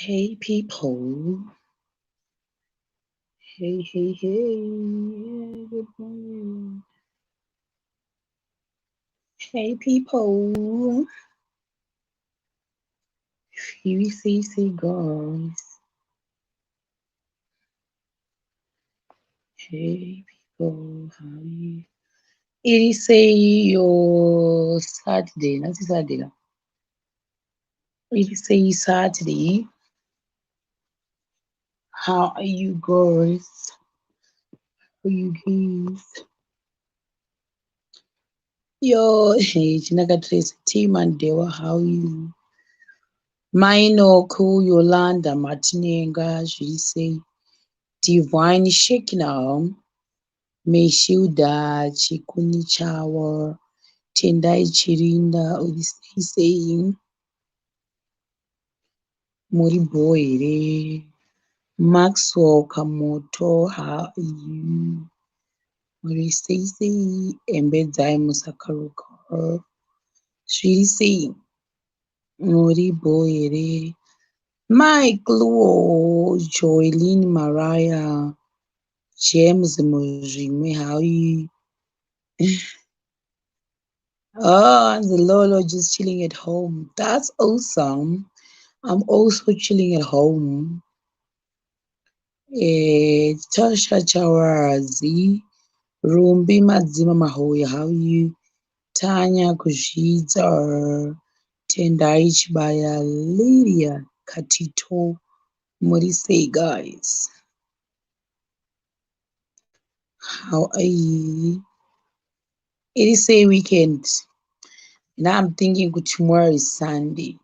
Hey people. Hey, hey, hey. Good morning. Hey people. VCC guys. Hey people, how are you? It is say your Saturday, not Saturday. It is say Saturday. How are you guys? How are you guys? Yo, hey, Chinaka Tracy, Team and Dewa, how are you? Mainoku, Yolanda, Martinenga, she say, Divine Shekinah, Meshuda, Chikunichawa, Tendai Chirinda, saying, Muri bho here? Maxwell Kamoto, how are you? Muri sei sei? Embedzai Musakaruka. Zviri sei? Muri bho here? Mike Luo, Joylene Mariah, James Muzvimwe, how are you? Oh, and the Lolo just chilling at home. That's awesome. I'm also chilling at home. Tasha Chawazi, Rumbi Madzima Mahoya, how are you? Tanya Kuzhidza, Tendai Chibaya, Lydia Katito, Muri guys? How are you? It is a weekend. Now I'm thinking tomorrow is Sunday.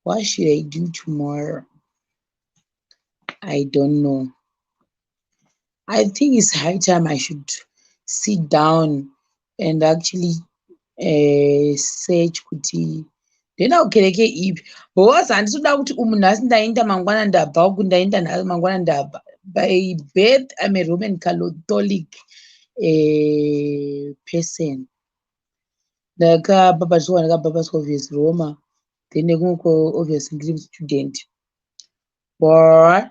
What should I do tomorrow? I don't know. I think it's high time I should sit down and actually search kuti ndoenda kukereke ipi, because handisi kuda kuti umu nhasi ndaenda, mangwana ndabva uku, ndaenda nhasi, mangwana ndabva. By birth I'm a Roman Catholic person. Ndakabhabhatidzwa, ndakabhabhatidzwa obvious Roma, then nekumwe obviously ndiri student, but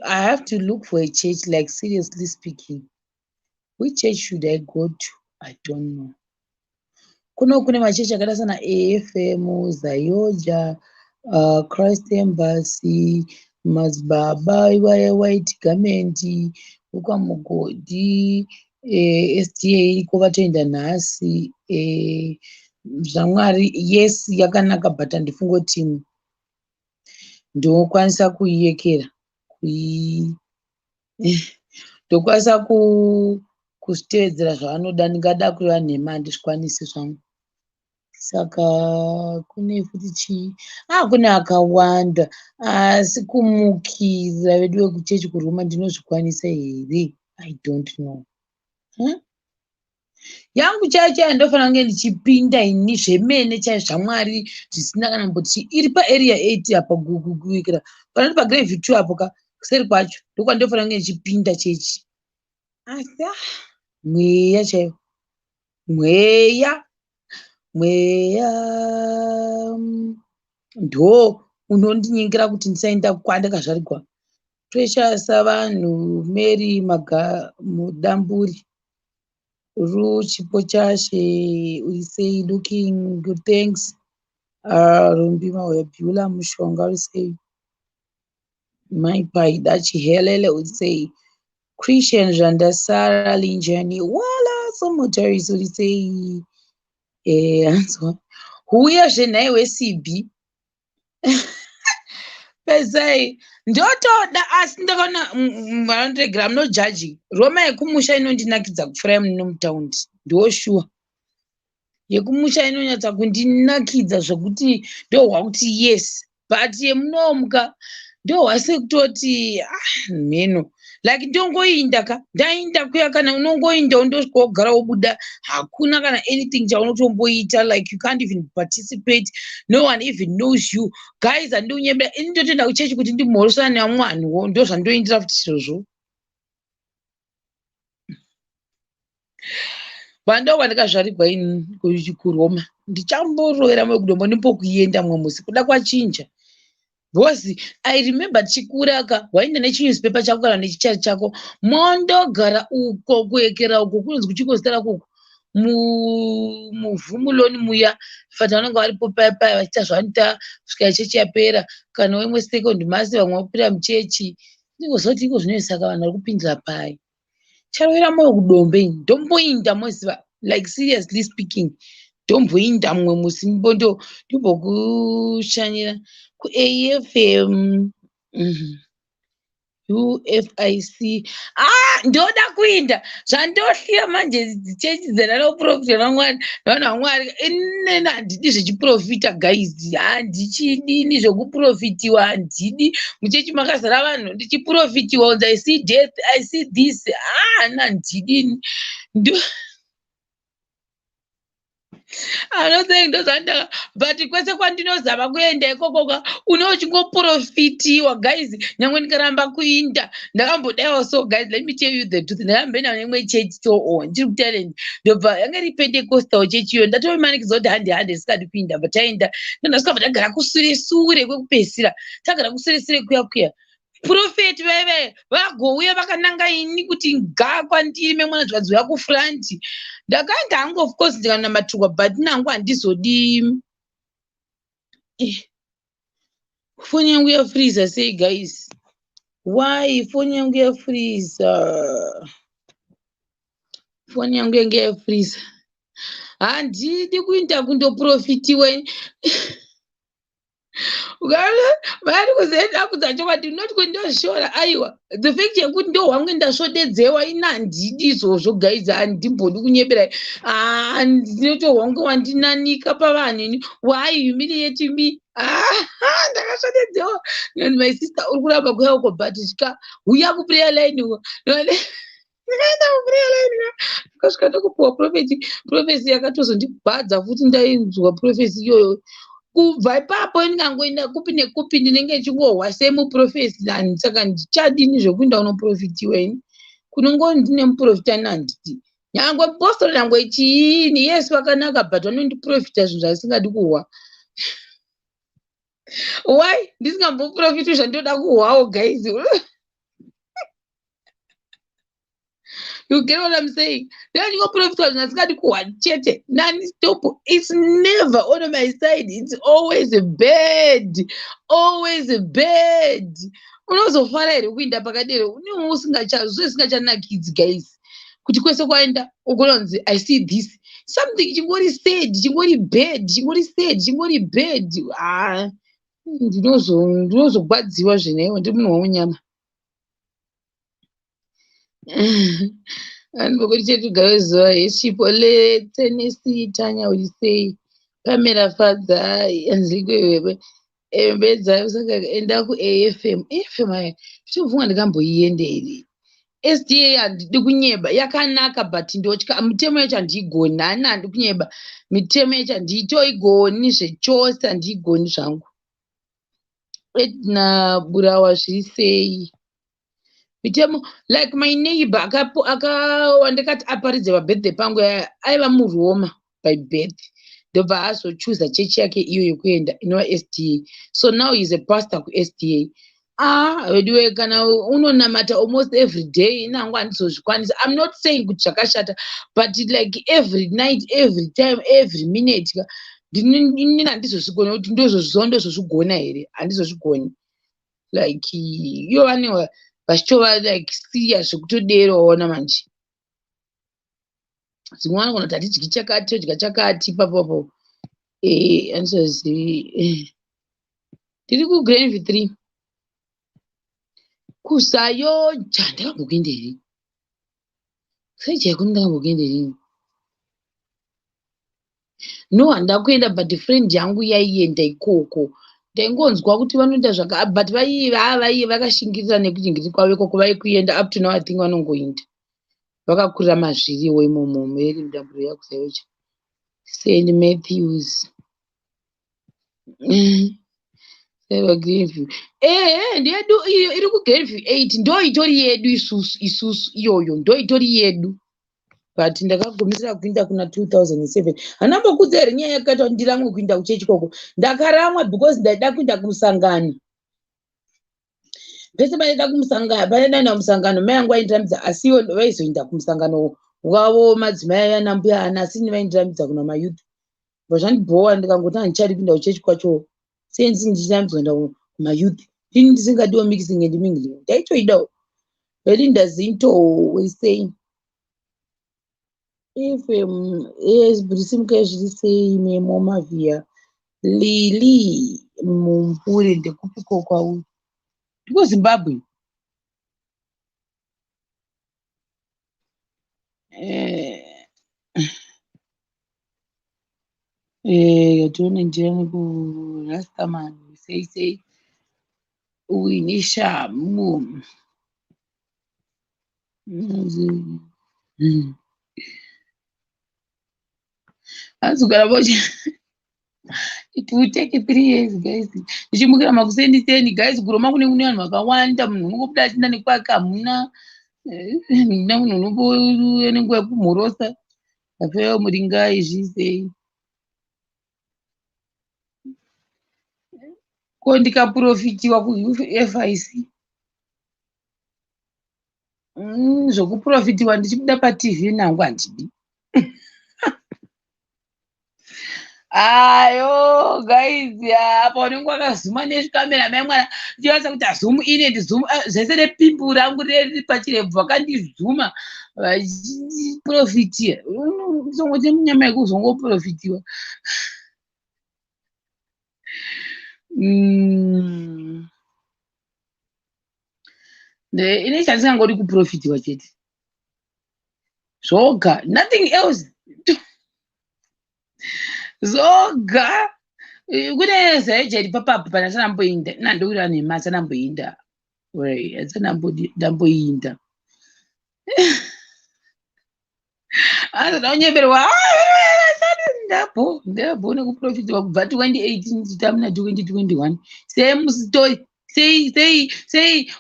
I have to look for a church. Like, seriously speaking, which church should I go to? I don't know. Kuno kune machechi akaita sana AFM, ZAOGA, Christ Embassy, Madzibaba iwaya, White Garment, vekwaMugodhi, SDA iriko, vatoenda nhasi. Zvamwari, yes, yakanaka, but handifungi kuti ndinokwanisa kuiyekera, ndokwanisa kuzvitevedzera zvavanoda. Ndingada kureva nhema, handizvikwanisi zvangu. Saka kune futi chii? Ah, kune akawanda, asi kumukira vedu vekuchechi kuRoma ndinozvikwanisa here? I don't know, huh? Yangu chaiyo chaiyo ndofanira kunge ndichipinda ini zvemene chaizvo zvaMwari zvisina kana mboti. Iri paArea 8 apa, kuikira panoti paGrave 2 apo ka, kuseri kwacho ndokwandofanira kunge ndichipinda chechi. Asi ah, mweya chaiwo, mweya, mweya ndo unondinyengera kuti ndisaenda kwandakazvarigwa. Precious vanhu, Mary Mudamburi, Ruchipo Chashe, we say looking good, thanks. Rumbi Mawebula Mushonga, we say Mai Paida Chihelele, we say Christian Jandasara Linjani wala Somotaris, we say anzwa huya zvenhai weCB pesai ndotoda, asi ndakaona vanondiregera. I'm not judging. Roma yekumusha inondinakidza kupfuura yemuno mutaundi, ndo sure. Yekumusha inonyatsa kundinakidza zvokuti ndohwa kuti yes, but yemunomuka ndohwa sekutoti ah, mheno, like ndongoinda ka, ndainda kuya kana unongoinda undosvika wogara wobuda, hakuna kana anything chaunotomboita. Like, you can't even participate, no one even knows you guys. Handiunyembera ini, ndotoenda kuchechi kuti ndimhoresana nevamwe vanhuwo, ndo zvandoindira futi izvozvo. Vandoo kwandakazvarigwa ini kuRoma, ndichamborovera mwe kudombo ndimbokuenda mumwe musi kuda kwachinja. Because I remember tichikura ka, waenda nechinewspaper chako kana nechichati chako, mondogara uko kuekera uko kunonzi kuchiko zita rako uko muvhu muloni muya. Fata vanenge varipo paya paya vachiita zvavanoita kusvika chechi yapera, kana wemwe second mass, vamwe vapinda muchechi. Ndingozoti iko zvino saka vanhu vari kupindira pai? Charovera moyo kudombe ini ndomboinda, moziva, like seriously speaking, ndomboinda mumwe musi ndimbokushanyira kuAFM UFIC. Ah, ndoda kuinda zvandohlira manje chechi dzananoprofita vanhu vaMwari. Inini handidi zvechiprofita, guys, handichidini zvekuprofitiwa, handidi. Muchechi makazara vanhu ndichiprofitiwa kunzi I see death, I see this. Ah, handidini. I'm not saying ndozvandaka, but kwese kwandinozama kuenda ikoko une uchingoprofitiwa, guys. Nyange ndikaramba kuinda, ndakambodaiwa. So guys, let me tell you the truth. Ndakamboenda neimwe chechi so ndiri kutalent, ndobva yanga iri Pentecostal chechi iyo. Ndatomanikidzwa kuti hande hande, singadi kuinda, but taenda. Ndandasvika, ndagara kusure sure kwekupedzisira. Tagara kusure sure kuya kuya, prophet vaive vagouya vakananga ini kuti ga kwandiri memwana, zvikadzi kufront. Ndakaenda hangu, of course, ndikanamatirwa, but nangu handizodi. Foni yangu yafreeza sei, guys? Why foni yangu yafreeza? Foni yangu yange yafreeza. Handidi kuinda kundoprofitiwa. Vari kuzoenda kudza chokwadi, not kuti ndozvishora, aiwa. The fact yekuti ndohwangu ndasvodedzewa, ini handidi izvozvo, guys, handimbodi kunyeberai. Ndinotohwangu wandinanika pavanhu ini. Why humiliate me? Ndakasvodedzewa. My sister, uri kuramba kuya uko, but tya uya kuprayer line uko. Ndikaenda kuprayer line, ndikasvika ndokupiwa prophecy yakatozondigwadza futi. Ndainzwa prophecy iyoyo. Kubva ipapo ndingangoenda kupi nekupi, ndinenge ndichingohwa semuprophecy. Saka ndichadini zvekuenda kunoprofitiwa ini kunongoni ndine muprofita? Ini handidi, nyangwe mupostori, nyangwe chiini. Yes, vakanaka, but vanondiprofita zvinhu zvasingadi kuhwa. Why ndisingamboprofiti zvandinoda kuhwawo, guys? You get what I'm saying? Ndingoprofitwa zvinhu asingadi kuhwa chete nani. Stop, it's never on my side, it's always bad, always bad. Unozofara here kuinda pakadero unenge usingachanakidzi, guys, kuti kwese kwaenda ugononzi I see this something chingori sad, chingori bad, chingori sad, chingori bad. Ah, ndinozogwadziwa zvinaiwo, ndiri munhu waunyama. Vanhu vokuti chetugare zuva yechipo letenesi. Tanya, uri sei? Pamela Fadzai, anzikwewewe embedza. Saka enda kuAFM. AFM aya zvichobvunga, ndikamboiende here? SDA, handidi kunyeba, yakanaka, but ndotya mitemo yacho, handiigoni. Hani, handi kunyeba, mitemo yacho handitoigoni zvechose, handiigoni zvangu. Edna Burawa, zviri sei? Mitemo, like my neighbor wandakati aparidze pabirthday pangu aiva muRoma by birth, ndobva azochuza chechi yake iyo yekuenda inova SDA. So now is a pastor kuSDA. Ah, weduwe, kana unonamata almost every day, inangu handizozvikwanisa. I'm not saying kuti zvakashata, but like every night, every time, every minute, inini handizozvigoni. Kuti ndozozviziva, ndozozvigona here? Handizozvigoni. Like iyo vane vachitova like serious zvekutodero. Waona manje, dzimwe vanogona kuti hatidyi chakati, todya chakati ipapopo. Handizozivi. Ndiri kuGrandview 3 kuZAOGA. Ndakambokuenda here kuZAOGA? Kuno ndakambokuenda here? No, handina kuenda, but friend yangu yaienda ikoko. Ndaingonzwa kuti vanoita zvaka, but vaiva vakashingirira nekuchingiri kwavo ikoko. Vaikuenda up to now, I think vanongoinda, vakakurira mazviriwo imomo. Mary Mudamburo yakuZAOGA, St Matthews, Greenview. Ehe, ndeyedu iyo iri kuGrandview 8, ndo itori yedu isusu. Isusu iyoyo ndo itori yedu, but ndakagumisira kuinda kuna 2007. Handambokudza here nyaya yakaita kuti ndiramwe kuinda kuchechi ikoko? Ndakaramwa because ndaida kuinda kumusangano. Pese panoenda kumusangano, panoenda kumusangano, mai angu vaindirambidza, asi ivo vaizoenda kumusangano wavo madzimai ana mbuya ana, asi ini vaindirambidza kuna mayouth. Bva zvandibhowa, ndikangoti handichadi kuenda kuchechi kwacho. Sei ndichirambidzwa kuenda kumayouth? Ini ndisingadiwo mixing and mingling, ndaitoidawo. Belinda Zinto wesei? If yes, Brisimukai, zviri sei nemomavhia? Lili Mumbure, ndekupiko kwauri? Ndiko Zimbabwe. Tione njira kurastaman, sei sei? Uinishamu. Hanzi ukaramba uchi, it will take 3 years, guys. Ndichimukira makuseni guys, kuroma kune vanhu vakawanda. Munhu unongobuda achienda nekwake, hamuna muna munhu unombouya nenguva yekumhorosa. Rafeyo Muringai, zvisei? Ko ndikaprofitiwa kuFIC? Zvokuprofitiwa ndichibuda paTV nangu handidi. Ayo guys, apa unenge wakazuma nezvikamera, mai mwana, chivanza kuti azoom in and zoom zvese nepimbu rangu riri pachirebvu, vakandizuma vachiprofitira. Usongoti munyama yekuzongoprofitiwa. Ine chandisingangodi kuprofitiwa chete zvoga, nothing else, zoga. Kune zaija iri papapo pana sanamboinda nandowira nhema, sanamboinda ndamboinda azoda kunyeberwa. Ndabho, ndabho nekuprofitiwa kubva 2018 chitamuna 2021, same story. Sei, sei, sei,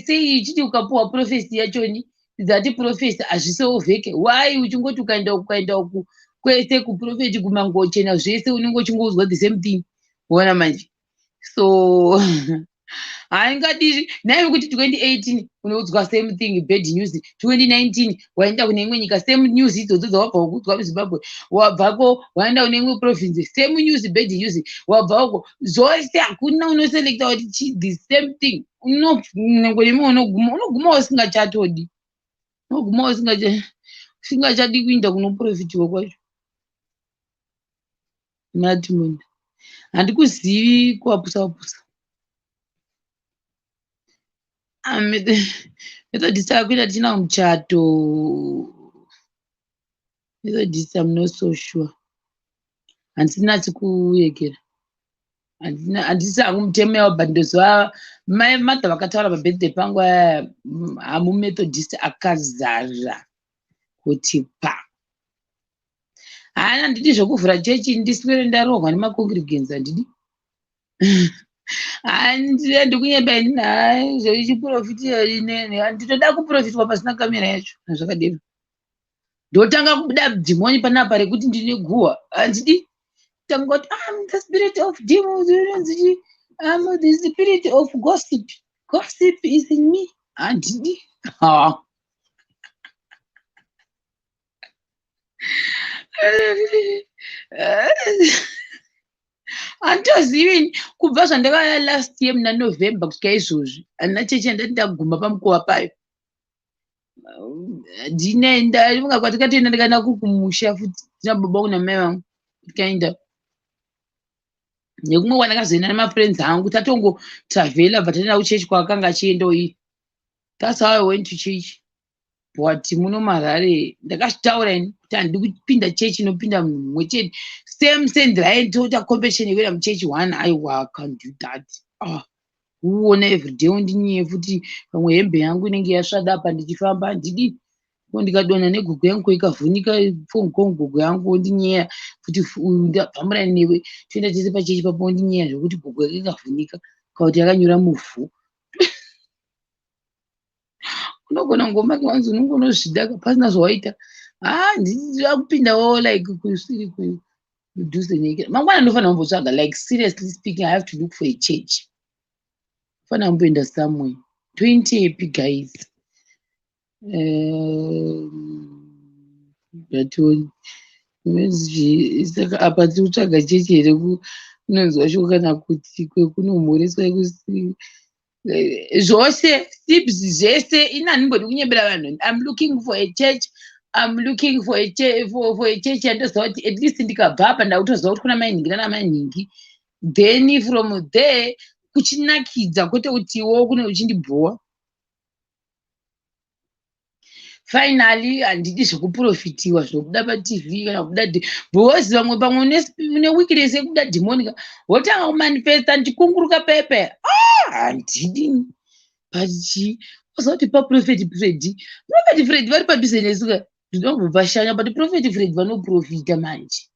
sei uchiti ukapuwa prophecy yachoni dzati prophecy hazvisolveke? Why uchingoti ukaenda, ukaenda uku kwese kuprophet, kumangochena zvese, unenge uchingoudzwa the same thing? Ona manje, so haingadii naive kuti 2018 unoudzwa same thing, bad news. 2019 waenda kune imwe nyika, same news idzodzo dzawabva kuudzwa muZimbabwe. Wabvako waenda kune imwe province, same news, bad news. Wabva uko zvose, hakuna unoselecta kuti chi, the same thing. Nyange nemi unoguma usingachatodi, unoguma usingachadi kuinda kunoprofitiwa kwacho. Madmond, handikuzivi, kuwapusa wapusa. Methodist akuita tichina muchato. Methodist, I'm not so sure, handinatsi kuyekera, handisi hangu mutemo yavo, but ndoziva mai Martha vakataura pabirthday pangu aya, hamumethodist akazara kuti pa haana. Handidi zvekuvhura chechi ndiswere ndarohwa nemacongregants, handidi. Handikunyeba ini, hai, zvechiprofiti, ndinoda kuprofitwa pasina kamera yacho. Zvakadero ndotanga kubuda dhimoni panapa rekuti ndine guhwa, handidi. Tanga kuti am the spirit of demons, am the spirit of gossip, gossip is in me, handidi. Handitozivi, kubva zvandakauya last year muna November kusvika izvozvi, handina chechi yandati ndaguma pamukova payo. Ndine kwatikatoenda, ndikaenda kuri kumusha futi, ndina baba vangu namai vangu, tikaenda nekumwe kwandakazoenda nemafriends angu, tatongotravhela, bva taenda kuchechi kwaakanga achiendawo iye. That's how I went to church. But muno muHarare ndakazvitaura ini kuti handidi kupinda chechi inopinda munhu mumwe chete, same same, toita competition yekuenda muchechi one. Aiwa, can't do that. Ah, uona everyday undinyiye futi, pamwe hembe yangu inenge yasvada apa ndichifamba, handidi. Ko ndikadonha negogo yangu ikavhunika fongo, gogo yangu ondinyeya futi, ndabvamura newe, toenda tese pachechi papo, ondinyeya zvokuti gogo yake ikavhunika kana kuti yakanyura muvhu. Unogona kungomaka wanzi unenge unozvida pasina zvawaita. Ha, ndida kupindawo like kusiri kudhuze nyika. Mangwana ndofanira kumbotsvaga, like seriously speaking, I have to look for a church, fanira kumboenda somewhere. Tointepi guys? Ngatione. Saka apa tiri kutsvaga chechi here kunonzwa shoko kana kuti kwekunomhoreswa zvose tips zvese ini handimbodi kunyebera vanhu. I'm looking for a church. I'm looking for a church yandoziva kuti at least ndikabva apa ndakutoziva kuti kuna mainhingi nana mainhingi. Then from there kuchinakidza kwete kutiwo kune uchindibhowa. Finally handidi zvekuprofitiwa zvekubuda paTV kana kubuda because vamwe pamwe une weakness yekubuda dhimoni ka wotanga kumanifesta ndichikunguruka pepe. Ah, handidi. But chii oziva kuti paProphet Freddy, Prophet Freddy vari padhuze nesu ka, ndinombopashanya but Prophet Freddy vanoprofita manje.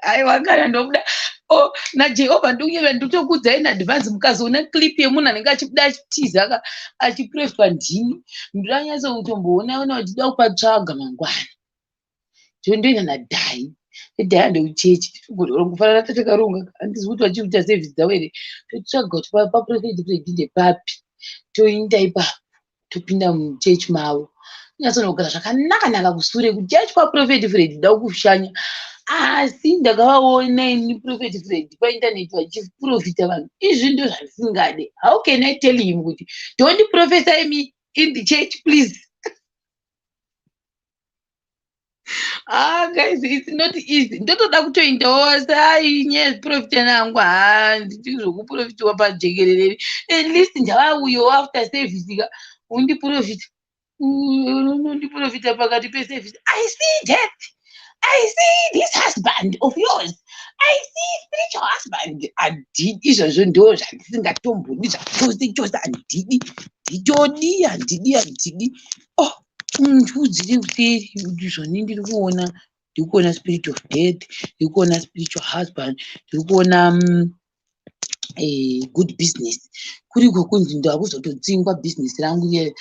Aiwa kana ndobuda oh, naJehovha ndikunyeva nditokuudzai in advance mukazoona clip yemunhu anenge achibuda achitiza ka achiprofitwa ndini ndinonyatso kutomboona ona kuti ndida kupatsvaga mangwana. Ndoenda nadhai dhai ndekuchechi kufanana tatakaronga handizi kuti vachiita service dzavo here totsvaga kuti paProphet Freddy ndepapi toinda ipapo topinda muchechi mavo nyatsonogara zvakanaka naka kusure kuchechi kwaProphet Freddy da kushanya asi ndakavaona ini Prophet Freddy paintaneti vachiprofita vanhu izvi ndo zvandisingade. How can I tell him kuti don't prophesy me in the church, please? Ah guys, it's not easy. Ndotoda kutoendawo asi ai nyaya yekuprofita nangu ha nditi zvokuprofitiwa pajekerere. At least ndavauyewo after service ka undiprofita unondiprofita pakati peservice. I see death. I see this husband of yours. I see spiritual husband. Handidi izvozvo ndo zvandisingatombodi zvachose chose handidi. Nditodi handidi handidi. Oh, ndiudzire kuseri kuti zvoni ndiri kuona ndiri kuona spirit of death, ndiri kuona spiritual husband, ndiri kuona good business. Kuriko kunzi ndakuzotodzingwa business rangu iye.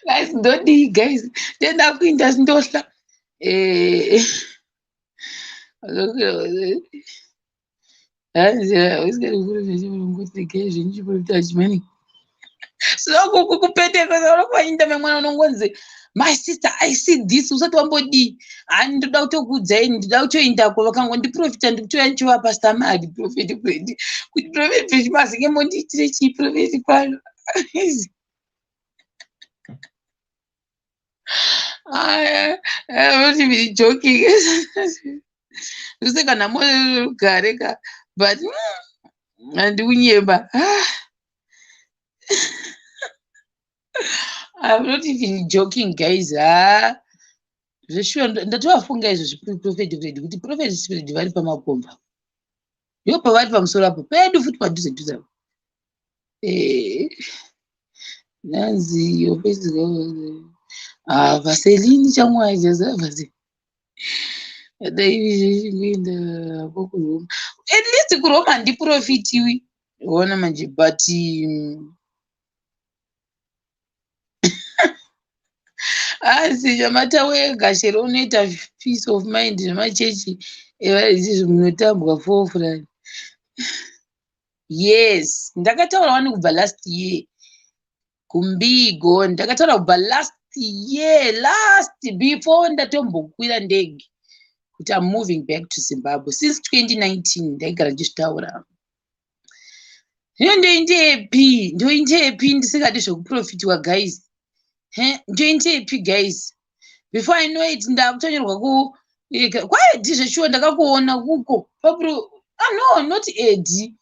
Guys, ndodii guys? Ndenda kuinda ndohla. So kupentekosta unokuvainda memwana unongonzi my sister I see this usati wambodii hani ndoda kutokuudzai ndoda kutoendako vakangondiprofita ndikutouya ndichivapa samari Prophet Freddy kuti Prophet Freddy mazinge mondiitire chii Prophet pano. I'm not even joking. Ndoseka nhamo rugare ka but handikunyemba. I'm not even joking guys. Ha zveshuwa ndatovafunga izvo zveProphet Freddy kuti Prophet Freddy vari pamakomba ndipo pavari pamusoro apo pedu futi padhuze dhuze apo. Nanzi your face ah Vaseline chamwai jaza dai kuenda kuRoma at least kuRoma handiprofitiwi ona manje but asi chamata wega chero unoita peace of mind zvemachechi izvi munotambwa fofurani. Yes, ndakataura wani kubva last year kumbigo ndakataura kubva last year last before ndatombokwira ndege kuti I'm moving back to Zimbabwe since 2019 ndaigara ndichitaura. Zvino ndoindepi ndoindepi ndisingadi zvekuprofitiwa guys? Ndoindepi guys? Before I know it ndakutonyorwa ku kwaEdhi zveshuwa ndakakuona kuko papro ah no not Edi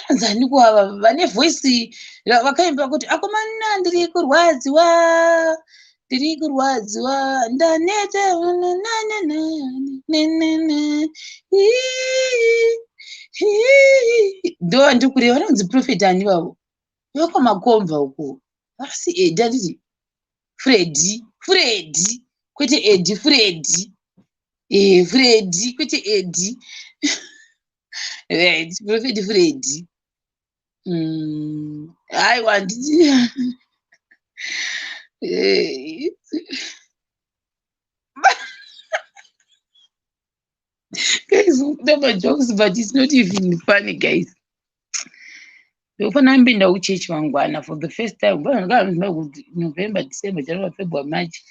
vanonzi aniko ava vane voice vakaimba kuti akomana ndiri kurwadziwa ndiri kurwadziwa ndaneta ndo vandiri kureva vanonzi Prophet ani vavo vekwamakomba uko asi Edi handiti Freddy Freddy kwete Edi Freddy Freddy kwete Edi right Prophet Freddy aiwa handiti guys, never jokes, but it's not even funny, guys. Ndofanira kumbinda kuchechi mangwana for the first time. November, December, January, February, March.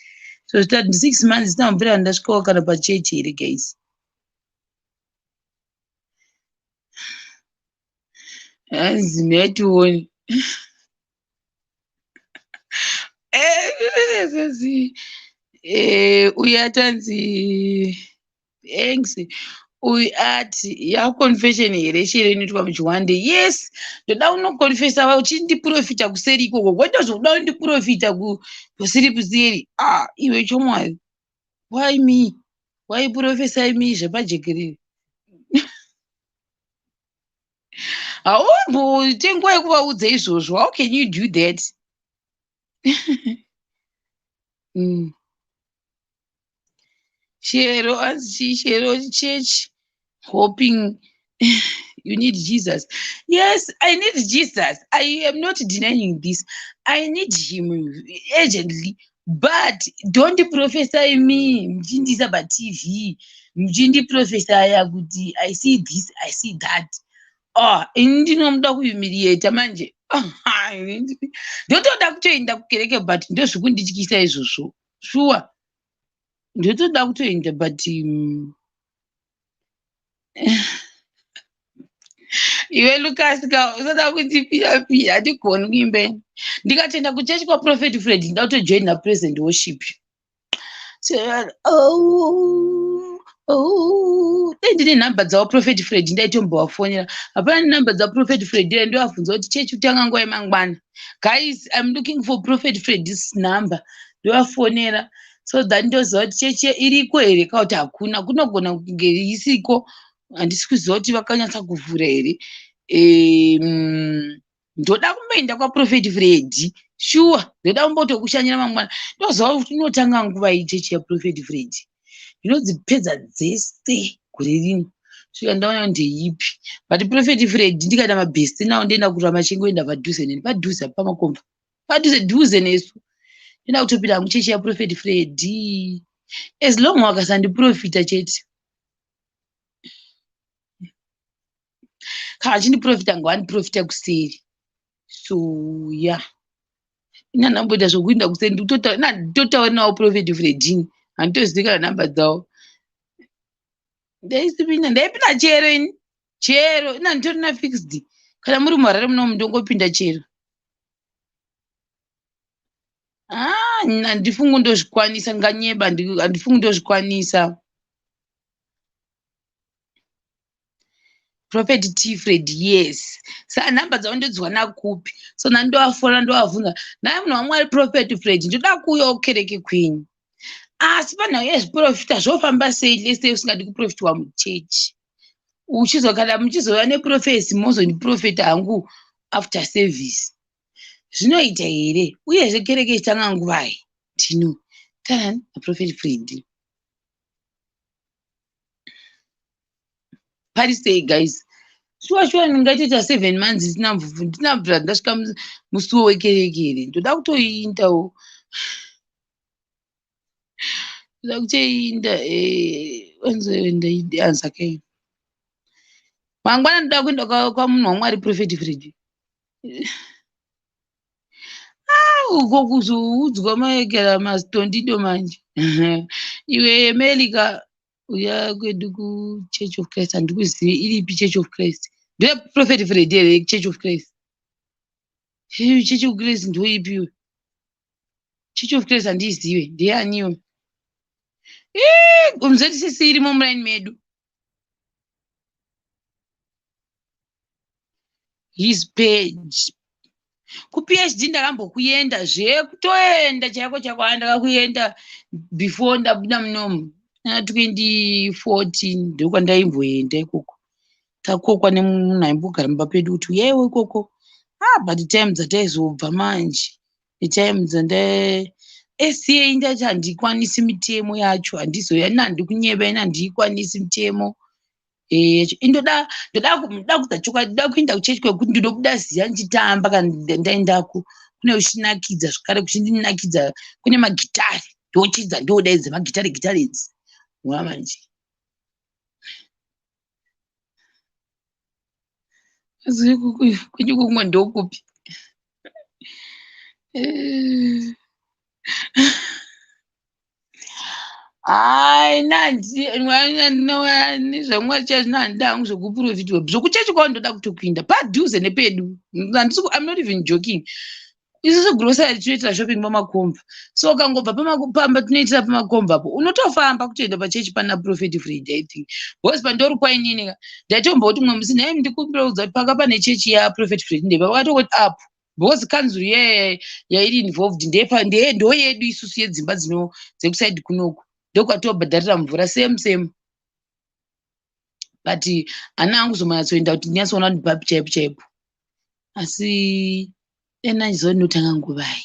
So zvitati 6 months ndisina kumbira ndasvikawo kana pachechi here, guys? Hanzi miyatione. Uyu atanzi thanks. Uyu ati yaconfession here shere inoitwa muchiwande? Yes, ndoda unoconfessa uchindiprofita kuseri ikoko, kwete zvokuda kundiprofita kusiri kuseri. Ah, iwe chomwari, why me? Why prophesy me zvepajekerere? Haumboite nguva yekuvaudza izvozvo. How can you do that? Shero anzi chii? Shero, church hoping, you need Jesus. Yes, I need Jesus. I am not denying this. I need him urgently, but don't prophesy me muchindiisa paTV, muchindiprofesaya kuti I see this, I see that. Oh, ini ndinomuda kuhumiliata manje. Ndotoda kutoenda kukereke, but ndozvikundityisa izvozvo. Shuwa, ndotoda kutoenda, but iwe Lucas ka, usada kundipira pira, handigoni kuimba ini. Ndikatoenda kuchechi kwaProphet Fred, ndida kutojoina present worship. So, oh, dai ndine nhamba dzavo Prophet Fred, ndaitombovafonera. Hapana nhamba dzaProphet Fred ere? Ndovabvunza kuti chechi kutanga nguva yemangwana. Guys, I'm looking for Prophet Fred's number, ndovafonera so that ndoziva kuti chechi iriko here kana kuti hakuna. Kunogona kunge isiko, handisi kuziva kuti vakanyatsa kuvhura here. Ndoda kumboenda kwaProphet Fred, sure. Ndoda kumbotokushanyira mangwana, ndoziva kuti inotanga nguva iyi chechi yaProphet Fred. Ndinodzipedza dzese gore rino svika ndaona ndeipi. But Prophet Fred, ndikaita mabhesti nawo, ndoenda kuRamachingo, enda padhuze neni, padhuze pamakomba, padhuze dhuze nesu. Ndoenda kutopinda muchechi yaProphet Fred, as long wakasandiprofita chete. Kana achindiprofita, ngavandiprofita kuseri. So yeah, ina ndamboita zvokuinda kuseri, nditotauri navo Prophet Fredini, handitozivi kana nhamba dzavo. Ndaisipinda, ndaipinda chero ini, chero ina nditorina fixed. Kana muri muHarare munomu, ndongopinda chero. Ah, handifungi ndozvikwanisa, nganyeba, handifungi ndozvikwanisa. Prophet T Fred, yes. Saka nhamba dzavo ndodziwana kupi? So nandovafona, ndovabvunza, naye munhu waMwari Prophet Fred, ndoda kuuyawo kereke kwenyu, asi panhau yezviprofita zvofamba sei? Lese usingadi kuprofitwa muchechi, uchizo kana muchizouya neprophecy, mozondiprofita hangu after service, zvinoita here? Uyezve kereke ichitanga nguvai? Ndino tanani naProphet Fred pari sei, guys? Shuwa shuwa, ndingaitoita 7 months isina mvuvu, ndisina bvira ndasvika musuwo wekereke here? Ndoda kutoindawo, ndoda kutoinda. Anzakei mangwana, ndoda kuenda kwamunhu waMwari Prophet Fred. Uko kuzoudzwa maekera mazitondido manje. Iwe Melika, uya kwedu kuChurch of Christ. Handikuzivi, iripi Church of Christ? NdeyaProphet Fred here Church of Christ? Church of Christ ndoipiwe? Church of Christ handiizive, ndeyaniwe? MZCC irimo muraini medu. His page kuPhD, ndakambokuenda zvekutoenda chaiko chaiko. Ndakakuenda before ndabuda munomu na 2014, ndokwandaimboenda ikoko. Takokwa nemunhu aimbogara mumba pedu kuti uyaiwo ikoko. Ah, but time dzataizobva manje netime dzanda SCA, ndati handikwanisi mitemo yacho, handizoya ina, handikunyeba ina, handiikwanisi mitemo indoda. Ndoda kudza chokwadi, ndoda kuenda kuchechi kwekuti ndinobuda ziya ndichitamba. Kana ndaendako kune kuchinakidza zvakare, kuchindinakidza, kune magitari, ndochidza, ndodaidza magitari, gitari idzi wa manje. Kwenyu kumwe ndokupi? Hai, nandi nezvamwe chaizvo handida hangu zvekuprofitwa. Zvekuchechi kwavo ndoda kutokuinda padhuze nepedu. Handisi, I'm not even joking. Isusu grocery tinoitira shopping pamakomba, so ukangobva pamba tinoitira pamakomba apo, unotofamba kutoenda pachechi pana Prophet Fred, I think, because pandori kwainini ka, ndaitomboti mumwe musi, "Nhai, ndikumbira kudza kuti panga pane chechi yaProphet Fred ndepa?" Vakatongoti apo, because kanzuru yairi involved ndo yedu isusu yedzimba dzino dzekusaidi kunoku, ndokwatobhadharira mvura, same same, but hana hangu zomanyatsoenda kuti ndinyatsoona kuti papi chaipo chaipo. Asi dai ndiziva ndinotanga nguvai.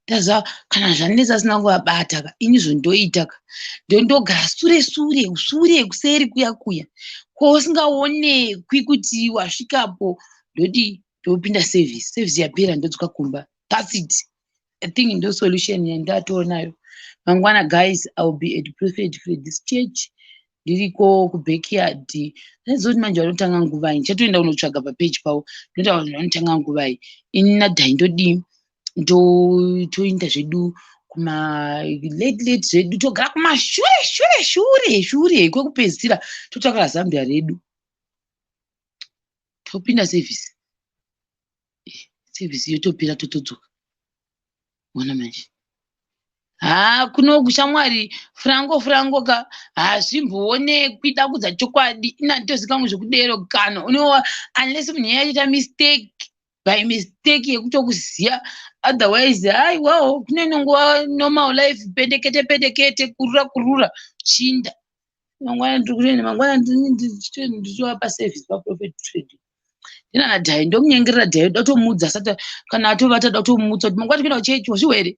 Ndaziva kana zvanetsa asina kuvabata ka, ini zvondoita ka, ndondogara sure sure sure kuseri kuya kuya kwausingaonekwi kuti wasvikapo. Ndodii? Ndopinda service, service yapera ndodzoka kumba. That's it. I think ndo solution yandatoonayo. Mangwana, guys, I will be at Prophet Freddy's church, ndiriko kubackyard. Handizivi kuti manje vanotanga nguvai. Ndichatoenda kunotsvaga papeji pavo, ndotaura kuti vanotanga nguvai. Ini nadhai ndodii? Toenda zvedu kuma late late zvedu, togara kumashure shure shure shure kwekupedzisira, totakura zambia redu, topinda service, service yotopera, totodzoka. Ona manje, ha, kuno shamwari, frango frango ka, hazvimboonekwi. Dakudza chokwadi, ina nditozikamwe zvekudero kana unowa, unless munhu yaita mistake by mistake yekutokuziya, otherwise haiwawo, kune inongova normal life, pendekete pendekete, kurura kurura, chinda. Mangwana ndiri kutoenda, mangwana ndichivapa service paProphet Fred. Ndinana dhai, ndomunyengerera dhai, datomudza asati kana atovata, datomutsa kuti mangwana tikuenda kuchechi. Wazviwa here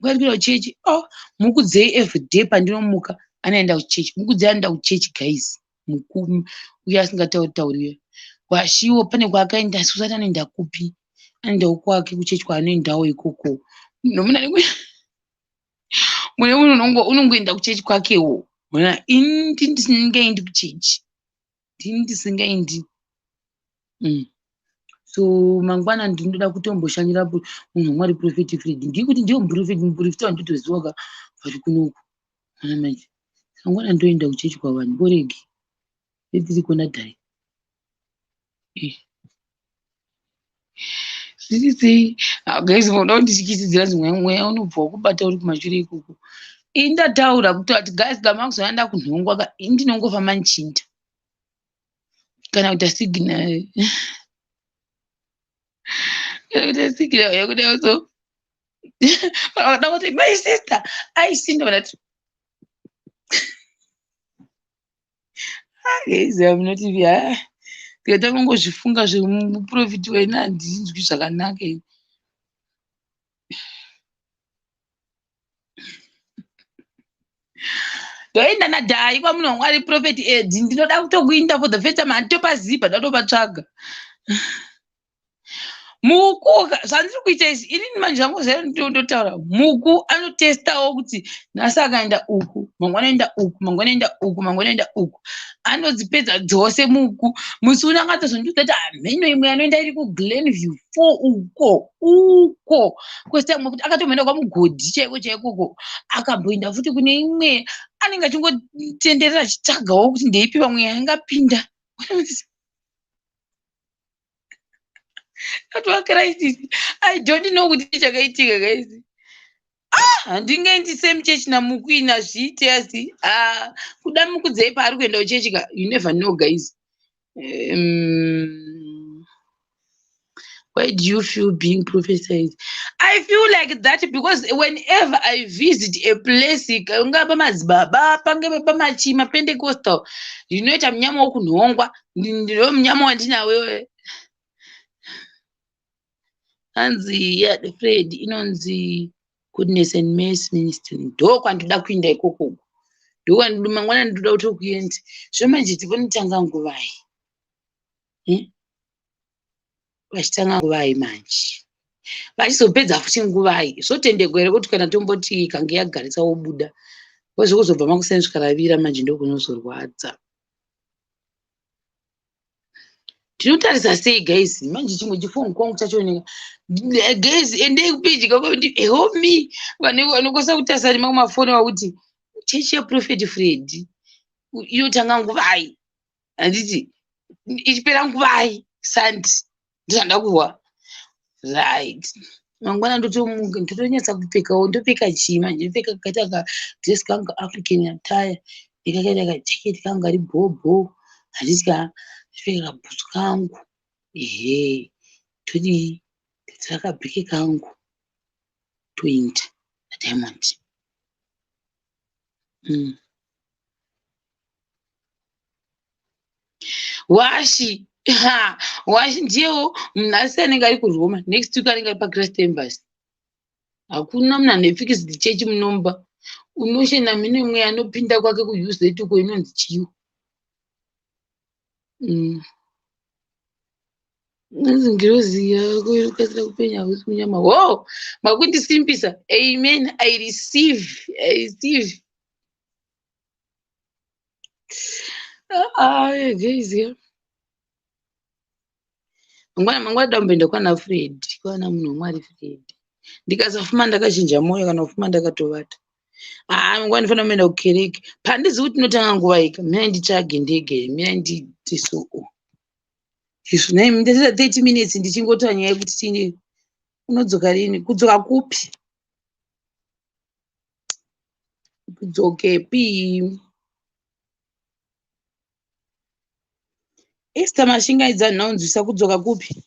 mangwana tikuenda kuchechi? Oh, mukudzei everyday pandinomuka anoenda kuchechi. Mukudzei anoenda kuchechi, guys. Mukumi uye asingatauri tauri washiwo, pane kwaakaenda, asi usati anoenda kupi, anoendawo kwake kuchechi kwaanoendawo ikoko. Mune munhu unongoenda kuchechi kwakewo. Ini ndisingaendi kuchechi, ndini ndisingaendi. So mangwana ndinoda kutomboshanyira munhu waMwari, Prophet Fred. Ndikuti ndiyo muprofita wanditoziva ka vari kunoku. Ona manje, mangwana ndoenda kuchechi kwavanhu voregi etiri kona dhai. Zviri sei, guys? Munoda kundityisidzira, mweya unobva wakubata uri kumashure ikoko. Ini ndataura kuti, guys, kana makuzoenda kunhongwa ka, ini ndinongofamba ndichinda kana kuita signal, kana kuita signal yekudai. So vakada kuti my sister aisinda vanati, "Guys, I'm not even." Ndikatanga kungozvifunga zvemuprofiti wena, handinzwi zvakanaka ini. Ndoenda nadhai kwamunhu waMwari, Prophet Ed. Ndinoda kutokuinda for the first time, handitopazipa, ndatopatsvaga muku. Zvandiri kuita izvi inini manje, zvangu zvandotaura, muku anotestawo kuti nhasi akaenda uku, mangwana enda uku, mangwana enda uku, mangwana enda uku, anodzipedza dzose muku. Musi uno akatozondiudza kuti hameno imwe anoenda iri kuGlenview 4 uko uko kwesita kuti akatomboenda kwamugodhi chaiko chaikoko, akamboenda futi kune imwe. Anenge achingotenderera achitsvagawo kuti ndeipi pamwe yaingapinda. Atwa crisis, I don't know kuti chakaitika, guys. Ah, handingaendi same church namukwina, zviite asi, ah, kuda mukudzei paari kuenda kuchechi ka. You never know, guys. Why do you feel being prophesied? I feel like that because whenever I visit a place, ungava madzibaba, pangeve pamachi mapentecostal, ndinoita munyama wokunhongwa. Ndino munyama wandinawo. Hanzi yaFred inonzi Goodness and Mercy Ministry, ndo kwandoda kuinda ikoko, ndo mangwana ndoda kutokuenda. Zvino manje tiponotanga nguvai? Vachitanga nguvai manje? Vachizopedza futi nguvai? Zvotendegwa here kuti kana tomboti ikange yagarisa wobuda, wezvekuzobva makuseni svika ravira manje, ndokunozorwadza. Tinotarisa sei guys? Manje chimwe chifoni kwangu chachooneka. Guys, endei kupeji kako help me. Vanokwanisa kutarisa nemamwe mafoni wakuti chechi yaProphet Fred inotanga nguvai? Handiti ichipera nguvai? Santi ndozvanda kuhwa. Right. Mangwana ndotomuka ndotonyatsa kupfekawo ndopfeka chii manje ndopfeka kakaita ka dress kangu ka African attire nekakaita ka jacket kangu kari bhobho handiti ka ndopfeka kabhutsu kangu ehe todii totora kabheke kangu toenda naDiamond. Washi ha washi ndiyewo munhu asi anenge ari kuRoma next week anenge ari paChrist Embassy. Hakuna munhu anepfikisi chechi munomba unoshena mine mweya anopinda kwake kuUZ uko inonzi chiyo. Inonzi ngirozi yako inokasira kupenya hausi munyama. Ho, makundisimbisa. Amen. I receive. I receive. Ah, guys, yeah. Mangwana mangwana damboenda kwana Fred, kwana munhu waMwari Fred. Ndikasafuma ndakachinja moyo kana kufuma ndakatovata. Ah, mangwana ndinofanira kuenda kukereke. Pandizi kuti tinotanga nguva ika, mina nditsvage ndege, mina nditi so. Izvo nhai ndaita 30 minutes ndichingotaura nyaya yekuti chini unodzoka rini? Kudzoka kupi? Kudzokepi? Esther Mashingaidza nhaunzwisa kudzoka kupi?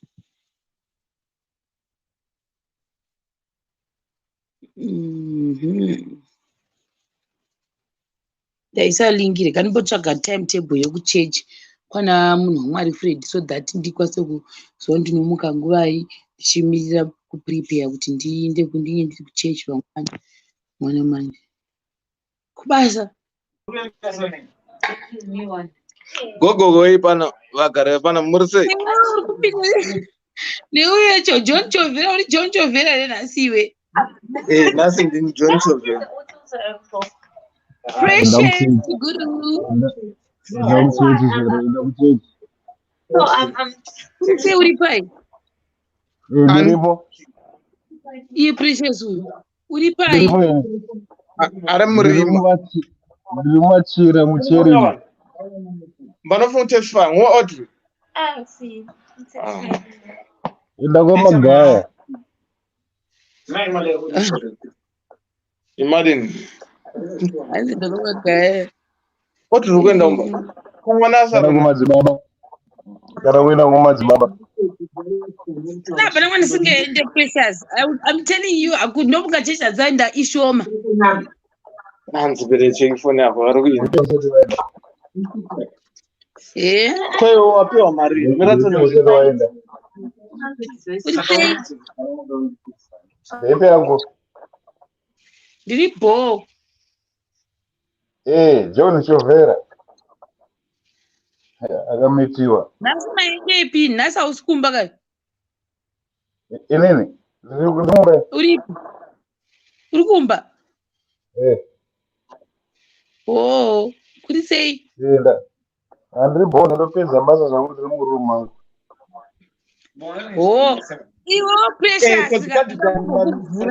Ndaisa link rega ndimbotsvaga timetable yekuchechi kwana munhu waMwari Fred so that ndikwanise kuziva ndinomuka nguvai ndichimirira kuprepare kuti ndiinde kundinge ndiri kuchechi mangwana mwana manje kubasa. Gogo goi pano vagara pano muri sei? Neuye cho John Chovera uri John Chovera here nhasi iwe? Eh, nhasi ndini John Chovera. Precious guru. Enda kuchechi zvero, enda kuchechi. Uri sei uri pai? Eh, ndiripo. Iye Precious uyu. Uri pai? Ndiripo ini. Ari Ndiri murima. Ndiri mumachira mucherry. Vanofuna kutestify ngo Audrey. Ah. Enda kwamagaya. Imadini. Hanzi ndakavagaya. Audrey uri kuenda kumba. Kumwana Kana asara. kumadzibaba. Kana kuenda kumadzibaba. Hapana mwana singaende Precious. I'm telling you, akunomuka chechi adzaenda ishoma. Hanzi pere check phone yako vari kuita. Usati waenda. Eh? Kweyo wapiwa mari. Mira Usati waenda. Uri sei? Ndepe yangu. Ndiri bho. Eh, John Chovera. Akamitiwa. Nhasi maendepi? Nhasi hausi kumba kai? Inini. Ndiri kumba. Uripi? Uri kumba? Eh, Oh, kuri sei? enda. Handiri bho, ndopedza basa zvangu ndiri muroom mangu. Oh, iwe Precious kuvhura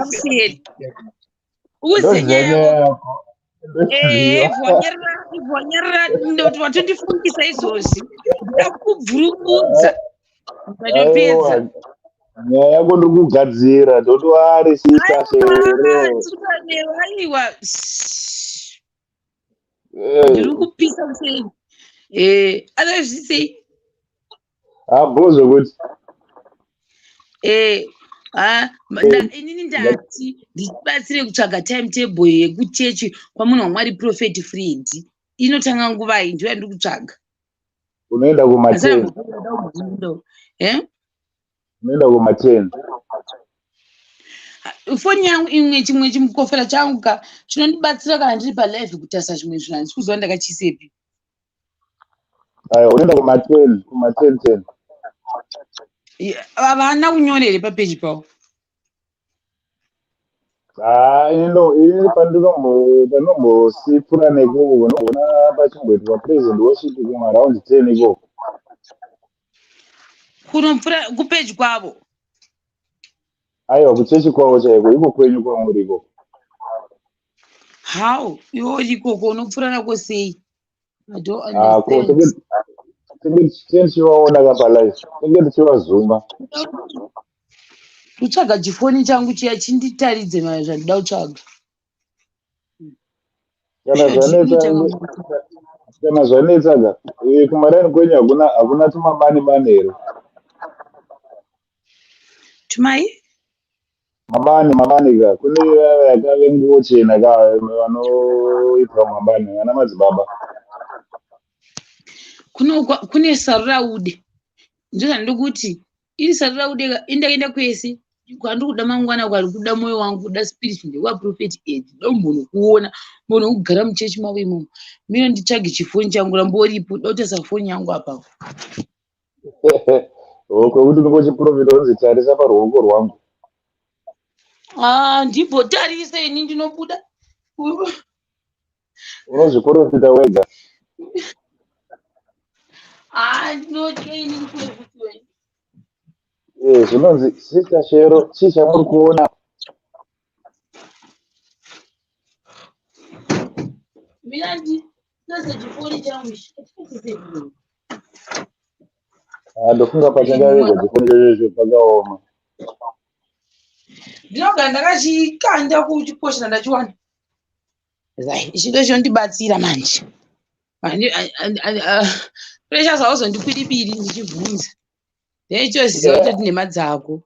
museri. Uze Ndoziva nyaya nyaya yako. yako. Eh, Ndoziva. vhonyerera, vhonyerera ndoti watondifungisa izvozvi. Ndoda kukubvurungudza. Ndatopedza. Aiwa, nyaya yako ndiri kugadzira ndotoarisisa shere. Aiwa, ndiri kupisa kuseri. Eh, anozvisei? Abho zvokuti Eh, ah, inini ndati ndibatsire kutsvaga timetable yekuchechi kwamunhu waMwari Prophet Fred. Inotanga nguvai? Ndiyo yandiri kutsvaga. Unoenda Asi kuma10. ndambobvunza. Eh? Unoenda kuma10. Foni yangu imwe chimwe chimukofera changu ka chinondibatsira kana ndiri palive kutarisa zvimwe zvinhu handisi kuziva ndakachiisepi. Aiwa, unoenda kuma10, kuma10 10. Havana kunyora here papeji pavo? Ah, ini pandinombosipfura nekoko unoona pachimboitwa praise and worship kumaround 10 ikoko. Kunopfura kupeji kwavo. Aiwa, kuchechi kwavo chaiko, iko kwenyu kwamuri ikoko. How? Iwe uri ikoko unopfura nako sei? I don't Ah, ko understand. Tinge tichivaona ka palive, tinge tichivazuma. Kutsvaga chifoni changu chiya chinditaridze zvandida kutsvaga. Kana zvanetsa, kana zvanetsa ka, kumaraini kwenyu hakuna tumabani bani here? Tumai? Mabani, mabani ka, kune vaya yakave nguo chena ka, vanoitwa mabani, vana madzibaba. Kune saruraude. Ndozvandiri kuti iri saruraude ka, indakaenda kwese kwandiri kuda mangwana, kwari kuda mwoyo wangu, kuda spirit ndekwaProphet Ed. Ndombonokuona mbonokugara muchechi mavo imomo. Mino nditsvage chifoni changu, ramboripo, da kutarisa foni yangu apapo. Kwekuti unenge uchiprofita unzi tarisa paruoko rwangu. Ah, ndimbotarise ini ndinobuda. Unozviprofita wega. Ah, ndinotya ini kure kuti wena. Zvinonzi Sister Shero, chii chamuri kuona? Mina nditase chifoni changu ichi. Ah, ndofunga pachangavigwa chifoni chacho pakaoma. Ndinogara ndakachikanda kuchiposhera ndachiwana. Zai, ichi ndo chinondibatsira manje. Precious hauzondikwidibiri ndichibvunza. Ndeichoziva kuti nhema dzako.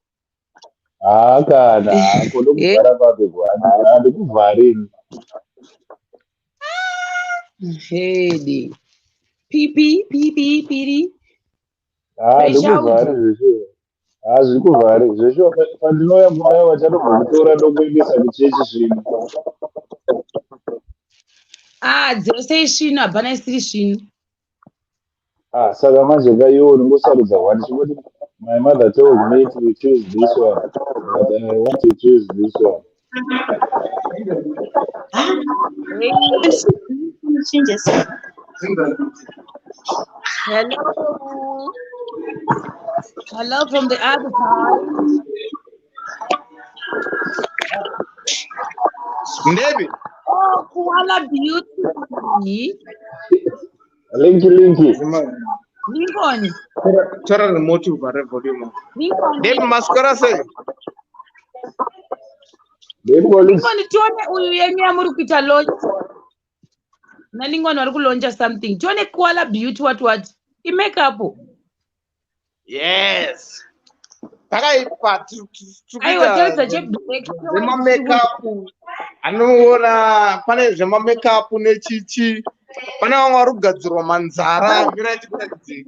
Haa, kana hako ndokuvhara papi? Handikuvharini. Hede. Pipi pipi piri. Haa, handikuvhari zveshuwa, hazvikuvhari zveshuwa. Pandinouya kumaya vachatobva ndokuendesa kuchechi zvino. Ah, dzose svinu, hapana isiri svinu. Ah, saka manje ka iwe unongosarudza one, chingoti my mother told me to choose this one, but I want to choose this one. Changes. Hello. Hello from the other side. Ndebi. Oh, Koala Beauty. Linky, linky. Lincoln. Tora remote uvhare volume. Lincoln. Ndebi, maswera sei? Ndiko. Lincoln, tione uyu yenyu yamuri kuita launch. NaLincoln vari kulauncha something. Tione Koala Beauty, what what. I-makeup. Yes. Pakaipa. Aiwa, taridza cheblack. Zvemamakeup anoona pane zvemamakeup nechichi, pane vamwe vari kugadzirwa manzara, mira chikadzi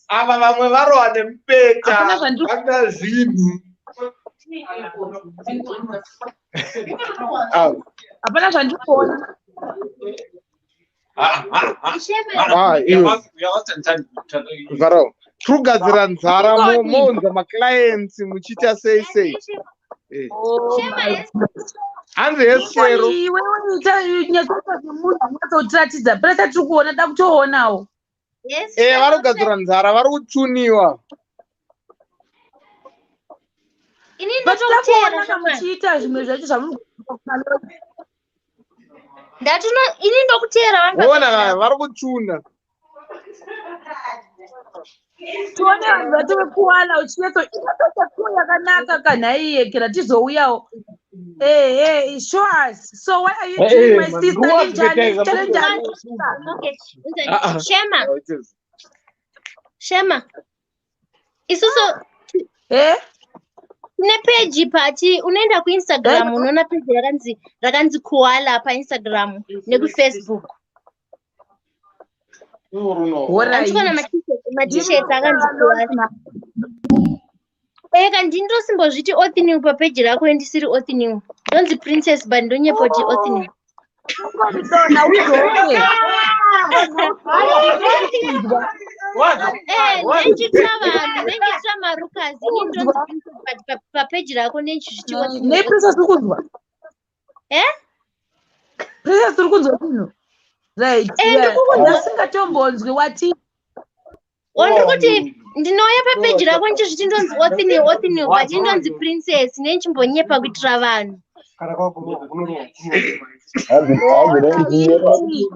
ava, vamwe varova nemupeta. Hapana zvandiri- Vanoda zvinhu. Ah, Hapana zvandiri kuona. Ah, iwe. Vharo tiri kugadzira nzara, mounza maclients muchiita sei sei. Oh my. Hanzi yesero. Iwe ita nyatsoita semunhu anyatsotiratidza. Pese tiri kuona, da kutoonawo. Yes. Vari kugadzira nzara, vari kuchuniwa. Ini But ndotokutera. takuona kamuchiita zvimwe zvacho zvamuri. Ndatuno ini ndokutera vanhu. Ona ka, vari kuchuna. Tione vanhu vacho vekuwala uchinyatso inatoita kuo yakanaka kanhaiyekera tizouyawo. Hey, hey, show us. So what are you doing, my sister? Linjani, challenge. Okay. Ah, ah. Shema, Shema. Isusu Eh? tine peji pati unoenda kuInstagram, Eh? unoona peji rakanzi Koala paInstagram nekuFacebook. Handikuona maT-shirts akanzi Koala. Eka, ndindosimbozviti Othiniw papeji rako, ndisiri Othiniw. Ndonzi Princess, but ndonyepa kuti Othiniw. Dona udzoke. Nenchitira vanhu, nenchitira marukazi. Ini ndonzi Princess, but papeji rako nenchizviti Othiniw. Nei, Princess, uri kunzwa? Eh? Princess, uri kunzwa chinhu? Right. Eh, ndikukunzwa. Ndasingatombonzwi wati. Ndiri kuti Ndinouya papeji rako ndichizviti ndonzi Othniel, Othniel, but indonzi Princess, nenchimbonyepa kuitira vanhu. Hanzi hanzi nechinyepa kuitira.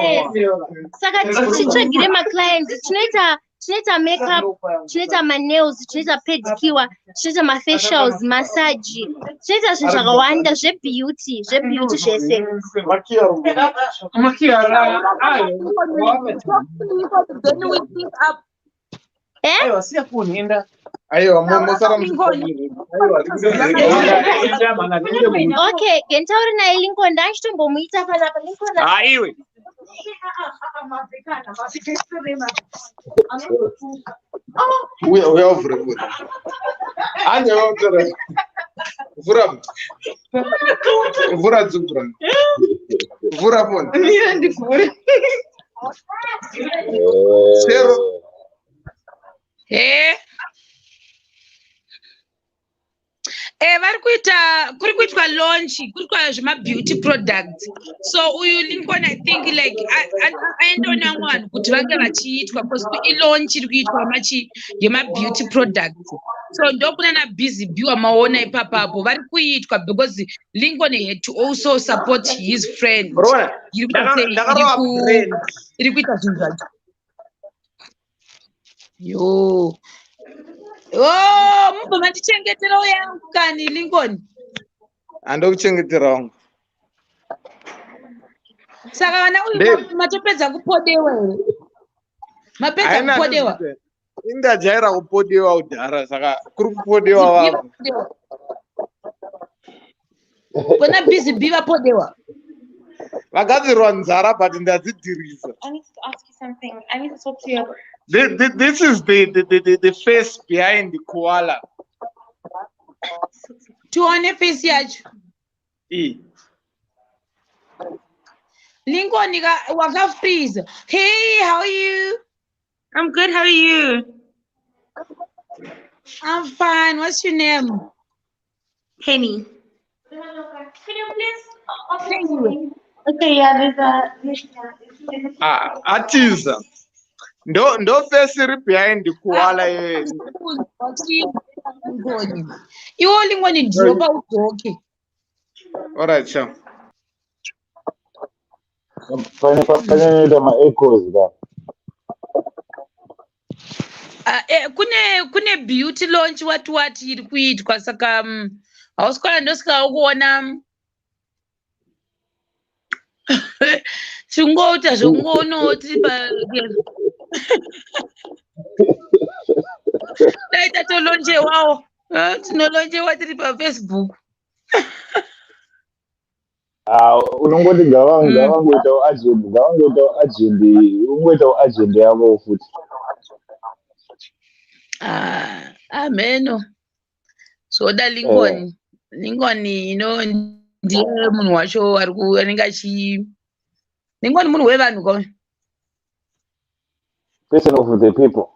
Yes. Saka titsvagire maclients. Tinoita makeup, tinoita manails, tinoita pedicure, tinoita mafacials, massage, tinoita zvinhu zvakawanda zvebeauty, zvebeauty zvese. Then we pick up. Eh? Aiwa, mosara. Okay, gentauri naye Lincoln, ndachitombomuita panapa Lincoln. Aiwe. Uya, uya uvhure, vhure. Hande wautore. Vhura. Vhura dzukura. Vhura phone. Chero. Vari kuita, kuri kuitwa launch, kuri kuitwa zvemabeauty products. So uyu Lincoln, I think like aendawo nevamwe vanhu kuti vange vachiitwa, because ilaunch iri kuitwa machi yemabeauty products. So ndokunana Busy B wamaona ipapapo vari kuitwa, because Lincoln had to also support his friend. Rona. Iri kuita sei? Iri Ndakarova brand. Iri kuita zvinhu zvacho. Yo. Oh, mubva mandichengeterawo yangu kani, Lincoln. Handokuchengetera wangu. Saka vana uyu matopedza kupodewa here? Mapedza Haina. kupodewa? Indajaira kupodewa kudhara, saka kuri kupodewa Busy B vavo. vapodewa. Kona Busy B vapodewa. Vagadzirwa nzara, but ndadzidhirisa. I need to ask you something. I need to talk to you about. This is the face behind the koala. Tione face yacho. E. Lincoln ka wakafreeze. Hey, how are you? I'm good. How are you? I'm fine. What's your name? Penny. Can you please open Thank you. Okay, yeah, there's a. There's Ah, atiza. Ndo face iri behind the koala iyoyo. Lincoln. Iwo Lincoln, dropa udzoke. Alright, sure. Panyanyoita maechoes ka. Ah, kune beauty launch wati wati iri kuitwa, saka hausi kwana ndosikawo kuona chingoita zvekungoonawo tiri pa dai tatolonjewawo. Ah, tinolonjewa tiri paFacebook. Ah, unongoti ngavangoitawo agent, ngavangoitawo agent, ungoitawo agent yavo futi. Ah, ameno zvoda Lincoln. Lincoln ino ndiye munhu wacho ari anenge achi Lincoln munhu wevanhu ka. Person of the people.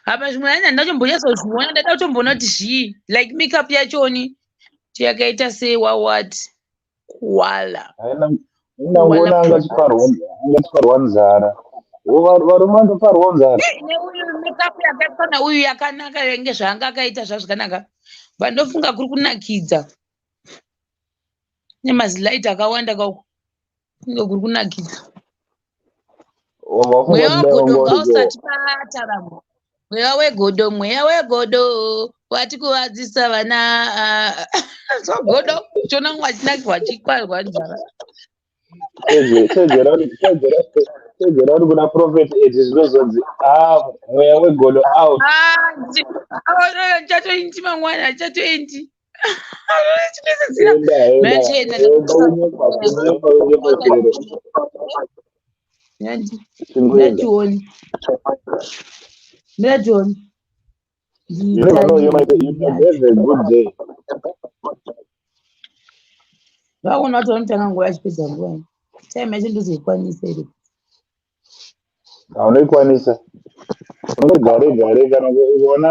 Apa zvimwe anya ndachombonatsozviona, ndada kutomboona kuti zvii, like makeup yachoni kuti yakaita sei, wawati koala. Haina indangoona angachiparwa nzara. Varume vanotoparwa nzara. Neuyu makeup yakaitwa nauyu yakanaka, yange zvaanga akaita zvazvakanaka, vandofunga kuri kunakidza nemazilight akawanda kauko, kunge kuri kunakidza. Wafunga Mweya kuti dai wegodo wanga uripo. ngausati pataramo. Mweya wegodo, mweya wegodo watikuvadzisa vana. Zvagodo chona wachinakirwa chikwarwa nzara. Chedzera uri kuna Prophet eti zvinozonzi, ah, mweya wegodo out. Chatoendi mangwana, chatoendi chinesedzera. Enda, enda. Machena. Enda, unyepa, unyepa, unyepa chero. Chingoenda. Ndationi, ndationi. You never know, you might have a good day. Vakuona kuti vanotanga nguva yachipedza nguva, time yacho ndozoikwanisa iri. Haunoikwanisa, unongoti gare gare, kana ukaona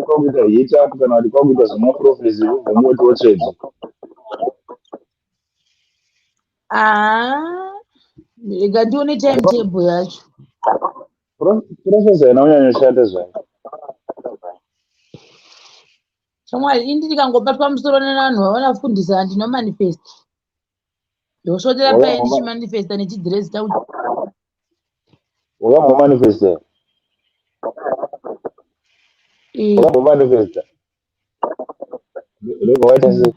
kwakuita hit up kana kuti kwakuita zvemaprophecy, ubvongoti wotsvedza. Ah, Rega ndione timetable yacho. Process haina kunyanyoshata zvayo. Shamwari, ini ndikangobatwa musoro nevanhu vavanafundisa, ndinomanifesta, ndosvotera paye ndichimanifesta nechidhirezi changu. Wakambomanifesta? Wakambomanifesta? Ndobva waita sei?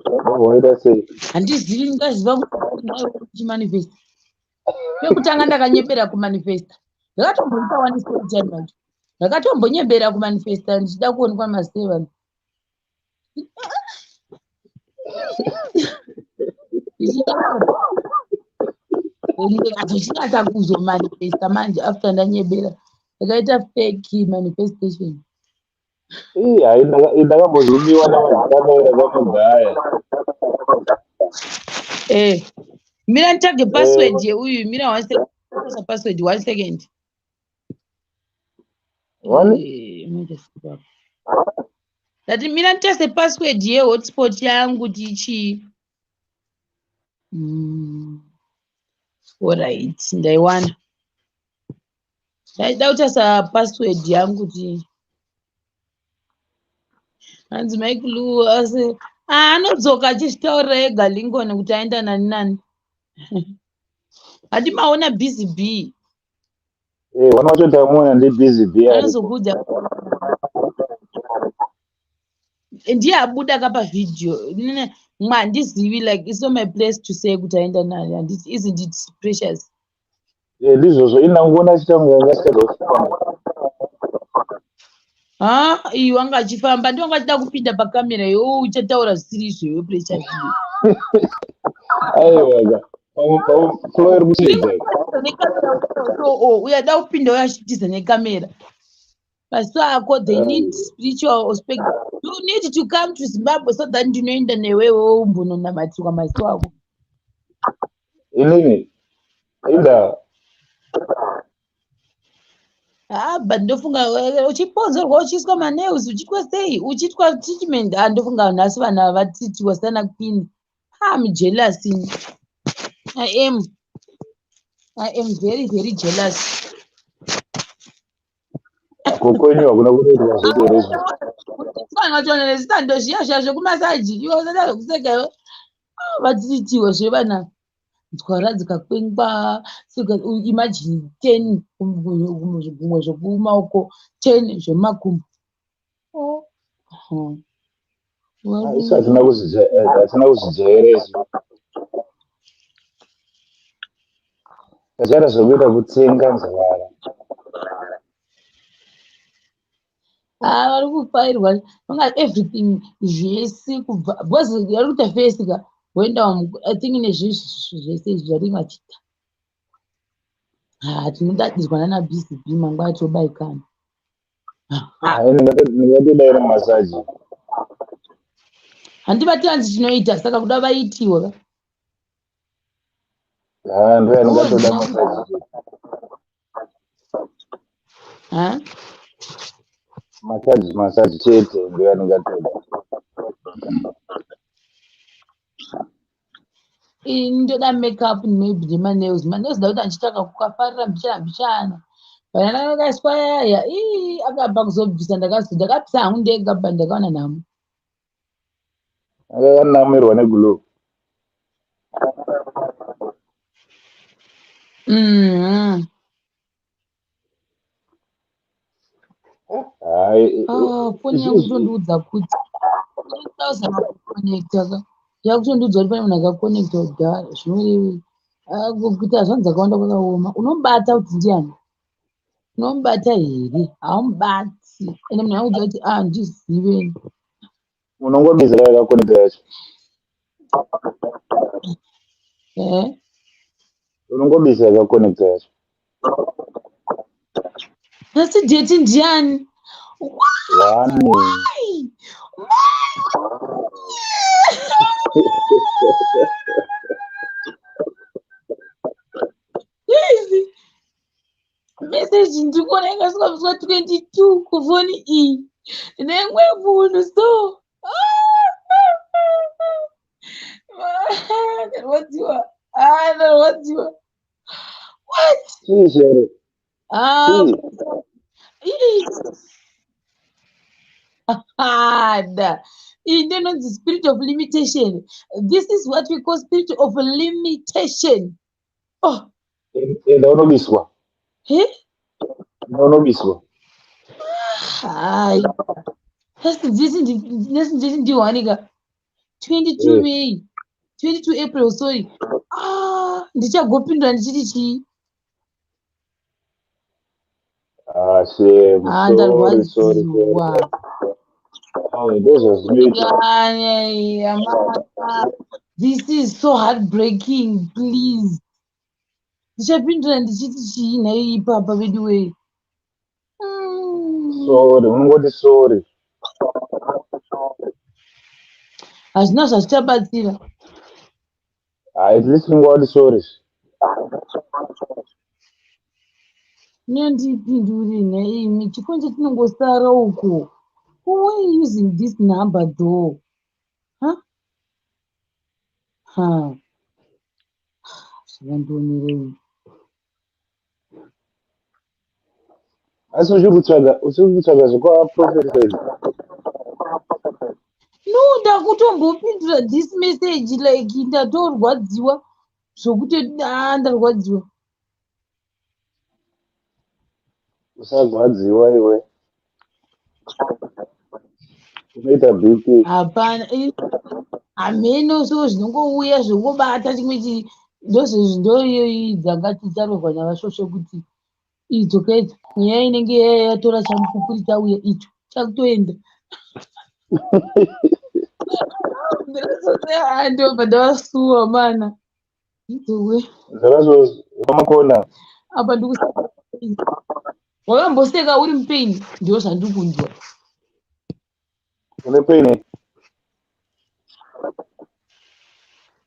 Ndobva waita sei? Handizivi, ndingaziva kuti chimanifesta pekutanga ndakanyepera kumanifesta. Ndakatomboita one story time yacho, ndakatombonyebera kumanifesta ndichida kuonekwa maseven, ndikazochinatsa kuzomanifesta manje after ndanyebera, ndakaita fake manifestation. Ii, hai, ndakambozumiwa namakamera kwamugaya. Eh, mira nditsvage password yeuyu. Mira one second, password, one second. One? Eh, unoita sei apa? Ndati mira nditeste password yehotspot yangu tichi. Alright, ndaiwana. Ndaida kutasa password yangu ti hanzi Michael asi, ah, anodzoka achizvitaurira ega Lincoln kuti aenda nani nani. Handi maona Busy B? Eh, wana wacho tamuona ndi Busy B aripo. Anozokuudza, ndiye abuda kapa vhidhiyo. Mwa handizivi, like, it's not my place to say kuti aenda nani, handiti? Isn't it precious? Eh, ndizvozvo, inanguona achiita kunge anga asingada kufamba. Ha, iyi wanga achifamba, ndiwanga achida kupinda pakamera. Iwe uchataura zvisiri izvo iwe, Precious. Aiwa, flow iri kuchinja. Uyada kupinda uyo achitiza nekamera. Maziso ako, they need spiritual aspect. You need to come to Zimbabwe so that ndinoenda newewe umbononamatirwa maziso ako. Inini inda? Ah, but ndofunga uchiponzorwa, uchiiswa manails, uchiitwa sei, uchiitwa treatment. Ah, ndofunga nhasi vanhu vatitiwa sana queen. I'm jealous. I am very very jealous. Kokwenyu hakuna kunoitwa zvese here izvo? Vana nezitando zviya zviya zvekumasaji, iwe usada zvekuseka iwe. Ah, vatitiwa zvevana nzwara dzikakwengwa. Imagine 10 zvigumwe zvekumaoko, 10 zvemakumbo. Oh. Ah, isu hatina kuzvijaira isu. Tajaira zvekuita kutsenga nzwara. Ah, vari kufairwa vanga everything zvese kubva, because vari kuita face ka voenda, I think, nezvizvi zvese izvi zvari vachiita. Ha, tinodadirwa nana Busy B mangwana, tobaikana. Hai, ndingatodaira masaji. Handibati, hanzi tinoita saka kuda vaitiwa ka. Ha, ndoya ndingatoda masaji. Ha? Masaji, masaji chete ndoya ndingatoda. Ini ndoda makeup, maybe nemanails. Manails ndakuti andichitaka kukafarira mbichana mbichana kana akaiswa yaya ii akabva kuzobvisa, ndakabvisa hangu ndega, but ndakaona nhamo. Akakanamirwa neglue. Hai. Ah, foni yangu kutondiudza kuti kuconnecta ka, yakutondiudza kuti pane munhu akaconnecta kudhara. Zvinorevei? Ah, kuita zvanhu dzakawanda kwakaoma. Unomubata kuti ndiani? Unomubata here? Haumubati. Ende munhu akuudza kuti, ah, ndizive. Unongobizira yakaconnecta yacho. Eh? Unongobisa yakaconnecta yacho. Asi date ndiani? One. Why? Why? Yes. Message ndikuona yakasvika musi wa22 kufoni iyi nemwe munhu, so ndarwadziwa. Ah, ndarwadziwa. Chii Shero? Ah, Chii? Da. Iyi ndinonzi spirit of limitation. This is what we call spirit of limitation. Oh, Enda unobiswa. he? Enda unobiswa. Hai. Nhasi nditi ndiwanika 22 Eh. May, 22 April, sorry. Ah, ndichagopindura ndichiti chii? Ah, shame. Ah, Sorry, sorry, sorry. ndarwadziwa. Ah, ndozvazvinoita. Ay, amana. This is so heartbreaking, please. Ndichapindura ndichiti chii nhai ipapa vedu wee? Sorry, unongoti sorry. Hazvina zvazvichabatsira. Ah, at least unongoti sorry. Nendipindure nhai imi, chifo chatinongosara uko. Who are you using this number though? Huh? Ha. Zvakandionerei. Asi uchiri kutsvaga zvekwaProphet Fred? No, ndakutombopindura this message like ndatorwadziwa zvokuti ah, ndarwadziwa. Usarwadziwa iwe. Unoita BP. Hapana, hameno so zvinongouya zvongobata chimwe chi ndozvezvi ndoiyoyi dzanga dzicharohwa navasvosve kuti idzoka idzo mweya inenge yatora chamupupuri chauya icho chakutoenda. Ndobva ndavasuwa mana iwe. Zvakazvo pamakona. Apa ndikuseka, wakamboseka uri mupain, ndo zvandiri kunzwa. Une pain?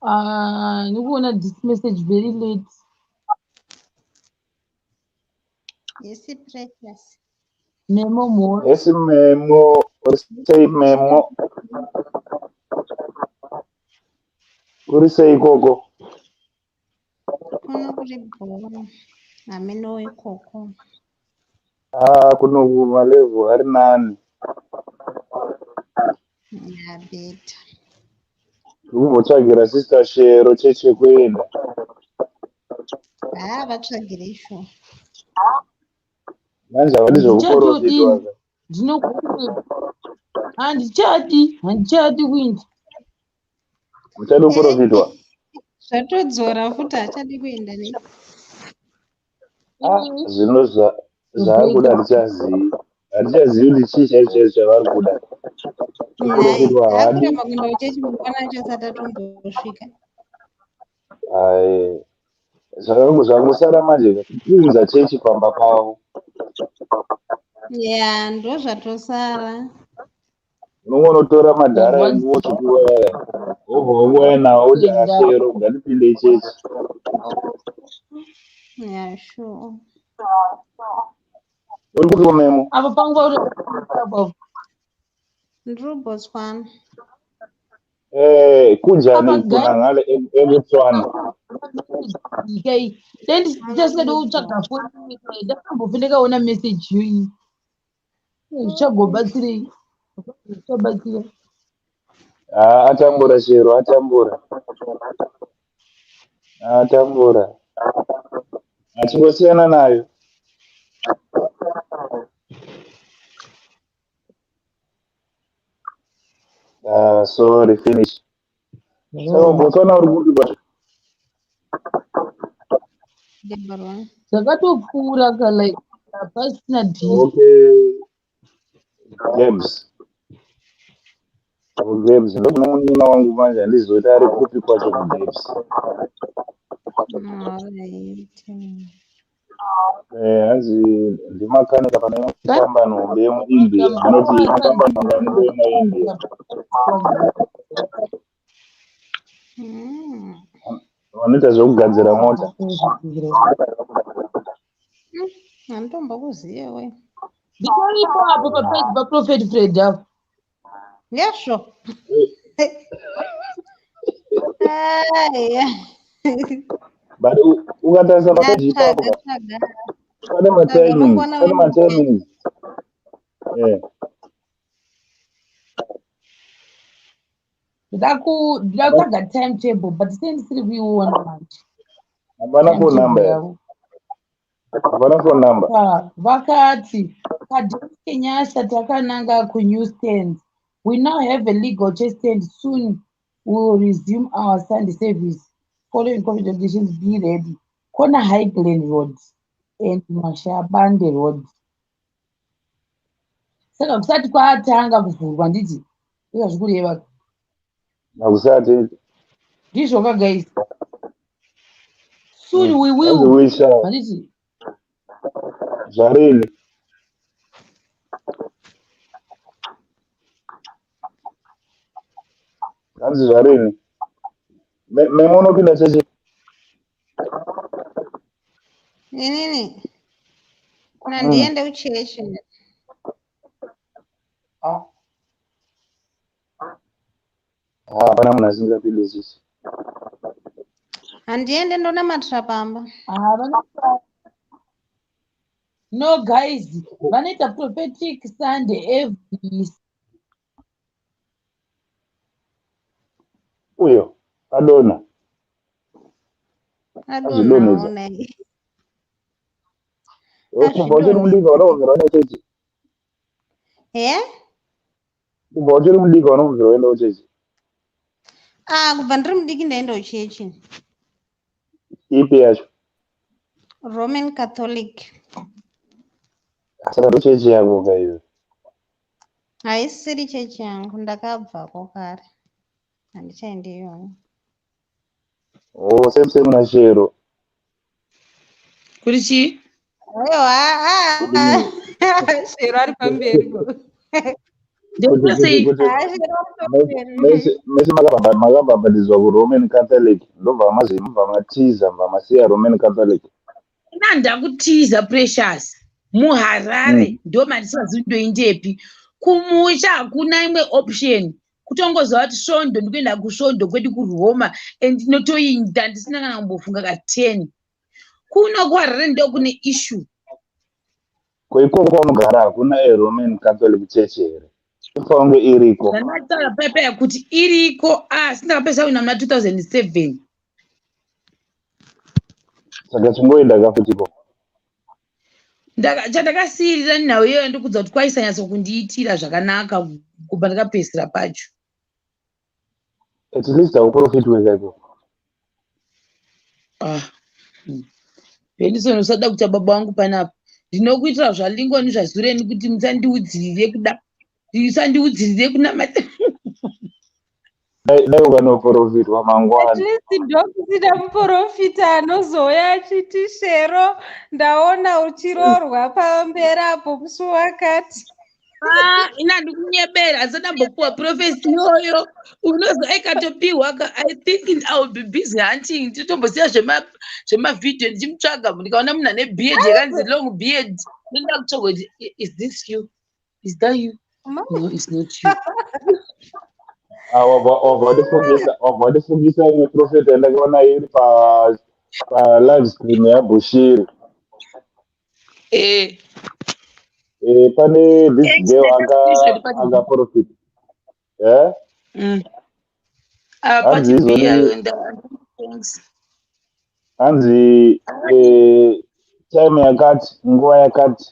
Ah, ndikuona this message very late. Yes, Precious. Memo more. Yes, Memo. Uri sei, Memo? Uri sei ikoko? Kuno kuri bhora. Hameno ikoko. Ah, kuno malevhu ari nani. Ya better. Tikumbotsvagira Sister Shero cheche kuenda. Ah, vatsvagire isho. Manje havadi zvekuprofitwa. Ndinokuti handichadi, handichadi kuenda. Muchadi kuprofitwa? Zvatodzora futi, hachadi kuenda ne. Ah, zvino zvaakuda hatichazivi. Hatichazivi kuti chii chaicho chaicho chavari kuda. Kuprofitwa havadi. Akuramba kuenda kuchechi, mangwana acho asati atombosvika. Ai, zvangosara manje kuunza chechi pamba pavo. Ya, ndo zvatosara. Unongonotora madhara enguo tsvuku aya, wobva wauya nawo kuti, "Ashero, ngatipinde chechi." Ya, sure. Uri kupi, Memo? Apa panguva apo. Ndiri Botswana. Eh, kunjani Apa khona ngale eBotswana? Nyika iyi dai ndisingade kutsvaga foni, ndakambofe ndakaona message iyoyi. Zvichagobatsirei? Zvichabatsira. Ah, atambura Shero, atambura. Atambura. Achingosiyana nayo. Ah, sorry, finish. Saka Botswana uri kupi kwacho? Gaborone. Zvakatopfuura ka, like hapasina dhiri. Okay. Gabs. Oh, Gabs, ndokuna munin'ina wangu manje, handizivi kuti ari kupi kwacho kuGabs. Alright. Eh, hanzi ndimakanika pane kambani hombe yemuIndia. Anoti makambani hombe yemuIndia. Vanoita zvekugadzira mota. Handitombokuziva we. Nditoripo apo papeji paProphet Fred apo. Yesvo. Aya. But ukatarisa papeji ipapo Tsvaga ka, tsvaga pane tsvaga matimings, unongoona pane vanhu matimings. Eh. Ndoda kutsvaga timetable, but sei ndisiri kuiona manje? Hapana phone Timetable number here. yavo. Hapana phone number. Vakati kaDocs Kenyasha takananga kunew stands. We now have a legal church stand. Soon we will resume our Sunday service following COVID regulations. Be ready. Corner High Glen Road and Mashabande Road. Saka kusati kwatanga kuvhurwa, nditi ndizvazvikureva? Hakusati. Ndizvoka, guys? Soon we Hanzi will we shall. Handiti? Zvarini? Hanzi zvarini? Memo unopinda chechi? Inini nandiende kuchechi. Ah, hapana munhu asingapindi chechi. Handiende, ndonamatira pamba. Ah, no guys, vanoita prophetic Sunday every Uyo adona. Adonawo Azvidonhedza. Nai. Kubva uchiri Azvidonhedza. mudiki waunobvira waenda kuchechi? He. Kubva uchiri mudiki waunobvira waenda kuchechi? Ah, kubva ndiri mudiki ndaenda kuchechi. Ipi yacho? Roman Catholic. Saka ndochechi yako ka iyo? Haisiri chechi yangu, ndakabvako kare, handichaendi iyoyo. Oh, same same naChero. Kuri chii? Aiwa, Shero ari pamberi. Ndekuita sei? Kuti Shero ari pamberi. Mese makabhabhatidzwa kuRoman Catholic, ndobva mazimubva matiza, mubva masiya Roman Catholic. Ina ndakutiza, Precious, muHarare ndo mandisingazivi ndoindepi. Kumusha hakuna imwe option, kutongoziva kuti svondo ndikuenda kusvondo kwedu kuRoma, and ndinotoinda ndisina kana kumbofunga ka10. Kuno kuHarare ndo kune issue. Ko ikoko kwaunogara hakuna aRoman Catholic church here? Inofanira kunge iriko. Zvandataura paipai kuti iriko, asi ndakapesa kuina muna 2007. Saka chingoenda kafuti ikoko. Chandakasiyirira nhau iyoyo, ndikudza kuti kwaisanyatso kundiitira zvakanaka kubva ndakapedzisira pacho. At least hauprofit wega ikoko. Ah. Benison, usada kuita baba vangu panapa. Ndinokuitira zvaLingoni zvazureni kuti musandiudzirire kuda, musandiudzirire kunamata. Dai ukanoprofitwa At mangwana. least ndokusina muprofita anozouya achiti, "Shero, ndaona uchiroorwa pamberi apo musi wakati." Ah, ina ndikunyebera, asati ndambopuwa prophecy iyoyo. Unozi aikatopiwa ka, I think I will be busy hunting. Nditombosiya zvemavhidhiyo ndichimutsvaga. Ndikaona munhu ane beard yakanzi long beard, ndoda kutsvaga kuti, "Is this you? Is that you? No, it's not you." Ah, wabva wandifungisa imwe profeta yandakaona iri pa live stream yaBushiri. Pane this girl akaprofita, eh? Ah, Hanzi pati izoni thanks. Hanzi time yakati, nguva yakati,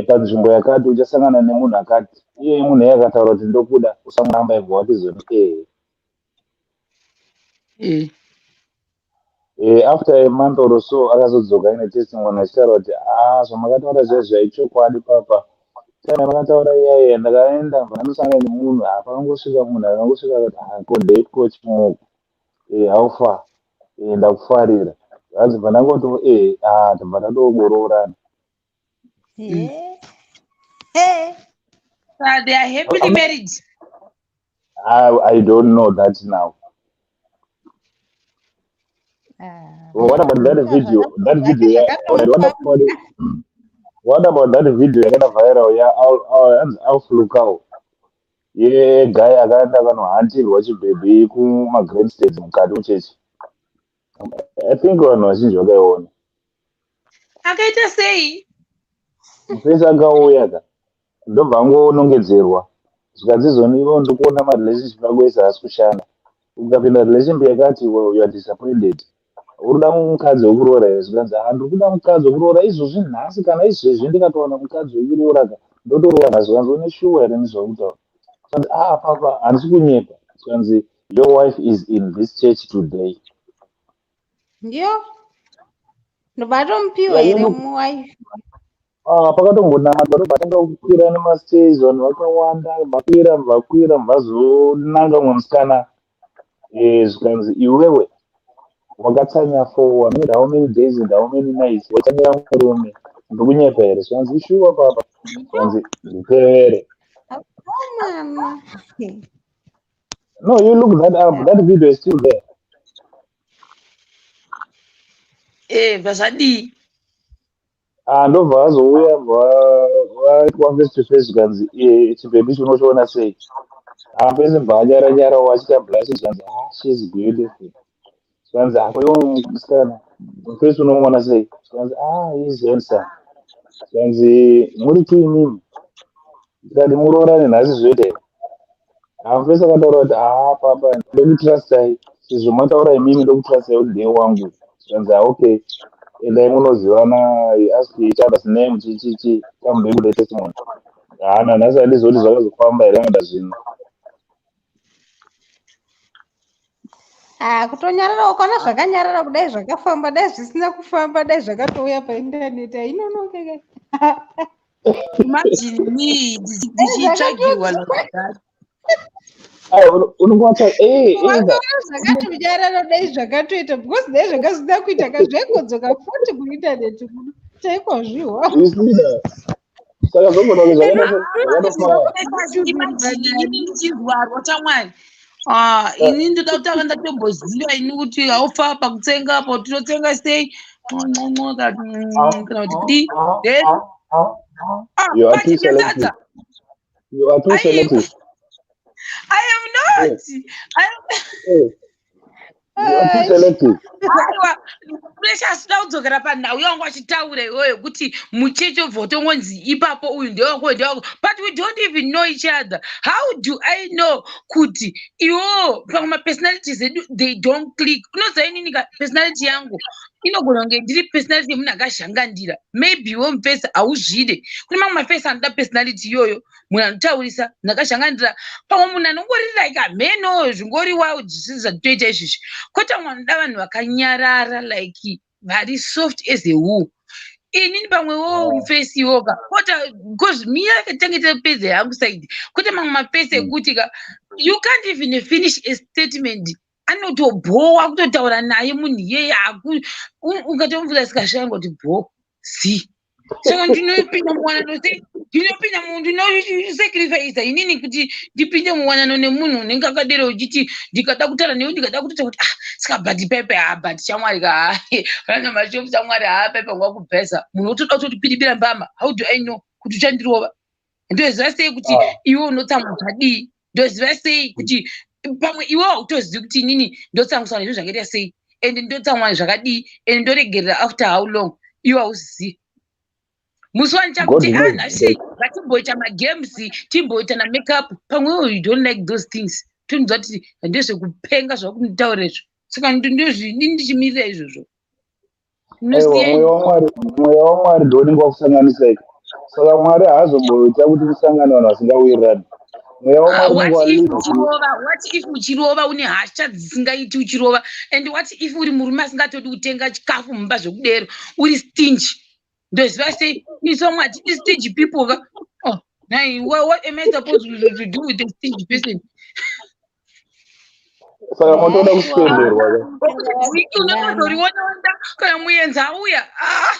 panzvimbo yakati uchasangana nemunhu akati. Iye munhu iye akataura kuti, "Ndokuda," usamuramba. Ibva watizoni. After a month or so akazodzoka aine testimony achitaura kuti, "Ah, zvamakataura zviya zvaichokwadi papa. Time yamakataura iyaiya ndakaenda, ndandosangana nemunhu. Apangosvika munhu, akangosvika akati, 'Ah, ko ndeiko chimoko? How far? Ndakufarira.' Hanzi bva ndangoti, ah, tabva tatongoroorana." He. They are happily married. I don't know that now. Ah, Well, what about that video? That video, yeah. Alright, what about that video yakaenda viral ya Alf Lukau? Ye guy akaenda akanohantirwa chibhebhi kumagrandstands mukati muchechi. I think vanhu vazhinji vakaiona. Akaita sei? Mufesi akauya ka, ndobva angonongedzerwa, zvikanzi izoni ivo ndikuona marelationship ako ese haasi kushanda. Ukapinda relationship yakati, well, you are disappointed. Uri kuda mukadzi wekuroora here? Zvikanzi, ha, ndiri kuda mukadzi wekuroora izvozvi nhasi, kana izvezvi ndikatowana mukadzi wekuroora ka, ndotoroora nhasi. Zvikanzi, une shuwa here nezvauri kutaura? Zvikanzi, ah, papa, handisi kunyepa. Zvikanzi, your wife is in this church today. Ndiyo, ndobva atomupiwa here muwife? Ah, pakatombonaka, ndobva tanga kukwira nemastairs, vanhu vakawanda vakwira, vakwira, vazonanga mumwe musikana. Zvikanzi, iwewe wakatsanya for how many days and how many nights, watsanyira murume, ndikunyepa here? Zvikanzi, ishuwa papa. Zvikanzi, nditevere. Mwana. No, you look that up, that video is still there. Zvadii? Ah, ndobva azouya, vaitwa face to face. Zvikanzi, chibhebhi chinochiona sei? Ah, pese bva anyara-nyarawo achiita blush. Zvikanzi, ah, she's beautiful. Zvikanzi, ah, iwe musikana, mufesi unomuona sei? Zvikanzi, ah, he's handsome. Zvikanzi, muri two imimi, ndikati muroorane nhasi, zvoita here? Ah, mufesi akataura kuti, ah, papa, ndokutrustai sezvo mataura imimi, ndokutrustai kuti ndeye wangu. Zvikanzi, ah, okay, endai munozivana, ask each other's name, chichichi, come back with the testimony. Hana nhasi handizoti zvakazofamba here kana zvino. Ah, kutonyarara, ukaona zvakanyarara kudai zvakafamba, dai zvisina kufamba dai zvakatouya paindaneti, hainonokeka. Imagine me ndichitsvagirwa like that. Aiwa, unonge wacha Wakaona zvakatonyarara dai zvakatoita, because dai zvakasina kuita ka, zvaingodzoka futi kuindaneti kuno chaikozviwa. You see that? Saka zvogona kunge zvakatofaya. Imagine inini ndichirwarwa chamwari. Ah, ini ndoda kutanga ndatomboziva ini kuti haufa pakutsenga apo, tinotsenga sei, nqonqonqo, kana kuti kudii, then ah, You are too but selective. sadza. You are too selective. I am not. I am You are too selective. Aiwa, Precious, da kudzokera panhau yangu achitaura iyoyo kuti muchechi obva utongonzi ipapo, uyu ndewako, ndewako, but we don't even know each other. How do I know kuti iwowo pamwe mapersonalities edu they don't click? Unoziva, inini ka, personality yangu inogona kunge ndiri personality yemunhu akazhangandira. Maybe iwe mufesi hauzvide. Kune mamwe mafesi anoda personality iyoyo, munhu anotaurisa, munhu akazhangandira, pamwe munhu anongori like hameno, zvingori wild, zvisiri zvatitoita izvizvi, kwete vamwe vanoda vanhu vakanyarara, like vari soft as a wool. Inini pamwewo mufesi iwoka kota, because mira tenge tapedza yangu side, kwete mamwe mafesi ekuti ka you can't even finish a statement, anotobhowa kutotaura naye munhu iyeye. Ukatomubvunza sikasvanga kuti bho si. Saka ndinopinda muwanano sei? Ndinopinda, ndinosacrifica inini kuti ndipinde muwanano nemunhu unenge akadero, uchiti ndikada kutaura newe, ndikada kutoita kuti, ah, saka but pepe, ha, but shamwari ka, rana mashopu shamwari, ha, pepe ngwakubhesa, munhu otoda kutotipidibira mbama. How do I know kuti uchandirova? Ndoziva sei kuti iwe unotsamwa zvadii? Ndoziva sei kuti pamwe iwe hautozivi kuti inini ndotsamwiswa nezvinhu zvakaita sei, and ndotsamwa zvakadii, and ndoregerera after how long? Iwe hauzivi. Musi wandichakuti, God ah, knows. Nhasi ngatimboita magames, timboita namakeup, pamwewo you don't like those things, tonzwa kuti ndezvekupenga zvakunditaura izvo. Saka ndozvini ndichimirira izvozvo. Aiwa, mweya waMwari, mweya waMwari ndo unenge wakusanganisai. Saka Mwari haazomboita kuti musangane vanhu vasingawirirani. Mweya waMwari unenge What if walead. uchirova? What if uchirova, une hasha dzisingaiti uchirova? And what if uri murume asingatodi kutenga chikafu mumba zvekudero, uri stingy? Ndoziva sei? Isomwe hatidi stingy people ka. Oh, nai, what am I supposed to do with a stingy person? Saka motoda kutenderwa ka. Wiki unotozoriona kana muenzi auya. Ah,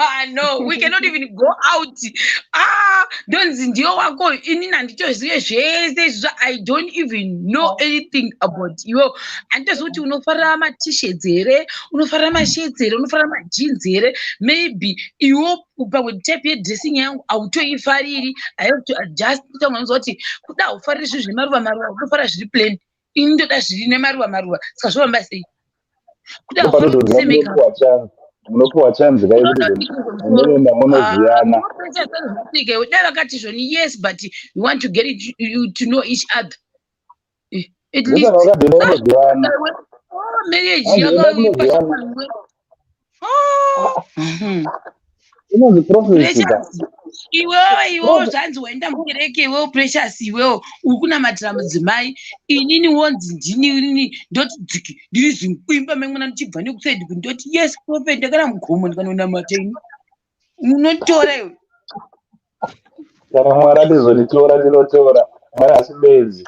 ah, no, we cannot even go out. Ah, ndonzi ndiyo wako, inini handitozive zvese izvozvo. I don't even know anything about iwe. Handitozivi kuti unofarira maT-shirts here, unofarira mashirts here, unofarira majeans here. Maybe iwo pamwe type yedressing yangu hautoifariri. I have to adjust. Kutanganzwa kuti kuda haufariri zvinhu zvemaruva maruva, unofarira zviri plain, ini ndoda zviri nemaruva maruva. Saka zvofamba sei? Kuti haufaniri Ndopanotonzi kusemeka. munopuwa chance, munopuwa chance kai kuti munoenda munoziyana. Dai vakati zvoni, yes, but you want to get it, you to know each other. At least Ndosaka vakati enda kunoziyana. Oh, marriage Hanzi enda yakaipa. kunoziyana. Oh. Inonzi prophecy ka. Precious, iwewe, iwewo, zvanzi waenda mukereke iwewo, Precious, iwewo uri kunamatira mudzimai. Inini wonzi ndini inini ndoti dziki ndiri zimkwimba memwana ndichibva nekusaidi kuti ndoti, "Yes, prophet," ndakana mugomo ndikanonamata. Ini unotora iwe? Kana Mwari atizonitora, ndinotora. Mwari asi benzi.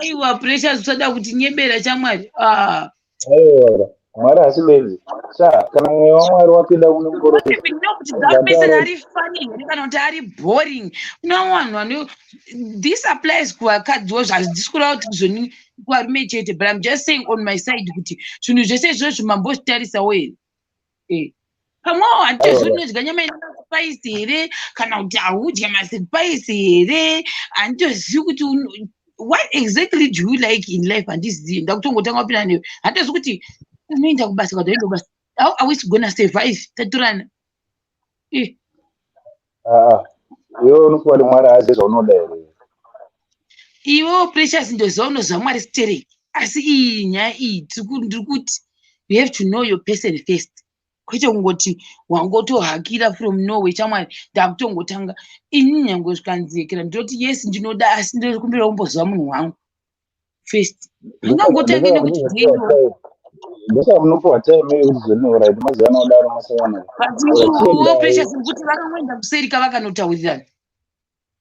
Aiwa, Precious, usada kuti nyebera chamwari. Ah. Aiwa, Mwari asi benzi sha. Kana mweya waMwari wapinda mune muprofita, Even know kuti that person ari funny here kana kuti ari boring. Kuna vanhu vano, this applies kuvakadziwo, zvazvisi kureva kuti zvoni kuvarume chete, but I'm just saying on my side kuti zvinhu zvese izvozvo mambozvitarisawo here? Pamwewo handitozivi, unodya nyama ine maspice here kana kuti haudya maspice here? Handitozivi kuti what exactly do you like in life. Handizivi, ndakutongotanga kupinda newe. Handitozivi kuti unoenda kubasa kana uenda kubasa, how are we gonna survive tatorana? Aa, iwe unofunga kuti Mwari haazivi zvaunoda here? Iwewo, Precious, ndoziva unoziva Mwari stereki, asi iyi nyaya iyi ndiri kuti you have to know your person first, kwete kungoti wangotohakira from nowhere. Chamwari, ndakutongotanga ini, nyange zvikanzekera ndinoti yes, ndinoda, asi ndinokumbira kumboziva munhu wangu first. Handingangotangi nekuti deiwo. Ndosaka munopuwa time yekuti zvoni, right, mazivana kudaro, masangana. Iwo, Precious, kuti vakangoenda kuseri kavakanotaurirana.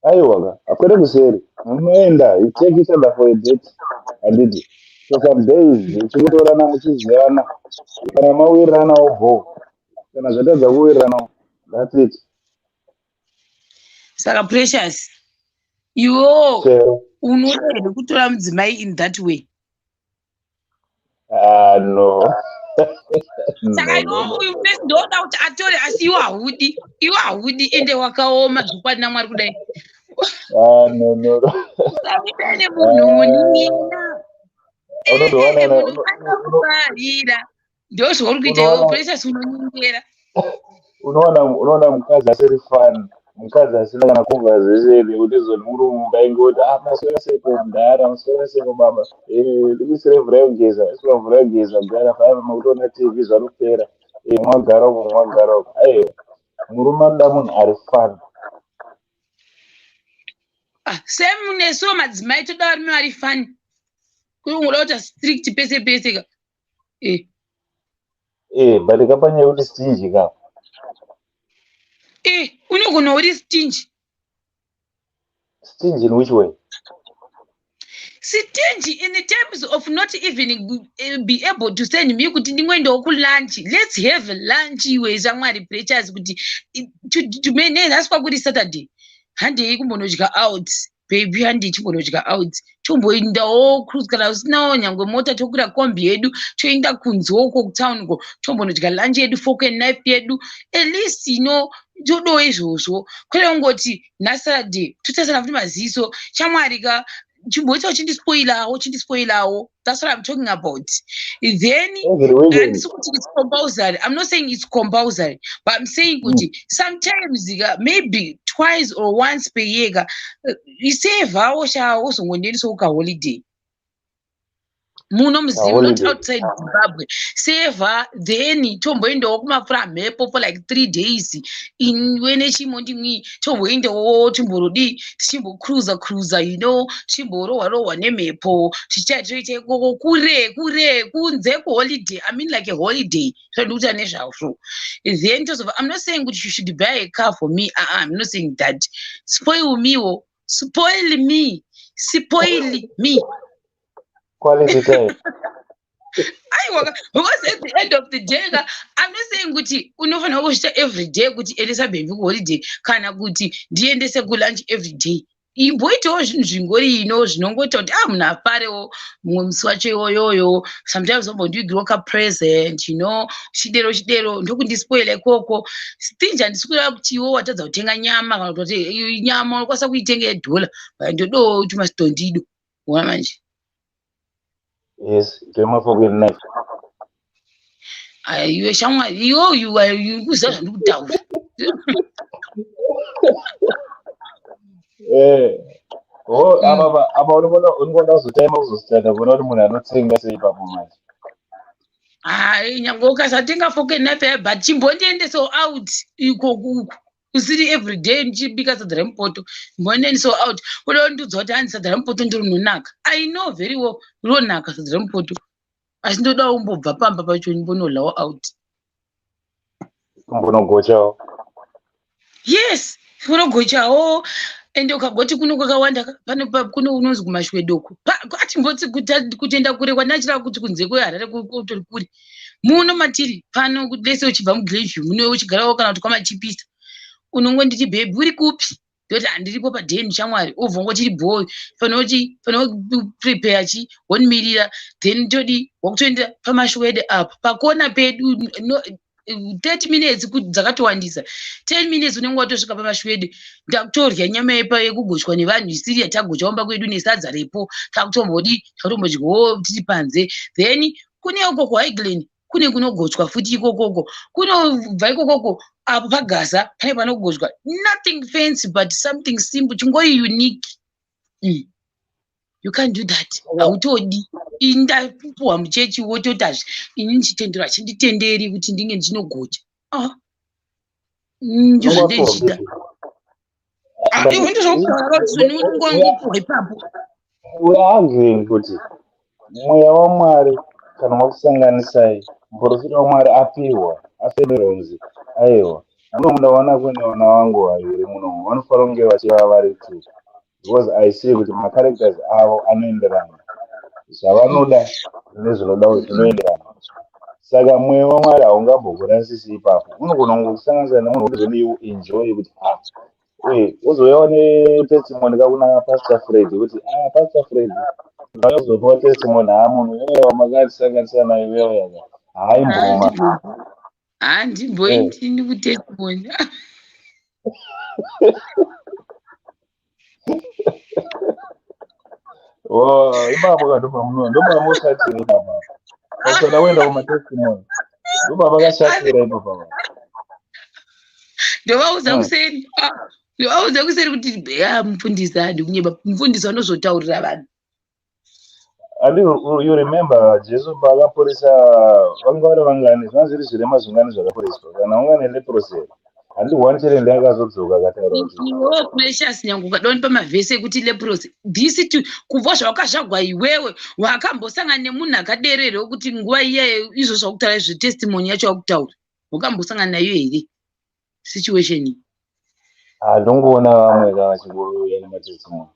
Aiwa ka, hakwete kuseri. Munoenda, you take each other for a date, handiti, for some days, uchikutorana muchizivana. Kana mawiriranawo, bo. Kana zvatadza kuwiriranawo, that's it. Saka Precious, iwewo Chero. unoda here kutora mudzimai in that way? Ah, no. Saka No, no, iwe uyu mufesi ndoda kuti atore, asi iwe haudi, iwe haudi, ende wakaoma zvokwadi naMwari kudai. Ah, no, no, no. Usaite nemunhu munin'ina. Unotowana Munhu anokufarira, ndozvauri kuita iwe. Precious, unonyengera. Unowana mukadzi asiri fun, mukadzi asina kana conversation yekuti zoni muri mumba ingoti, "Ah, maswera seko mudhara? Maswera seko baba? Ndikuisire mvura yekugeza." Isira mvura yekugeza, gara faiva makutoona TV, zvarupera. Mwagara uko, mwagara uko. Aiwa, murume anoda munhu ari fun. Ah, same nesuwo madzimai toda varume vari funny. Kuri kungoda kuita strict pese pese ka. But kapanyaya yekuti stingy ka. Unogona uri stingy. Stingy in which way? Stingy in terms of not even be able to send me kuti ndingoendawo kulunch, let's have lunch iwe shamwari Precious, kuti nhasi kwakuri Saturday, handei kumbonodya out, baby, handei timbonodya out, tomboendawo cruise. Kana usinawo nyangwe mota, tokwira kombi yedu, toenda kunze uko kutown uko, tombonodya lunch yedu, fork and knife yedu. At least todawo izvozvo, kwete kungoti nhasi Saturday totarisana futi maziso. Chamwari ka, chimboita uchindispoilawo, uchindispoilawo. That's what I'm talking about. Then Every weekend. Handisi kuti it's compulsory, I'm not saying it's compulsory, but I'm saying kuti sometimes ka, maybe twice or once per year ka, isevhawo sha, wozongondiendisawo kaholiday muno muzimu, not Kaholiday. outside Zimbabwe. Sevha, then tomboendawo kumafura mhepo for like 3 days, iwe nechimo ndimwi, tomboendawo, timborodii, tichimbocruisa cruisa, tichimborohwa rohwa nemhepo, tichichaitoita ikoko kure kure kunze kuholiday. I mean, like a holiday, zvandikuita nezvazvo. Then tozobva, I'm not saying kuti you should buy a car for me. Uh -uh, I'm not saying that. Spoil mewo, spoil me, spoil me. Quality time. Aiwa, because at the end of the day ka, I'm not saying kuti unofanira kuzviita every day, kuti endesa baby kuholiday kana kuti ndiendese kulunch every day. Imboitawo zvinhu zvingori ino zvinongoita kuti ah, munhu afarewo mumwe musi wacho iwoyoyo. Sometimes ombondiigirawo kapresent, chidero chidero, ndokundispoila ikoko. Stingy handisi kureva kuti iwe watadza kutenga nyama kana kuti nyama unokwanisa kuitenga yedhola, but ndodawo tumastondido, ona manje. Yes, tema fork and knife. Iwe shamwari, iwe uri kuziva zvandikutaura. Oh, apa unogona kuzotaima kuzositata kuona kuti munhu anotsenga sei ipapo manje. Hai, nyange ukasatenga fork and knife, but chimbondiendesawo out ikoku uku usiri everyday ndichibika sadza remupoto. Chimbondiendesawo out. Kuda kundiudza kuti hanzi sadza remupoto ndirinonaka. I know very well rinonaka sadza remupoto, asi ndoda kumbobva pamba pacho ndimbonodlawo out. Kumbonogochawo. Yes, unogochawo. Ende ukagoti kuno kwakawanda pano kuno unonzi kumashwedoko. Atimbotsi kutenda kure kwandachira kuti kunze kweHarare kutori kure. Muno matiri pano lese uchibva muGlenview muno uchigarawo kana kuti kwamachipisa. Unongonditi baby uri kupi? Ndoti handiripo padheni shamwari. Ubva ungotiri bho. Fanoti prepare chi wonimirira, then todi wakutoenda pamashwede apa pakona pedu, no, 30 minutes dzakatowandisa, 10 minutes unenge watosvika pamashwede. Ndakutorya nyama yepa yekugochwa nevanhu isiri yatagocha kumba kwedu nesadza repo. Takutombodi takutombodyawo tiri panze. Then kune uko kuHighland kune kunogochwa futi ikokoko. Kunobva ikokoko apo pagaza pane panogochwa. Nothing fancy but something simple chingori unique. You can't do that. Hautodi indapuhwa muchechi wototi hazvi inini chitendero hachinditenderi kuti ndinge ndichinogocha. Ah, ndizvo zvandeichida. Iwe ndizvokupuhwa ipapo. We are arguing kuti mweya waMwari kana wakusanganisai, muprofita waMwari apiwa afemerwa kunzi aiwa, muno ndaona kune vana vangu vaviri muno vanofanira kunge vachiva vari two, because I see kuti macharacters avo anoenderana, zvavanoda nezvinoda zvinoenderana. Saka mweya waMwari haungambokurasisi ipapo. Unogona kungokusanganisa nemunhu wekuzoni you enjoy kuti ah, uye wozouyawo netestimony kakuna Pastor Fred kuti ah, Pastor Fred, ndauya testimony. Ha, munhu iwewe wamakatisanganisa naye iwewe yaka haimboma. Handimboindini kutestimony. Oh, ipapo ka ndopamushatira ipapa. Pasada kuenda kumatestimony, ndopavakashatira ipapa. Ndovaudza kuseni. Ah, ndovaudza kuseni kuti ya mufundisi handi kunyeba. Mufundisi vanozotaurira vanhu. And you remember Jesu paakaporesa vanga vari vangani? Zvanga zviri zvirema zvingani zvakaporeswa? Kana unga neleprosy, handi one chete akazodzoka akataura kuti Iwewe Precious, nyange ukadaoni pamavhesi ekuti leprosy this to kubva zvawakazvagwa iwewe wakambosangana nemunhu akaderera wekuti nguva iyayo izvo zvakutaura izvo testimony yacho wakutaura wakambosangana nayo here situation iyi? Handongoona vamwe ka vachingouya nematestimony.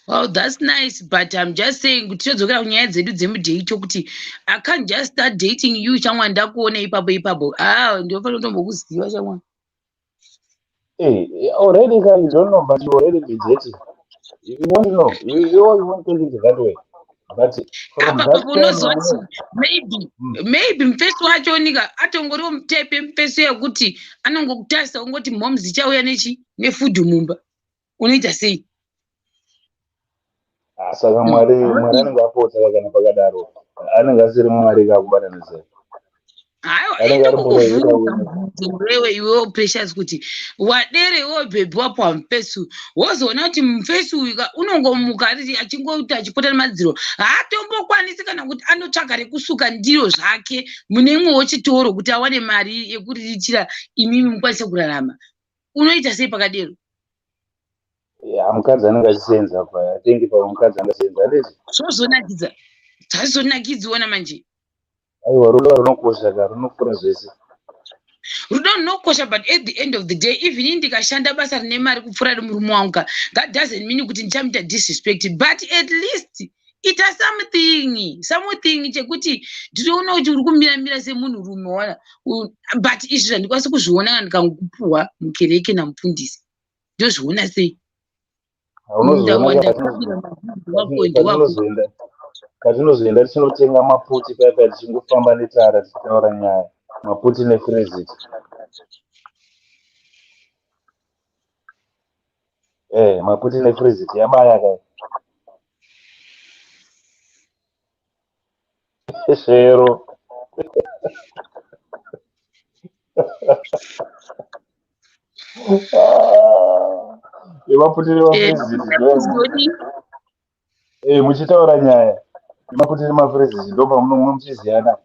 Well, that's nice, but I'm just saying kuti todzokera kunyaya dzedu dzemudate kuti I can't just start dating you shamwari ndakuona ipapo ipapo. Ah, ndinofanira kutombokuziva shamwari. Hey, already ka you don't know, but you already be dating. You won't know. You won't take it that way. But from Apa that time, unozoti maybe maybe mufesi wacho nika atongoriwo mutepe mufesi yekuti anongokutarisa ungoti moms ichauya nechi nefood mumba, unoita sei? Ah, saka Mwari anenge apotsa kana pakadaro. Anenge asiri Mwari kakubatanidza. Haiwa. Anenge ari munhu Indokukuvhunza mubvunzo wewe iwewo Precious kuti wadere iwewe bhebhi wapuwa mufesi uyu, wozoona kuti mufesi uyu ka unongomuka ari achingoti achipota nemadziro, haatombokwanisi kana kuti anotsvaga rekusuka ndiro zvake mune imwewo chitoro kuti awane mari yekuriritira imimi mukwanise kurarama. Unoita sei pakadero? Yeah, mukadzi anenge achisenza pa. I think pa mukadzi angasenza handiti? Zvozonakidza, zvazonakidziona manje. Aiwa, rudo runokosha ka, runopfuura zvese. Rudo runokosha, but at the end of the day, even ini ndikashanda basa rine mari kupfuura remurume wangu ka, that doesn't mean kuti ndichamuita disrespect, but at least ita something chekuti ndinoona kuti uri kumiramira semunhurume wana. But izvi zvandikwanisi kuzviona kana ndikangokupuhwa mukereke namufundisi, ndozviona sei? Unozoona patinozoenda tichinotenga maputi paya tichingofamba netara tichitaura nyaya, maputi nefrezit. Maputi nefrezit yabaya kai. Shero. Yemaputiro emafurezizi, muchitaura nyaya yemaputiro emafurezizi, ndopamunonge muchiziyana.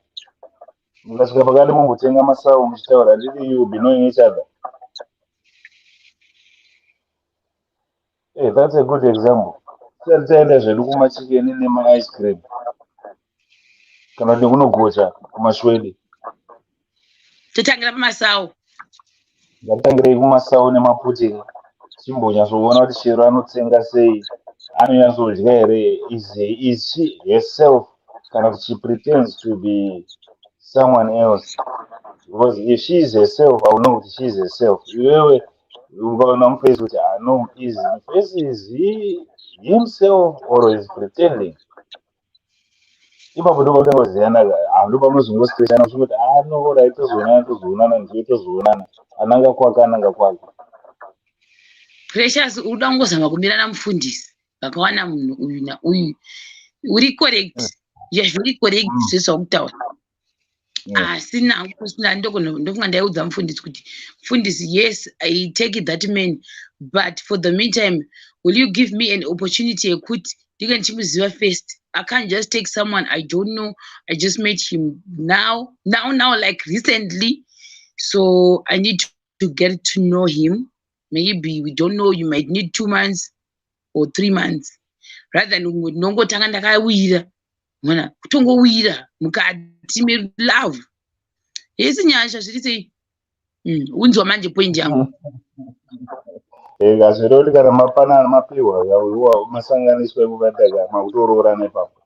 Mukasvika pakati mombotenga masawu muchitaura, handiti you be knowing each other? Hey, that's a good example. Tisati taenda zvedu kumachikeni nemaice cream kana kuti kunogocha kumashwede, totangira pamasawu. Ngatitangirei kumasawu nemaputiro, tichimbonyatsoona kuti Shero anotsenga sei, anonyatsodya here, is she herself kana kuti she pretends to be someone else? Because if she is herself, I will know kuti she is herself. Iwewe ukaona muface kuti, ah, no, is face, is he himself or is pretending? Ipapo ndo pamunoziyana, ndo pamunozongosipesana kuti, ah, no, right, tozoonana, tozoonana, ndiwe tozoonana, ananga kwake, ananga kwake. Precious, uda kungozama kumira namufundisi vakawana munhu uyu nauyu. Uri correct, you are very correct zvezvakutaura. Asi nakusina ndofunga ndaiudza mufundisi kuti, "Mufundisi, yes, I take that man, but for the meantime, will you give me an opportunity yekuti ndinge ndichimuziva first? I can't just take someone I don't know. I just met him now now now, like recently, so I need to get to know him. Maybe, we don't know, you might need 2 months or 3 months rather than ndongotanga ndakawira mona kutongowira mukati melove." Yesi, Nyasha, zviri sei? Unzwa manje point yangu. Kazviro kuti kana mapanana mapiwa masanganiswa ekukataka makutoroorana ipapo,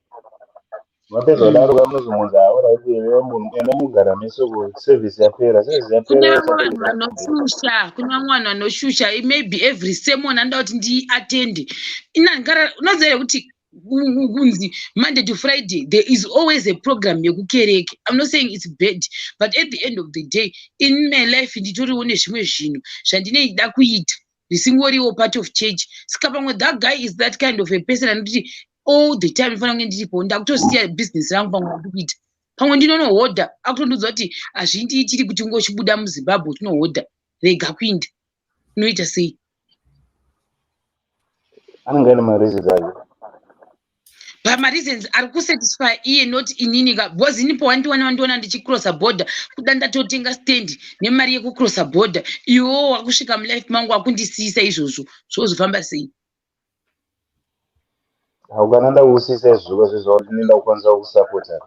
mapedza kudaro kamunozomunzi, alright, enda mugara meso, service yapera, service Kune yapera. Vamwe vanhu vanoshusha, kune vamwe vanhu vanoshusha. Maybe every sermon anoda kuti ndiatende. Unoziva here kuti kunzi Monday to Friday there is always a program yekukereke? I'm not saying it's bad, but at the end of the day, in my life nditoriwo nezvimwe zvinhu zvandinoida kuita zvisingoriwo part of church. Saka pamwe that guy is that kind of a person anotiti all the time ndifanira kunge ndiripo. Ndakutosiya business rangu, pamwe ndiri kuita, pamwe ndinonohodha, akutondiudza kuti hazvindiitiri kuti ungochibuda muZimbabwe uchinohodha, rega kuinda. Unoita sei? Anenge ane mareasons ake. Pamareasons ari kusatisfy iye, not inini ka, because ini pawandiwana, wandiona ndichicrossa border, kuda ndatotenga stand nemari yekucrossa border. Iwewo wakusvika mulife mangu wakundisiyisa izvozvo, zvozofamba sei? Haukana ndakusisa izvozvo zvezva kuti ndinoenda kukwanisa kusapota.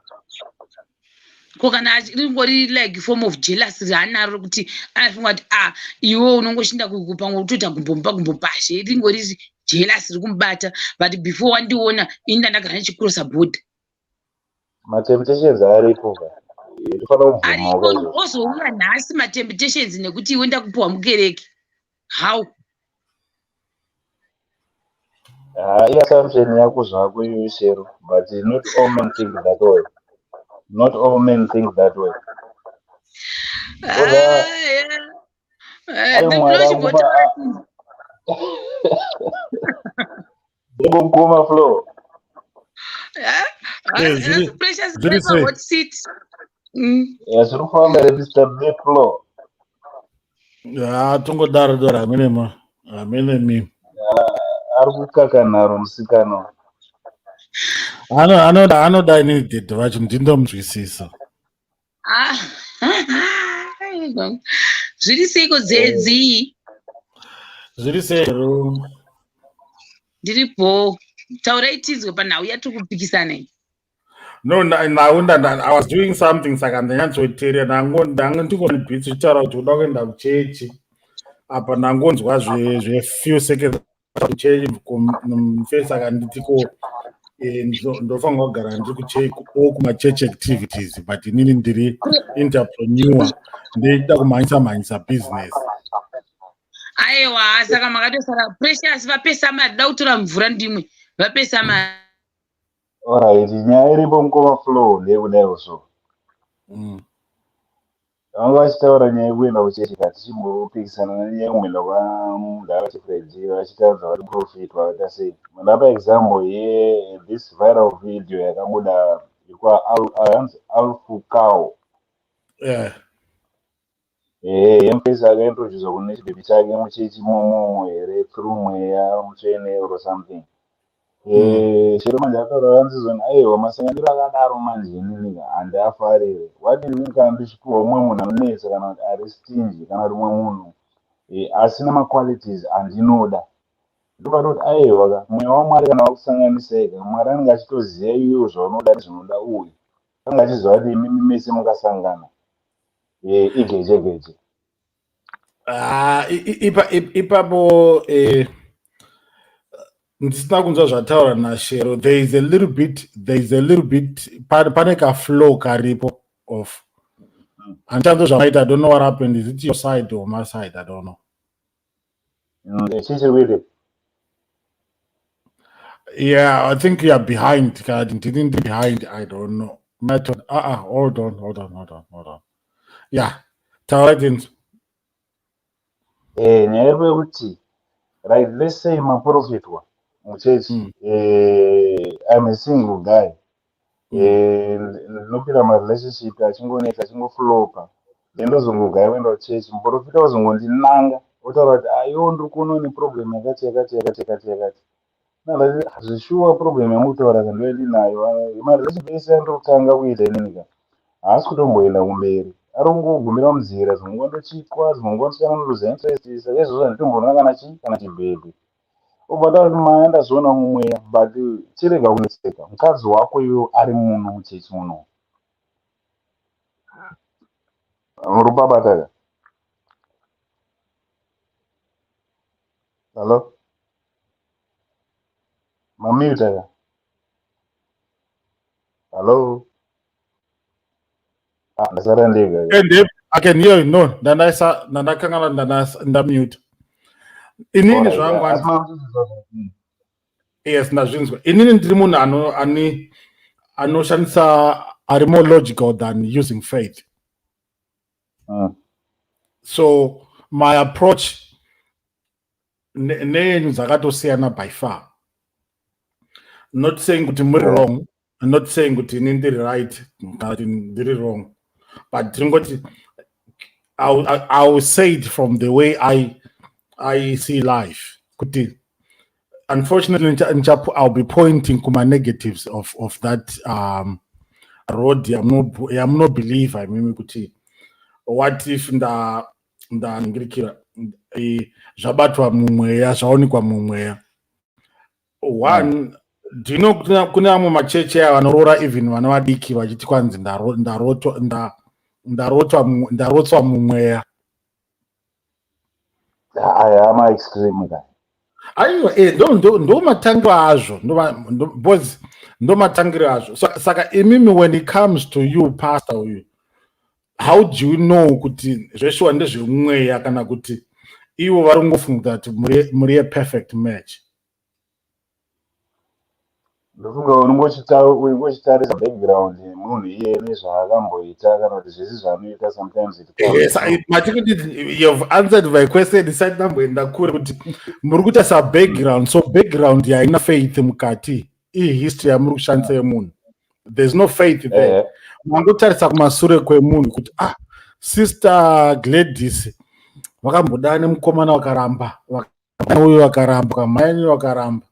Ko kana ringori like form of jealous raanaro, rekuti anofunga kuti, ah, iwe unongoshinda pamwe kutoita gumbomupa gumbo pashe, ringori jealous riri kumubata. But before wandiona ini ndandagara ndichicrossa border. Matemptations aripo ka, tofanira kubvumawo Ariko. Kaizvozvo. Ozouya nhasi matemptations nekuti iwe ndakupiwa mukereke, how? Ha, iassumption yako zvako iyoyo, Shero, but not all men think that way. Not all men think that way. Ah, yeah. Ai, Mwari akupa ndingomukoma Flow. Precious, Zviri sei? hot seat. Zviri kufamba here, Mr Bflow? Ya, tongodaro daro, hamene ma hamene mi. Ari kukaka nharo musikana. Anoda inini dhedhe vacho ndindomunzwisisa. Ah. Zviri seiko, Dzedzi? Zviri sero. Ndiripo, taurai tinzwe panhau yatiri kupikisana iyi. No, nhau I was doing something, saka ndanyatsoteerera. Ndango ndingoni bits uchitaura kuti uda kuenda kuchechi apa, ndangonzwa zvefew seconds kuchechi mufesi, akanditi ko ndofanira kugara ndiri kuchechi o kumachurch activities, but inini ndiri entrepreneur, ndida kumhanyisa mhanyisa business. Aiwa, saka makatosara. Precious, vapesa mari, da kutora mvura ndimwe, vapesa mari. Alright, nyaya iripo, mukoma Flow, ndeyekudaiwo so. Vanga vachitaura nyaya yekuenda kuchechi ka, tichimbopikisana nenyaya yekuenda kwamudhara Chifredzi, vachitaridza vari profit, vakaita sei. Ndapa example ye this viral video yakabuda. Hanzi Alfukao. Ehe, yemufesi akaintroducwa kune chibhebhi chake muchechi imomomo here, through mweya mutsvene or something. Chero manje akataura, hanzi zoni, aiwa, masanganiro akadaro manje inini handiafarire. Wadini kana ndichipiwa mumwe munhu anonetsa, kana kuti ari stingy, kana kuti mumwe munhu asina maqualities andinoda? Ndobata kuti aiwa ka, mweya waMwari kana wakusanganisai ka, Mwari anenge achitoziva iwewo zvaunoda nezvinoda uyu. Anenge achiziva kuti imimi mese mukasangana, igeje geje. Ah, ipapo ndisina kunzwa zvataura naShero, there is a little bit, there is a little bit, pane kaflow karipo off. Handichanzwa zvamaita. I don't know what happened. Is it your side or my side? I don't know. Chii chiri kuitika? Yeah, I think you are behind. Kana ndini ndi behind, I don't know. Method. Ah, ah, hold on, hold on, hold on, hold on. Yeah, taura tinzwa. Nyaya iripo yekuti, right, let's say maprofitwa muchechi. I'm a single guy. Ndinopinda marelationship achingonetsa, achingoflopa, then ndozongogaya kuenda kuchechi, muprofita wazongondinanga otaura kuti aiwo, ndiri kuona une problem yakati yakati yakati yakati yakati. Ndati zvishuwa, problem yamukutaura ka ndoyandinayo. Marelationship ese andiri kutanga kuita inini ka, haasi kutomboenda kumberi, ari kungogumira munzira. Dzimwe nguva ndochitwa, dzimwe nguva musikana anoluza interest. Saka izvozvo handitomboona kana chi kana chibhebhi. Obva taura kuti maya, ndazoona mumweya, but chirega kunetseka, mukadzi wako iwe ari muno muchechi muno. Muri kubabata ka? Hallo, mamuta ka? Hallo? Ah, ndasara ndega ka. And I can hear you. No, ndandaisa, ndandakangana, ndamute inini zvangu. Asi Yes, ndazvinzwa. Inini ndiri munhu ano ani anoshandisa, ari more logical than using faith. So my approach neyenyu dzakatosiyana by far. Not saying kuti muri wrong, not saying kuti ini ndiri right kana kuti ndiri wrong, but tiringoti I will say it from the way I see life kuti unfortunately I'll be pointing kuma negatives of that road yamunobelieve imimi, kuti what if ndaningirikira zvabatwa mumweya, zvaonekwa mumweya. One, do you know kune amwe machechi aya vanoroora even vana vadiki vachiti kwanzi ndarotswa mumweya? Aya maextreme ka. Aiwa, ndo matangiro azvo, because ndo matangiro azvo. Saka imimi, when it comes to you, pastor uyu, how do you know kuti zveshuwa ndezvemweya, kana kuti ivo vari kungofunga kuti muri a perfect match? Ndofunga unongochitarisa background yemunhu iye nezvaakamboita, kana kuti zvese zvaanoita. Sometimes it comes Yes, matikuti you've answered my question isati ndamboenda kure, kuti muri kuita sabackground. So background yaina faith mukati, ihistory yamuri kushandisa yemunhu. There's no faith there. Mangotarisa kumasure kwemunhu kuti, ah, Sister Gladys vakambodana nemukomana, vakaramba, uyu vakaramba, kamai vakaramba.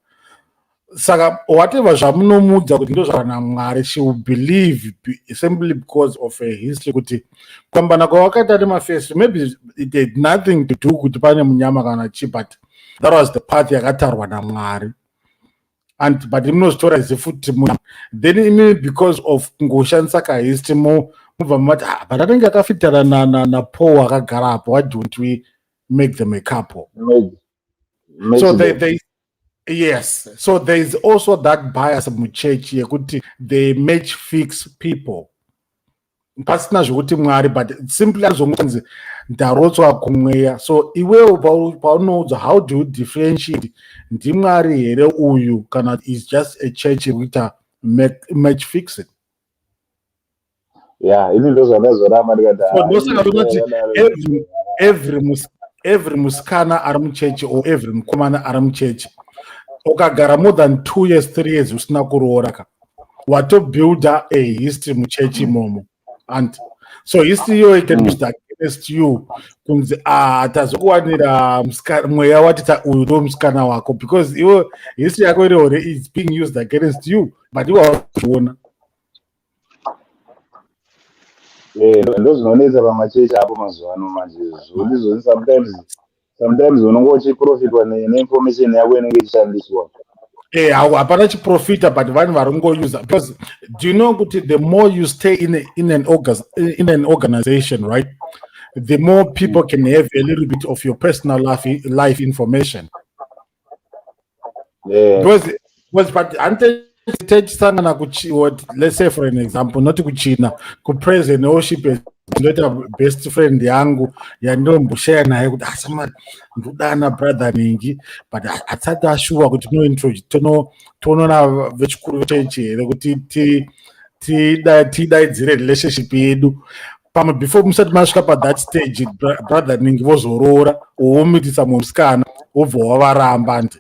Saka whatever zvamunomudza kuti ndozvana Mwari, she will believe simply because of a history, kuti kurambana kwavakaita nemafesi, maybe it had nothing to do kuti pane munyama kana chi, but that was the path yakatarwa naMwari. And but munozvitora sefuti, then imi, because of kungoshandisa kahistory, mubva mati, ah, but anenge akafitana naPaul akagara apo, why don't we make them a couple? Make So them. they, yes, so there is also that bias muchechi yekuti they match fix people pasina zvekuti Mwari, but simply azongonzi ndarotswa kumweya. So iwewo paunoudzwa, how do you differentiate ndiMwari here uyu, kana is just a church yekuita match fixing? Ya, ini ndozvandazoramba ndikati So ah, ndosaka ini ndinoti zvakadaro. every musikana ari muchechi or every mukomana ari muchechi, ukagara more than 2 years, 3 years usina kuroora ka. Watobuilda a history muchechi imomo, and so history iyoyo can be used against you, kunzi, "Ah, tazokuwanira mweya wati uyu ndo musikana wako," because iwo history yako iri already is being used against you, but iwe hauzviona. Ndo zvinonetsa pamachechi apo mazuva ano manje, zvoti zvoni sometimes unonge uchiprofitwa neinformation yako inenge ichishandiswa. Hapana chiprofita, but vanhu vari kungousa, because do you know kuti the more you stay in an organization, right, the more people can have a little bit of your personal life information? Because but handichisangana kuchi, what, let's say for an example, not kuchina, kupraise and worship, ndoita best friend yangu yandinomboshaya naye kuti asama ndodana brother ningi, but hatisati ashuwa kuti tonoona vechikuru vechechi here kuti tidaidzire relationship yedu. Pamwe before musati masvika pathat stage, brother ningi vozoroora, womitisa mumwe musikana, wobva wavaramba ndi,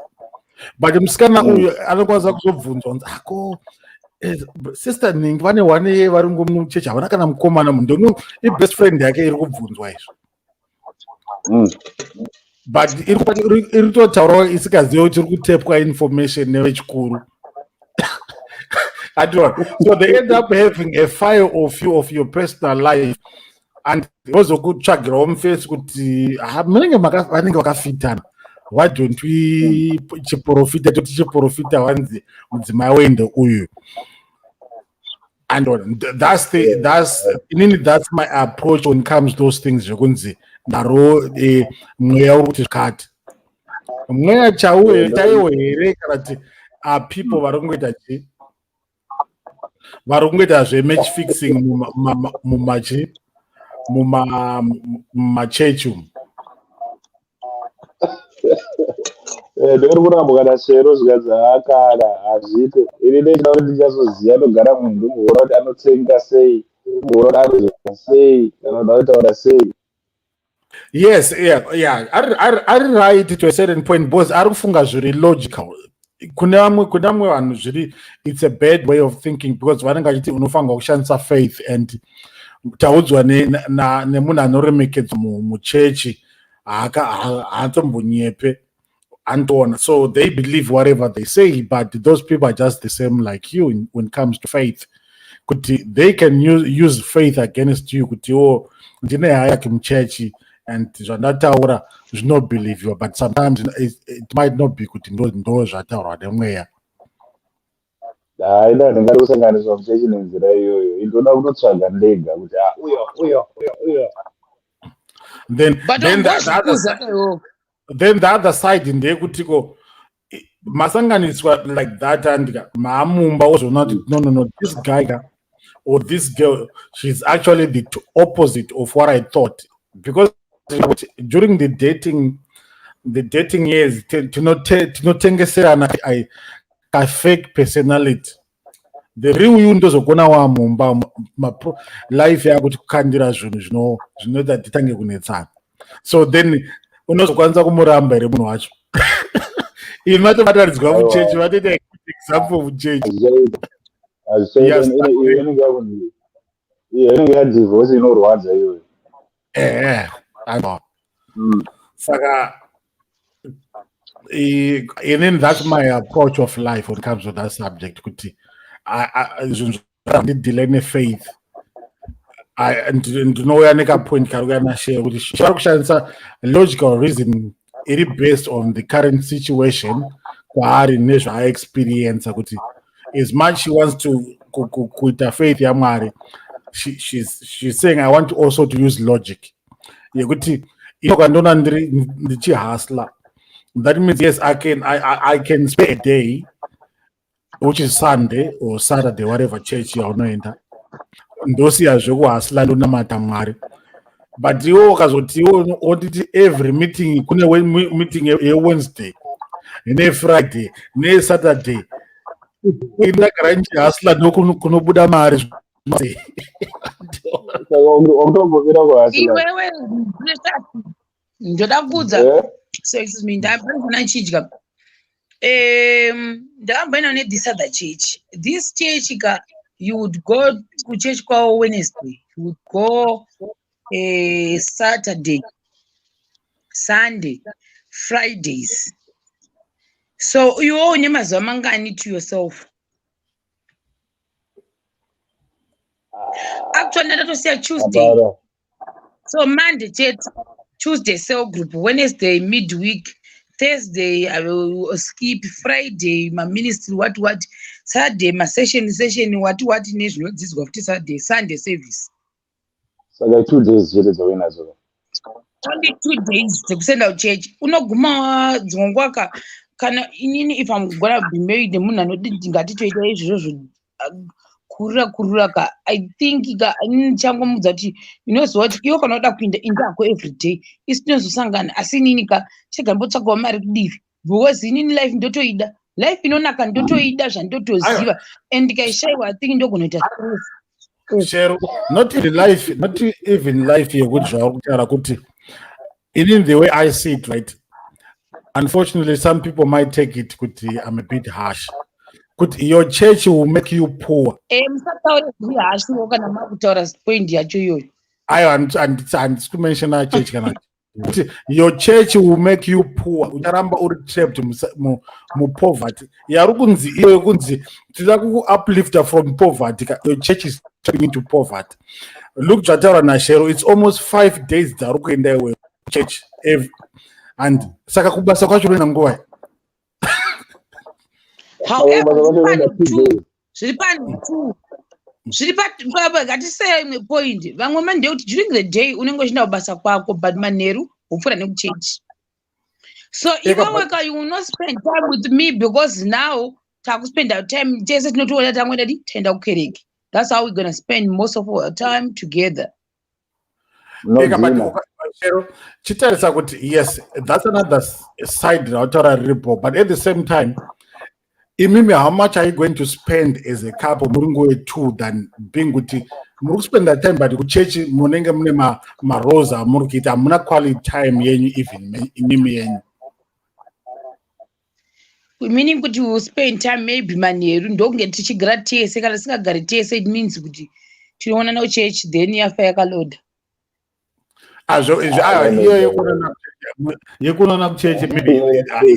but musikana uyu anokwanisa kuzobvunzwa kunzi, "Ako sister ningi vane one year vari muchechi, havana kana mukomana." Munhu ibest friend yake iri kubvunzwa izvo, but iri kutotaurawo isingazivi kuti iri kutepwa information nevechikuru. Ationa, so they end up having a file of you, of your personal life, and vozokutsvagirawo mufesi kuti, "Ah, munenge vanenge vakafitana, why don't we chiprofita?" Toti chiprofita, wanzi mudzimai wende uyu. And that's the that's inini, that's my approach when it comes to those things zvekunzi ndaro mweya uri kuti zvikati, mweya chaiwo chaiwo here, kana kuti are people vari kungoita chi vari kungoita zvematch fixing mumachi mumachechi umu. Ndiri kurambwa kana shero zvikanzi haakana hazviite. Ini ndechida kuti ndichazoziva ndogara munhu ndimboona kuti anotsenga sei, ndimboona kuti anozoita sei, kana kuti anotaura sei. Yes, yeah, ari right to a certain point, because ari kufunga zviri logical. Kune vamwe vanhu zviri, it's a bad way of thinking, because vanenge vachiti unofanirwa kushandisa faith and taudzwa nemunhu anoremekedzwa muchechi, haatombonyepe, antoona. So they believe whatever they say, but those people are just the same like you when it comes to faith, kuti they can use faith against you, kuti o ndine hierarchy muchechi and zvandataura zvinobelieviwa, but sometimes it might not be kuti ndo zvataurwa nemweya. Hai, nda ndingadi kusanganiswa muchechi nenzira iyoyo. Indoda kutotsvaga ndega kuti, ah, uyo uyo uyo uyo. Then But then the ungozvikuza iwo. Then the other side ndeyekutiko masanganiswa like that and maamumba, wozoona kuti, No, this guy ka, or this girl, she's actually the opposite of what I thought," because during the dating years tinotengeserana ka fake personality. The real you ndozokuona wamumba, life yakuti kukandira zvinhu zvinoita titange kunetsana. So then unozokwanisa kumuramba here munhu wacho? Imi matobatanidzwa muchechi, vatoita example muchechi. Hazvichaita, hazvichaita. Yes. Inenge yakunzi iyo inenge yadivorce inorwadza iyoyo. Ehe, aiwa. Saka inini that's my approach of life when it comes to that subject, kuti zvinhu ndidhile nefaith. Ndinouya nekapoint kari kuya nashare kuti vari kushandisa logical reason iri based on the current situation kwaari nezvaaexperienca, kuti as much she wants to kuita faith yaMwari, she's saying, "I want also to use logic," yekuti ino kwandiona ndiri ndichihustla, that means yes, I can spare a day, which is Sunday or Saturday, whatever church yaunoenda, ndosiya zvekuhustla, ndonamata Mwari. But iwo ukazoti iwo wotiti every meeting, kune meeting yeWednesday neFriday neSaturday, ndagara ndichihustla, ndokunobuda mari. Saka wakutombomira kuhustla. Iwewe ndoda kuudza. Eh? So excuse me, ndapana chidya. Ndakamboenda ne this other church. This church ka, you would go kuchurch kwavo Wednesday, you would go Saturday, Sunday, Fridays. So iwe une mazuva mangani to yourself? Actually, ndatosiya Tuesday. Hapana. So Monday chete, Tuesday cell group, Wednesday midweek, Thursday I will skip, Friday maministry, what what, Saturday masession session, what what, nezvinodzidzwa futi Saturday, Sunday service. Saka 2 days chete dzauinadzo. Only 2 days dzekusenda kuchechi. Unoguma dzimwe nguva ka, kana inini, if I'm gonna be married nemunhu anoti ngatitoita izvozvo, kurura kurura ka, I think ka inini ndichangomudza kuti inoziva kuti iwe kana uda kuinda, indako everyday, isi tinozosangana. Asi inini ka chega ndimbotsvagawo mari kudivi, because inini life ndotoida, life inonaka ndotoida, zvandotoziva, and ndikaishayiwa, I think ndogona kuita stress. Shero, not even life, not even life yekuti zvauri kutaura kuti in the way I see it, right? Unfortunately, some people might take it kuti I'm a bit harsh, kuti your church will make you poor. Musataure zviri harshwo kana makutaura point yacho iyoyo. Aiwa, handisi kumentiona church kana kuti your church will make you poor. Ucharamba uri trapped mupoverty yari kunzi iyo yekunzi tida kuuplifta from poverty. Your church is trapping into poverty. Look, zvataura naShero, it's almost 5 days dzauri kuenda iwe church and saka kubasa kwacho unoenda nguvai? However, Basa vacho unoenda two days. Zviri pane two, zviri ngatiseye imwe point. Vamwe mani ndeyekuti during the day unenge uchienda kubasa kwako, but manheru wopfuura nekuchechi. So iwewe ka, you will not spend time with me, because now takuspenda time tese, tinotoona tangoenda di taenda kukereke. That's how we're gonna spend most of our time together. No Eka, but dinner. Shero, chitarisa kuti yes, that's another side rautaura riripo, but at the same time, imimi, how much are you going to spend as a couple muri nguve two than being kuti muri kuspenda time, but kuchechi munenge mune maroles amuri kuita, hamuna quality time yenyu even imimi yenyu? Meaning kuti we will spend time maybe manheru, ndokunge tichigara tese. Kana tisingagari tese, it means kuti tinoonana kuchechi, then yafa yakaloda. Azvo izvi, Ah, aiwa, no, iyo no. Yekuonana kuchechi maybe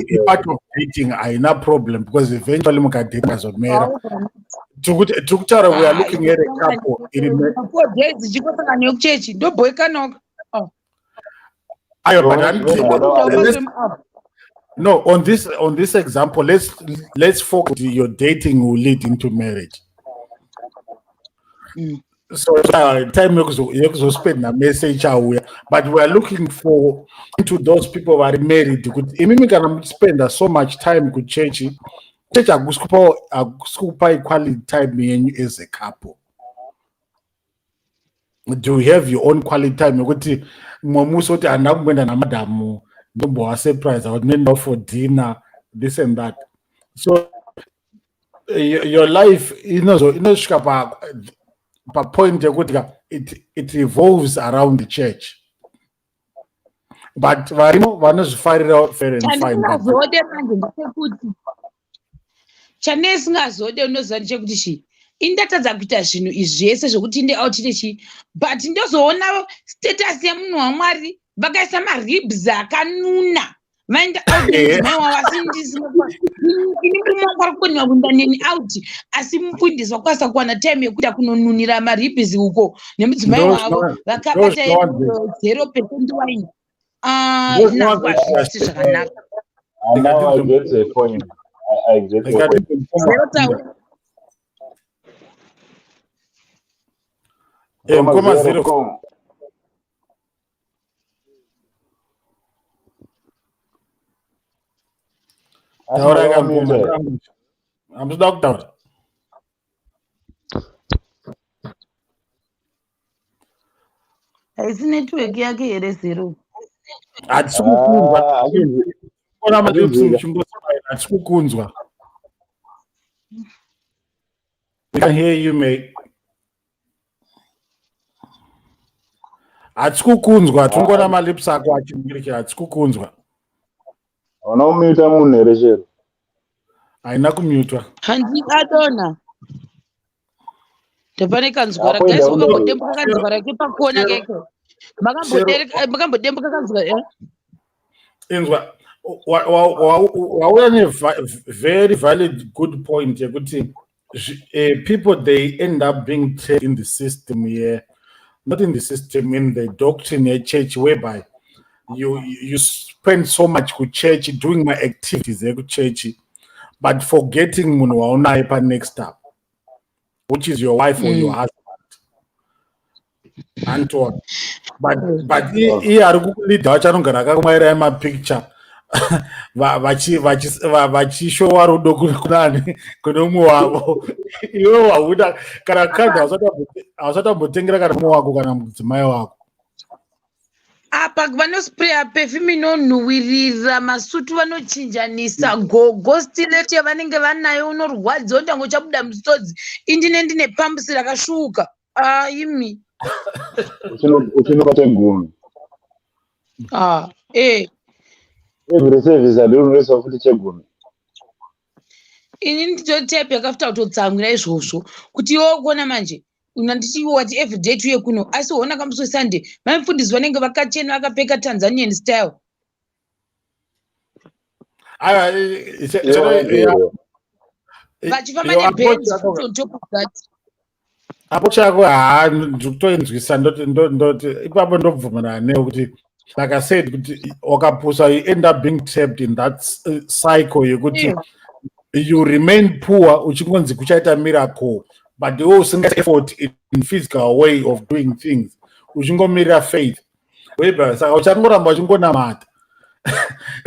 Iyo part of dating, haina problem, because eventually mukadate mazomera. Tiri kutaura, we are looking at a couple iri 4 days ichingosangana nekuchechi, ndobhoikanoka. Aiwa, but no, on this example, let's focus, your dating will lead into marriage. So time yekuzospenda mese ichauya, but we are looking for into those people vari married, kuti imimi kana muchispenda so much time kuchechi, chechi hakusi kupai quality time yenyu as a couple. Do you have your own quality time yekuti mumwe musi kuti handina kumboenda namadhamu, ndombovasurprise kuti ndoenda for dinner, this and that? So your life inosvika papoint yekuti ka it revolves around the church, but varimo vanozvifarira, fair and fine, but Chandisingazode manje ndechekuti, chandisingazode, unoziva, ndechekuti chii? Indatadza kuita zvinhu izvi zvese zvokuti inde out nechi, but ndozoona status yemunhu waMwari vakaisa maribs akanuna, vaenda out nemudzimai wavo, asi ini murume wangu ari kukoniwa kuenda neni out, asi mufundisi wakwanisa kuwana time yekuita kunonunira maribs uko nemudzimai wavo vakabata 0% wine. Ndozvinowanza Nako hazvisi zvakanaka. And now I get the point. I get the point. Zero taura. Mukoma Zero, Zero. come. Taura ka, Mute. mukoma, hamusida kutaura. Haisi network yake here, Zero? Hatisi kukunzwa. Ah, Ona malips. Hatinzwika. Muchingosmaila, hatisi kukunzwa. We can hear you, mate. Hatisi kukunzwa, tingoona malips ako achimirikira, hatisi kukunzwa. Hauna kumuta munhu here, Shero? Haina kumutwa. Handi adona. Ndopane kanzwara Apo guys, enda wakambodembuka kanzwara kepakona keke. Makambodembuka kanzwara. Eh? Inzwa, wauya ne-very valid good point yekuti people, they end up being trained in the system here, not in the system, in the doctrine yechurch, whereby you spend so much kuchurch doing my activities ekuchechi, but forgetting munhu waunaye panext up, which is your wife or your husband, anton. But iye ari kukuleada wacho anogara akakumwairai mapicture vachishowa rudo kunani, kune umwe wavo. Iwe hauna kana kadhi, hausati wambotengera kana mumwe wako kana mudzimai wako. Apa vanospraya perfume inonhuhwirira, masutu vanochinjanisa, gogo stiletto yavanenge vanayo unorwadziwa ndange uchabuda musodzi. Indine ndine pambusi rakasvuuka aimi. Uchinopa chegumi. Ah, eh. Every service handinonoisa futi chegumi. Ini ndito type yakafuta kutotsamwira izvozvo kuti iwe kuona manje unanditi wati everyday tuye kuno, asi hona kamusi weSunday maimufundisi vanenge vakachena vakapfeka Tanzanian style. Aiwa, vachifamba neBenz futi on top of that. Apo chako, haa, ndikutoinzwisa. Ndoti ipapo ndobvumirana newe kuti, like I said, kuti wakapusa, you end up being trapped in that cycle yekuti you remain poor, uchingonzi kuchaita miracle, but iwe usinga effort in physical way of doing things, uchingomirira faith weba. Saka uchangoramba uchingonamata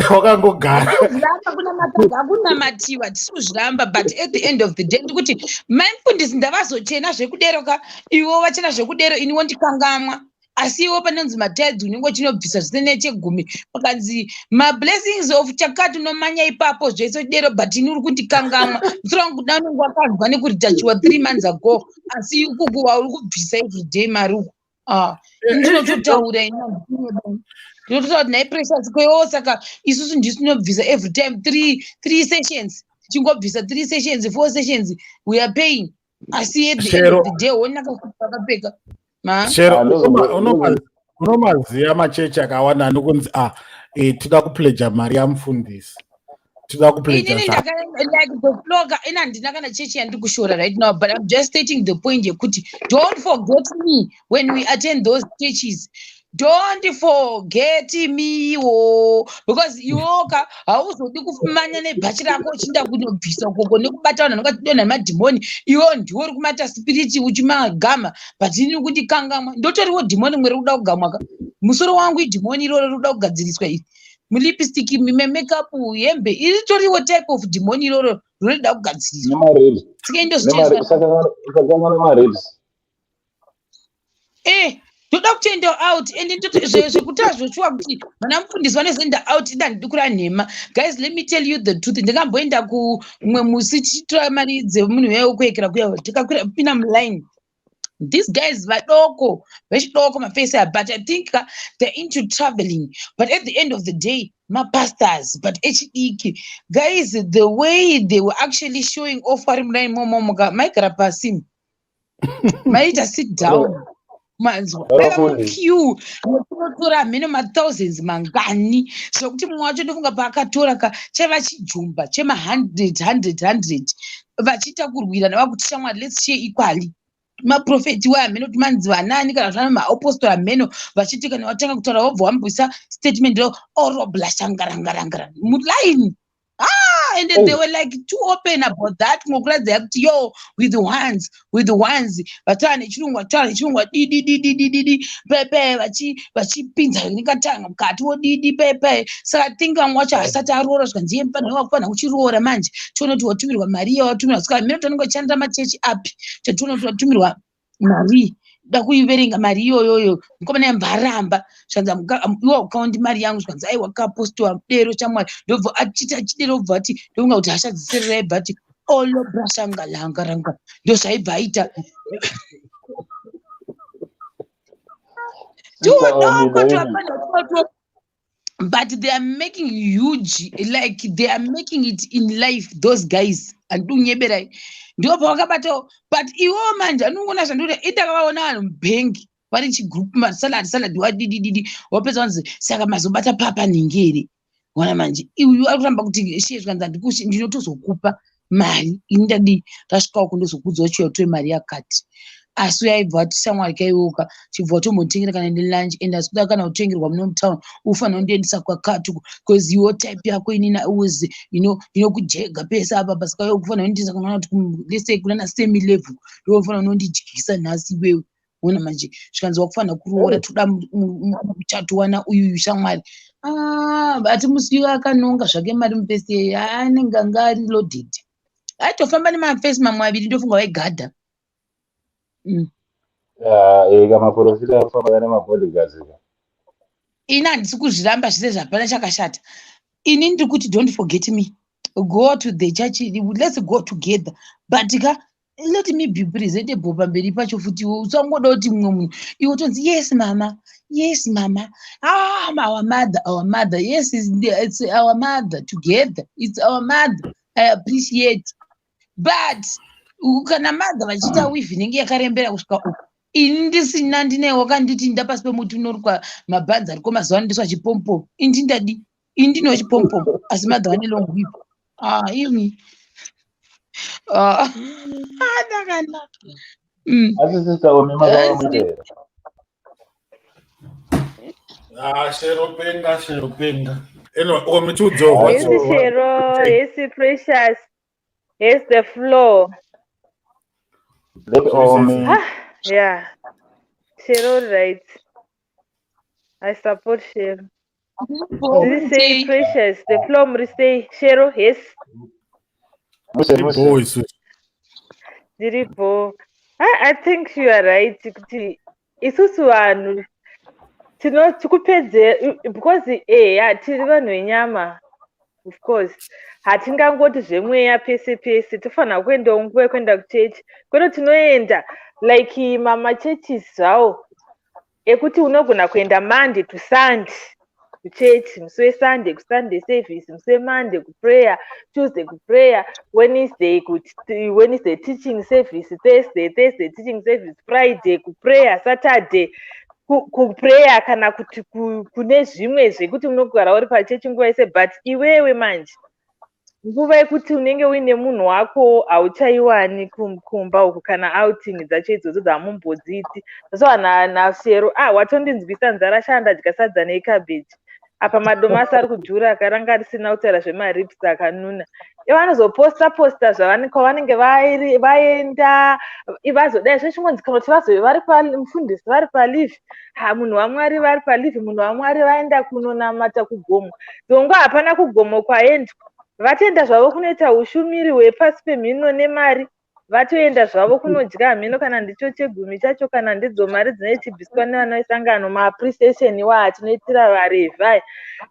wakangogara. Kuzviramba kunamata hakunamatiwa, tisi kuzviramba, but at the end of the day ndikuti maimufundisi ndavazochena zvekudero ka, iwe vachena zvekudero, ini wondikangamwa. Asi iwe panonzi matithes unenge uchinobvisa zvise nechegumi, pakanzi mablessings of chakati unomanya ipapo zvese dero, but ini uri kundikangamwa. Musoro wangu kuda unenge wakanzwa nekuritachiwa 3 months ago, asi ikuku wauri kubvisa everyday mari uku. Ah, ndinototaura, ini ndinototaura kuti nhai Precious, kwewo saka isusu ndisu tinobvisa every time, three sessions, tichingobvisa three sessions, four sessions, we are paying, asi at the end of the day wona vakapfeka ma Shero, Ah, unomaziva machechi akawanda anokunzi a toda kupledga mari yamufundisi, toda kupledga. Inini ndaka like the floga ina, handina kana chechi yandiri kushora right now, but I'm just stating the point yekuti don't forget me when we attend those churches. Don't forget me wo, because iwoka hauzodi kumanya nebhachi rako uchinda kunobvisa ukoko nekubata vanhu vanonga tidonha nemadhimoni. Iwo ndiwo uri kumata spiriti uchimagama, but ini kundikangamwa. Ndotoriwo dhimoni rimwe riri kuda kugamwa ka. Musoro wangu idhimoni iroro riri kuda kugadziriswa iri, mulipstick, makeup, hembe, iritoriwo type of dhimoni iroro rinoda kugadziriswa. Nemaribs. Saka indozviteswa. Usakangana maribs. Eh, ndoda kutoenda out and zvekuti azvoshuwa kuti vana mufundisi vanozoenda out, ida handidi kura nhema. Guys, let me tell you the truth. Ndingamboenda kumwe musi tichitora mari dzemunhu uya wekuekera kuya, tikakwira pinda muline. These guys vadoko vechidoko, mafesi aya, but I think they're into traveling, but at the end of the day mapastors, but echidiki. Guys, the way they were actually showing off vari muline momomoka, maigara pasi, maita sit down, manzwa? Vafundisi. Queue yekunotora mheno mathousands mangani, zvokuti mumwe wacho ndofunga paakatora ka chaiva chijumba chema100 100 100, vachiita kurwirana vakuti shamwari, let's share equally. Maprofeti waya mheno kuti manzi vanani kana zvana maapostora mheno, vachiti kana watanga kutaura wobva wambwisa statement ro oroblashangarangarangara muline. Ah, and then they were like too open about that, ngokuratidza kuti yo with the ones, with the ones vataura nechirungu, vataura nechirungu, didi didi didi di pepe, vachipinza nekatanga mukati wodidi pepe. Saka I think vamwe vacho hasati aroora, zvikanzi iye mufanira wakufanira kuchiroora manje, tione kuti watumirwa mari iya watumirwa. Saka mheno tanenge vachishandira machechi api, tatione kuti watumirwa mari, da kuiverenga mari iyoyoyo. Mukomana yambva aramba, zvikanzi iwe ukaundi mari yangu. Zvikanzi aiwa kapostiwa dero chamwari, ndobva achiti achidero, obva ati ndofunga kuti hasha dziserera, ibva ati olobrashangalangaranga, ndozvaibva aita. Sister Tudoko Omideni. twapana But they are making huge, like they are making it in life, those guys. Handidi kunyeberai, ndipo pavakabatawo. But iwowo manje anongoona zvandikuti indakavaona vanhu mubhengi vari chigroup, masalad salad, wadidididi, wapedza wanzi saka mazobata papa nhingi here? Ona manje uyu ari kuramba kuti shiye, zvikanzi handikushi, ndinotozokupa mari ini, ndadii, ndasvika uko ndozokudza uchiuya utore mari yakati. Asi uyo aibva ati shamwari kaiwoka, chibva watombotengera kana nelunch, and asi kuda kana kutengerwa muno mutown, ufanira kundiendesa kwakati, because iwo type yako inini was ndinokujega pese apa pasika, ufanira kundiendesa kuna kuti, let's say, kunana semi level, ndofanira kunondidyisa nhasi iwewe. Ona manje zvikanzi wakufanira kuroora, toda muchato wana uyuyu shamwari. Ah, but musi iwo akanonga zvake mari mupesi, anenge anga ari loaded, aitofamba nemafesi mamwe aviri, ndofunga vaigadha. Eka maprofita arikufamba nemabodyguards ka. Ini handisi kuzviramba zvise, zvapana chakashata. Ini ndiri kuti don't forget me, go to the church, let's go together, but ka let me be presentable pamberi pacho futi. Iwe usangoda kuti mumwe munhu, iwe tonzi yes mama, yes mama, ah, our mother, our mother, yes, it's our mother together, it's our mother, I appreciate. But kana mother vachiita weave inenge yakarembera kusvika uku, ini ndisina, ndine wakanditi nda pasi pemuti unorukwa mabhanzi ariko mazuva ano, ndiswa chipompo, ini ndadi, ini ndino chipompo, asi mother vane long weave. Ah, imi. Ah, ndakanaka. Asi sister Omi, makava muita here? Ah, Shero penga, Shero penga. Anyway, Omi, chiudzewo what's Yes, your Shero. Yes, Precious. Yes, the floor. Let Omi. Ah, yeah. Shero, right. I support Shero. Ndiri sei, Precious? The floor, muri sei? Shero, yes. Muse muse. Boy, isusu. Ndiripo. I think you are right kuti isusu vanhu tikupedze because eya tiri vanhu venyama, of course hatingangoti zvemweya pese pese. Tofanira kuendawo nguva yekuenda kuchechi kwete, tinoenda like mamachurches zvawo ekuti unogona kuenda Monday to Sunday kuchechi, musi weSunday kuSunday service, musi weMonday kuprayer, Tuesday kuprayer, Wednesday kuti Wednesday teaching service, Thursday teaching service, Friday kuprayer, Saturday kuprayer, kana kuti kune zvimwe zvekuti unogara uri pachechi nguva yese. But iwewe manje nguva yekuti unenge uine munhu wako hauchaiwani kumba uku, kana outing dzacho idzodzo dzamumbodziiti. So naShero, ah, watondinzwisa nzara sha, ndadya sadza necabbage apa, madomasi ari kudhura, akaranga risina kutaura zvemaribs akanuna. Ivo vanozoposta posta kwavanenge vaenda, vazodai zvechingonzi kana kuti vazove vari mufundisi vari paleave, ha, munhu waMwari vari paleave, munhu waMwari vaenda kunonamata kugomo. Dzongo hapana kugomo kwaendwa, vatenda zvavo kunoita ushumiri hwepasi pemhino nemari, vatoenda zvavo kunodya hamhino, kana ndicho chegumi chacho, kana ndidzo mari dzinenge dzichibviswa nevana vesangano, maappreciation iwa tinoitira varevhi aya.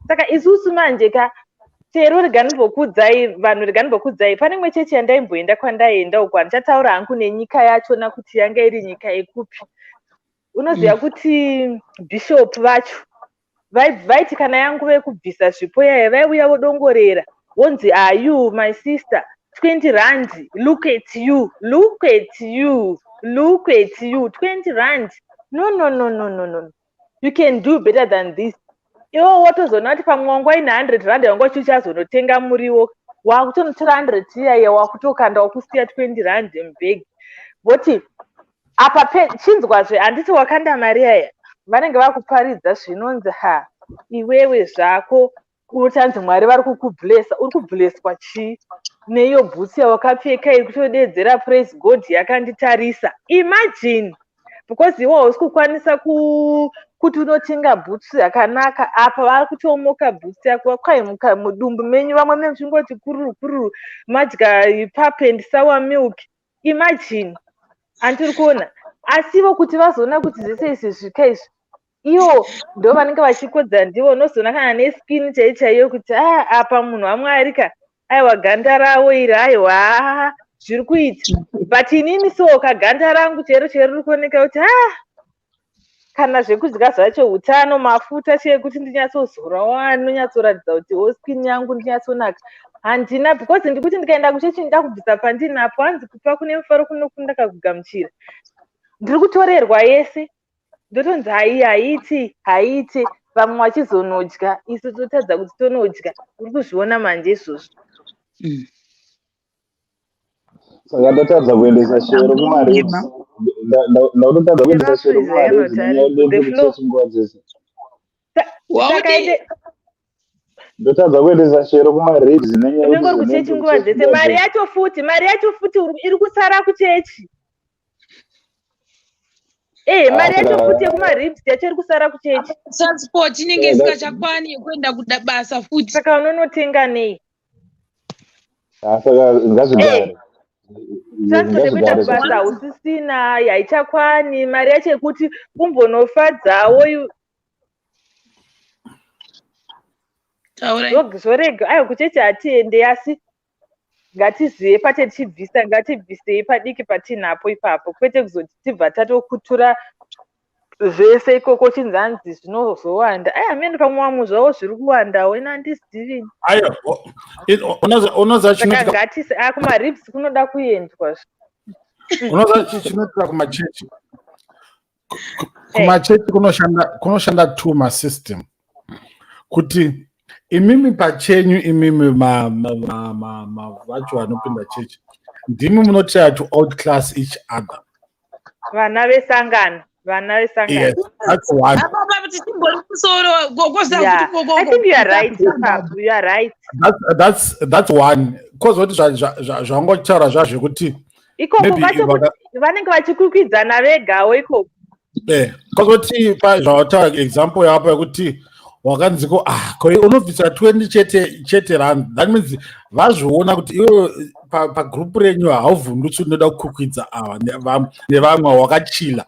Saka isusu manje ka, chero rega ndimbokuudzai vanhu, rega ndimbokuudzai, pane imwe chechi yandaimboenda, kwandaienda uko, handichataura hangu nenyika yachona kuti yanga iri nyika yekupi. Unoziva kuti bishop vacho vaiti kana yanguva yekubvisa zvipo yaya, vaiuya vodongorera, vonzi, "Are you my sister, 20 rand, look at you, look at you, look at you, 20 rand, no, no, no, no, no, no, you can do better than this." Iwo wotozoona kuti pamwe wanga uine 100 rand, wanga uchichazonotenga muriwo, wakutonotora 100 iyaiya, wakutokanda, wakusiya 20 rand mubhegi. Voti apa chinzwazve, handiti wakanda mari yaya, vanenge vakuparidza zvinonzi, "Ha, iwewe zvako utanzi Mwari vari kukublessa, uri kublesswa chii neiyo bhutsu yawakapfeka iri kutodedzera praise God yakanditarisa?" Imagine, because iwe hausi kukwanisa kuti unotenga bhutsu yakanaka, apa vari kutomoka bhutsu yako, kwaimuka mudumbu menyu vamwe muchingoti kururu kururu, madya pap and sour milk. Imagine, handiri kuona, asi ivo kuti vazoona kuti zvese izvi zvika izvi, ivo ndo vanenge vachikodza, ndivo unozoona kana neskin chai chaiyo kuti a apa munhu waMwari ka, aiwa, ganda ravo iri, aiwa, zviri kuita. But inini so kaganda rangu chero chero riri kuoneka kuti a Kana zvekudya zvacho, utano, mafuta chekuti ndinyatsozorawo anonyatsoratidza kuti o skin yangu ndinyatsonaka, handina, because ndikuti ndikaenda kuchechi ndida kubvisa pandinapo. Hanzi kupa kune mufaro kunokunda kakugamuchira. Ndiri kutorerwa yese, ndotonzi hai, haiti, haiti. Vamwe vachizonodya, isu totadza kuti tonodya. Uri kuzviona manje izvozvo. Saka ndatadza kuendesa Shero kumaribs, ndakutotadza kuendesa Shero kumaribs nenyaya yekuchechi nguva dzese. Saka ende Ndotadza kuendesa Shero kumaribs nenyaya Unenge uri kuchechi nguva dzese. Mari yacho futi, mari yacho futi iri kusara kuchechi. Eh, mari yacho futi yekumaribs yacho iri kusara kuchechi. Transport inenge isingachakwani yekuenda kuda basa futi. Saka unonotenga nei? Saka ngazvigare. Transport yekuenda kubasa hausisina, haichakwani. Mari yacho yekuti umbonofadzawo Taurai. Zvorega. Aiwa, kuchechi hatiende, asi ngatizive pate tichibvisa, ngatibvisei padiki patinapo ipapo, kwete kuzoti tibva tatokutura zvese ikoko, chinzi hanzi zvinozowanda. Ai, hamene, pamwe vamwe zvavo zviri kuwandawo, ina handizivi. Aiwa, unoziva Saka chinoitika ngatisi a kumaribs kunoda kuendwa. Unoziva chinoitika kumachechi? Kumachechi kunoshanda two masystem, kuti imimi pachenyu, imimi vacho vanopinda chechi, ndimi munotry to outclass each other. Vana vesangano, vana vesangano. Yes, that's one. Apa pa tichimbori musoro gogoza. Yeah, I think you are right ipapo, you are right. That's one. Kozoti zvangotaura zvazvekuti Ikoko maybe kwacho kuti vanenge vachikwikwidzana vegawo ikoko. Kozoti zvawataura, example yapa yekuti wakanziko, ah, ko unobvisa 20 chete chete rand, that means vazviona kuti iwe pagroup renyu hauvhundutsi, unoda kukwikwidza ava nevamwe, wakachila.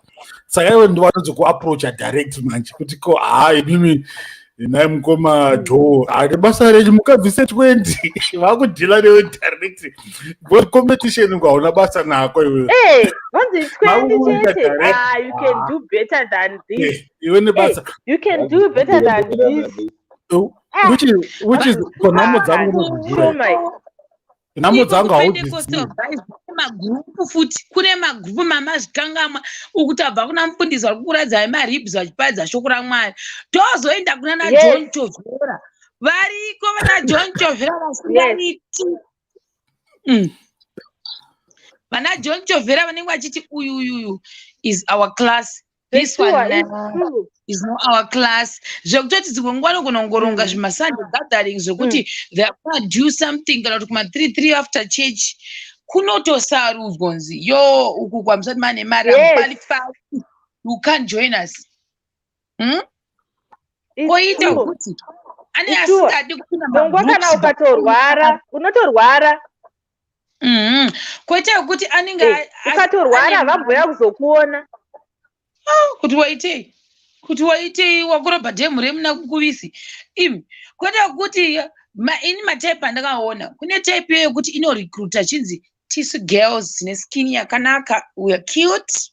Saka iwe ndiwo vanonzi kuapproacha direct manje kuti ko, ha, imimi nhai mukoma Joe, hari basa renyu mukabvise 20, vakudeala newe direct because competition ngo hauna basa nako iwe. Eh, vanzi 20 Vakuunza chete. direct. Ah, you can do better than this. Iwe nebasa. You can do better than this. Which is ko nhamo dzangu unozviziva. Sure, my Nhamo dzangu Pentecostal haudzizivi. guys, kune magrupu futi, kune magrupu mamazvikangamwa uku. Tabva kuna mufundisi vari kukuradzai maribs vachiparidza shoko raMwari, tozoenda kuna na John Chovhera. Variko vana John Chovhera vasingaiti. Vana John Chovhera vanenge vachiti uyu, uyu, uyu is our class, this Sure, one it's true. is not our class, zvekutoti dzimwe nguva nokunongoronga zvimasunday gathering zvekuti they are gonna do something, kana kuti kuma-3 3 after church kunotosarudzwa nzi yo uku kwamusati mane mari, qualify, you can't join us, It's Koita true. kuti ane It's true. asingadi kupinda Dzongwa kana magroups. ukatorwara, unotorwara. Koita kuti anenge Ukatorwara vamboya kuzokuona. Kuti waitei, kuti waitei, wakorobha dhemu remuna kukuvisi imi. Kwete kuti ini matype andakaona, kune type iyo yekuti inorecruita chinzi tisu girls dzine skin yakanaka, we are cute,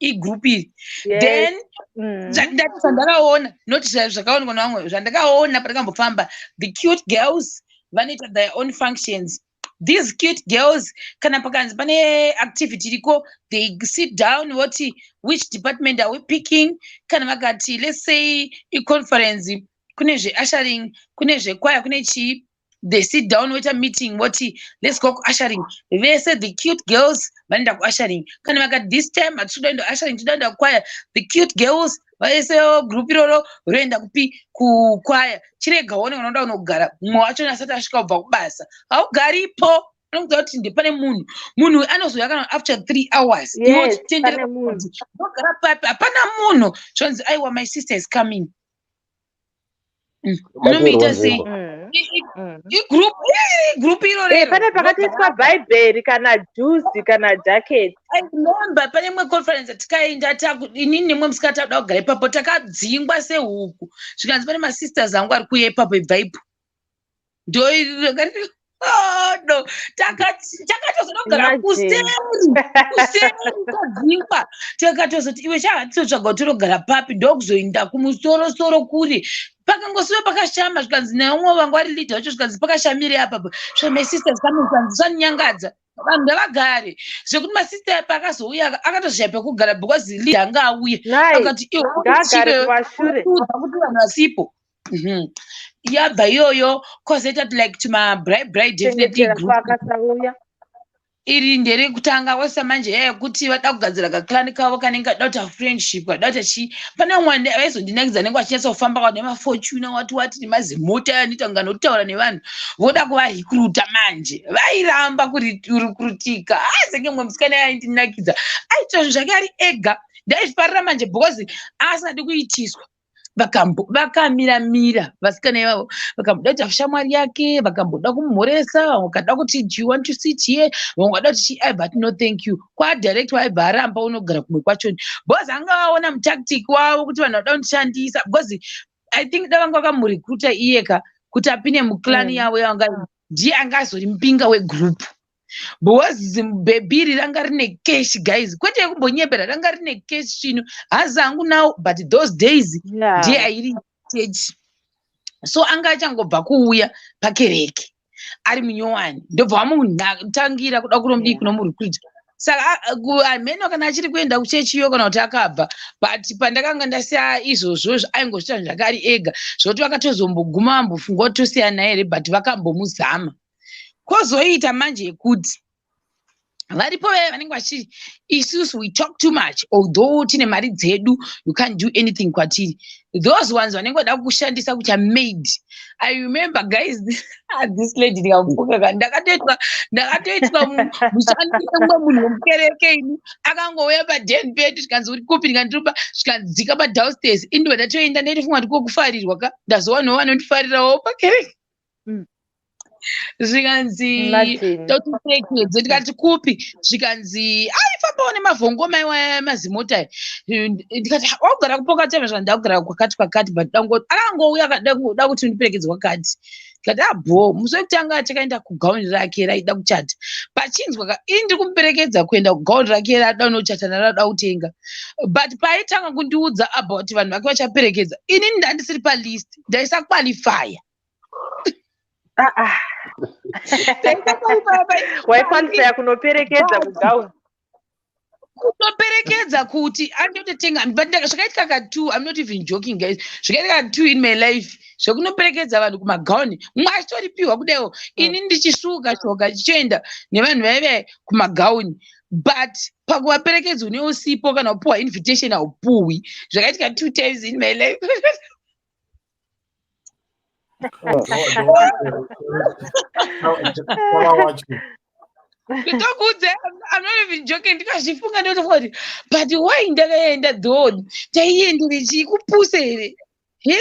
igroup iri. Then ndati zvandakaona, not zvakaonekwa nevamwe, zvandakaona pandakambofamba, the cute girls vanoita their own functions. These cute girls, kana pakanzi pane activity iriko, they sit down voti, "Which department are we picking?" Kana vakati, let's say iconference, kune zveushering, kune zvekwaya, kune chii, they sit down voita meeting voti, "Let's go kuushering." Vese the cute girls vanoenda kuushering. Kana vakati this time hatisi kuda kuenda kuushering, toda kuenda kukwaya, the cute girls vese group iroro roenda kupi? Kukwaya. Chirega one unoda kunogara, mumwe wacho asati asvika kubva kubasa, haugaripo, anokuudza kuti ndipane munhu, munhu anozouya kana after 3 hours. Iwe Yes, uchitendera pane munhu. kuti ndogara papi, hapana munhu. Zvonzi, "Aiwa, my sister is coming." Unomuita sei? Igroup, igroup iro Eh, pane pakatoiswa bhaibheri kana juzi kana jacket. I remember pane imwe conference yatikaenda, inini nemumwe musikana takuda kugara ipapo, takadzingwa sehuku, zvikanzi pane masisters angu ari kuuya ipapo, ibva ipo. Ndo Oh, no, takatozonogara kuseri kuseri tadzingwa. Takatozoti, "Iwe chakatitotsvaga kuti tinogara papi?" Ndokuzoinda kumusorosoro kuri pakangosiwa pakashama. Zvikanzi neumwe vanga vari leader wacho, zvikanzi, "Pakashamire apapo." So my sisters coming, zvikanzi, "Zvanyangadza, vanhu ngavagare." Zvekuti masista paakazouya akatoshaya pekugara because leader anga auya. Akati, "Ngaagare kumashure." Kuti vanhu vasipo. Yabva iyoyo, kozoita like tuma bride definitely Chengetera group. Kwakasauya. Iri nderekutanga kwesa manje yaya yekuti vada kugadzira kaclan kavo kanenge kada kuita friendship, kada kuita chii. Pane umwe vaizondinakidza, nenge vachinyatsofamba kwa nemaFortuner, wati wati, nemazimota anoita kunge anotaura nevanhu. Voda kuvarecruita manje, vairamba kurecruitika. Azenge mumwe musikana yaindinakidza, aita zvinhu zvake ari ega. Ndaizvifarira manje because asingadi kuitiswa. Vakamira-mira vasikana ivavo, vakamboda kuita shamwari yake, vakamboda kumumhoresa, vamwe vakada kuti, "Do you want to sit here?" Vamwe vada kuti chi. Aibva ati, "No, thank you." Kwadirector aibva aramba, unogara kumwe kwachoni because anga vaona mutactic wavo kuti vanhu vada kundishandisa, because I think da vanga vakamurecruita iyeka kuti apinde muclan yavo yavanga, ndiye anga azori mupinga wegroup, because bhebhi iri ranga rine cash, guys, kwete yekumbonyepera, ranga rine cash. Chino hazi hangu now, but those days ndiye airi chechi. So anga achangobva kuuya pakereke ari munyowani, ndobva vamutangira kuda kunomudii, kunomurecruita. Saka hameno kana achiri kuenda kuchechiyo kana kuti akabva, but pandakanga ndasiya izvozvo, aingozviita zvake ari ega, zvokuti vakatozomboguma vambofunga kuti tosiyana here, but vakambomuzama. Kwozoita manje yekuti varipo vaya vanenge vachiti, "Isusu we talk too much, although tine mari dzedu, you can't do anything kwatiri." Those ones vanenge vada kushandisa kuita maid. I remember, guys, this lady, ndikamufunga ka, ndakatoitwa mushandi mumwe munhu wemukereke ini. Akangouya paden pedu, zvikanzi, "Uri kupi?" Ndikandiripa, zvikanzi, "Padownstairs." Indobva ndatoenda, ndaitofunga ndiko kufarirwa ka, ndazowanawo vanondifarirawo pakereke. Zvikanzi, Imagine. "Totiperekedze." Ndikati, "Kupi?" Zvikanzi, "Aifambawo nemavhongoma iwaya, mazimota aya." Ndikati, "Ha, wakugara kupokati?" Zvikanzi, "Ndakugara kwakati kwakati," but akangouya akada kuda kuti ndiperekedze kwakati. Ndikati, "Abho." Musi wekutanga takaenda kugauni rake raida kuchata, pachinzwa ka, ini ndiri kumuperekedza kuenda kugauni rake raada kunochata narada kutenga, but paaitanga kundiudza about vanhu vake vachaperekedza, inini ndandisiri palist, ndaisaqualifya. Ah, ah. Waiqualifya kunoperekedza kugauni? Kutoperekedza kuti andototenga. But zvakaitika ka2, I'm not even joking, guys, zvakaitika ka2 in my life zvekunoperekedza vanhu kumagauni. Mumwe achitoripiwa kudaiwo, ini ndichisvuka shoka chichoenda nevanhu vaive kumagauni, but pakuvaperekedza une usipo, kana kupiwa invitation haupuhwi. Zvakaitika two times in my life. Wacho. Nditokuudza, I'm not even joking. Ndikazvifunga ndotofunga kuti, but why ndakaenda though? Taiendere chii? Kupusa here? He,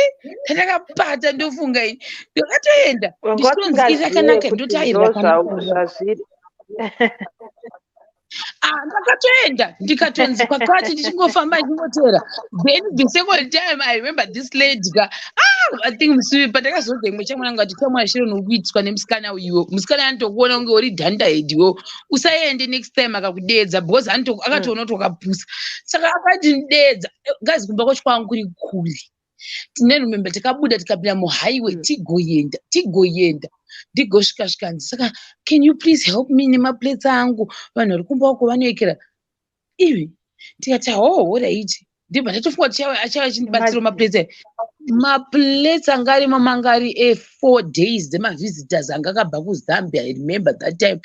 tandakapata, ndofunga ini ndakatoenda Wanga ndichitonzi iri usingazive rakanaka, kuti ndoti ai ndo rakanaka. Zvazviri. Ah, ndakatoenda ndikatonzi kwakati, ndichingofamba ndichingotera. Then the second time, I remember this lady ka, ah, I think musi pandakazodza imwe chamwana ngati chamwana chiro nokuitiswa nemusikana uyiwo, musikana anotokuona kunge uri dunderhead iwo, usaende next time akakudedza, because akatoona kuti wakapusa. Saka akatindedza, gazi kumba kwacho kwangu kuri kure. Tine remember takabuda tikapinda muhighway, tigoenda tigoenda, ndigosvika, svikanzi, "Saka can you please help me nemaplates angu? Vanhu vari kumba uko vanoekera ivi." Tikati, "Hoho, right." Ndibva ndatofunga kuti achauya achindibatsirawo maplates aya. Maplates anga arimo manga ari e4 days dzemavisitors anga akabva kuZambia. I remember that time,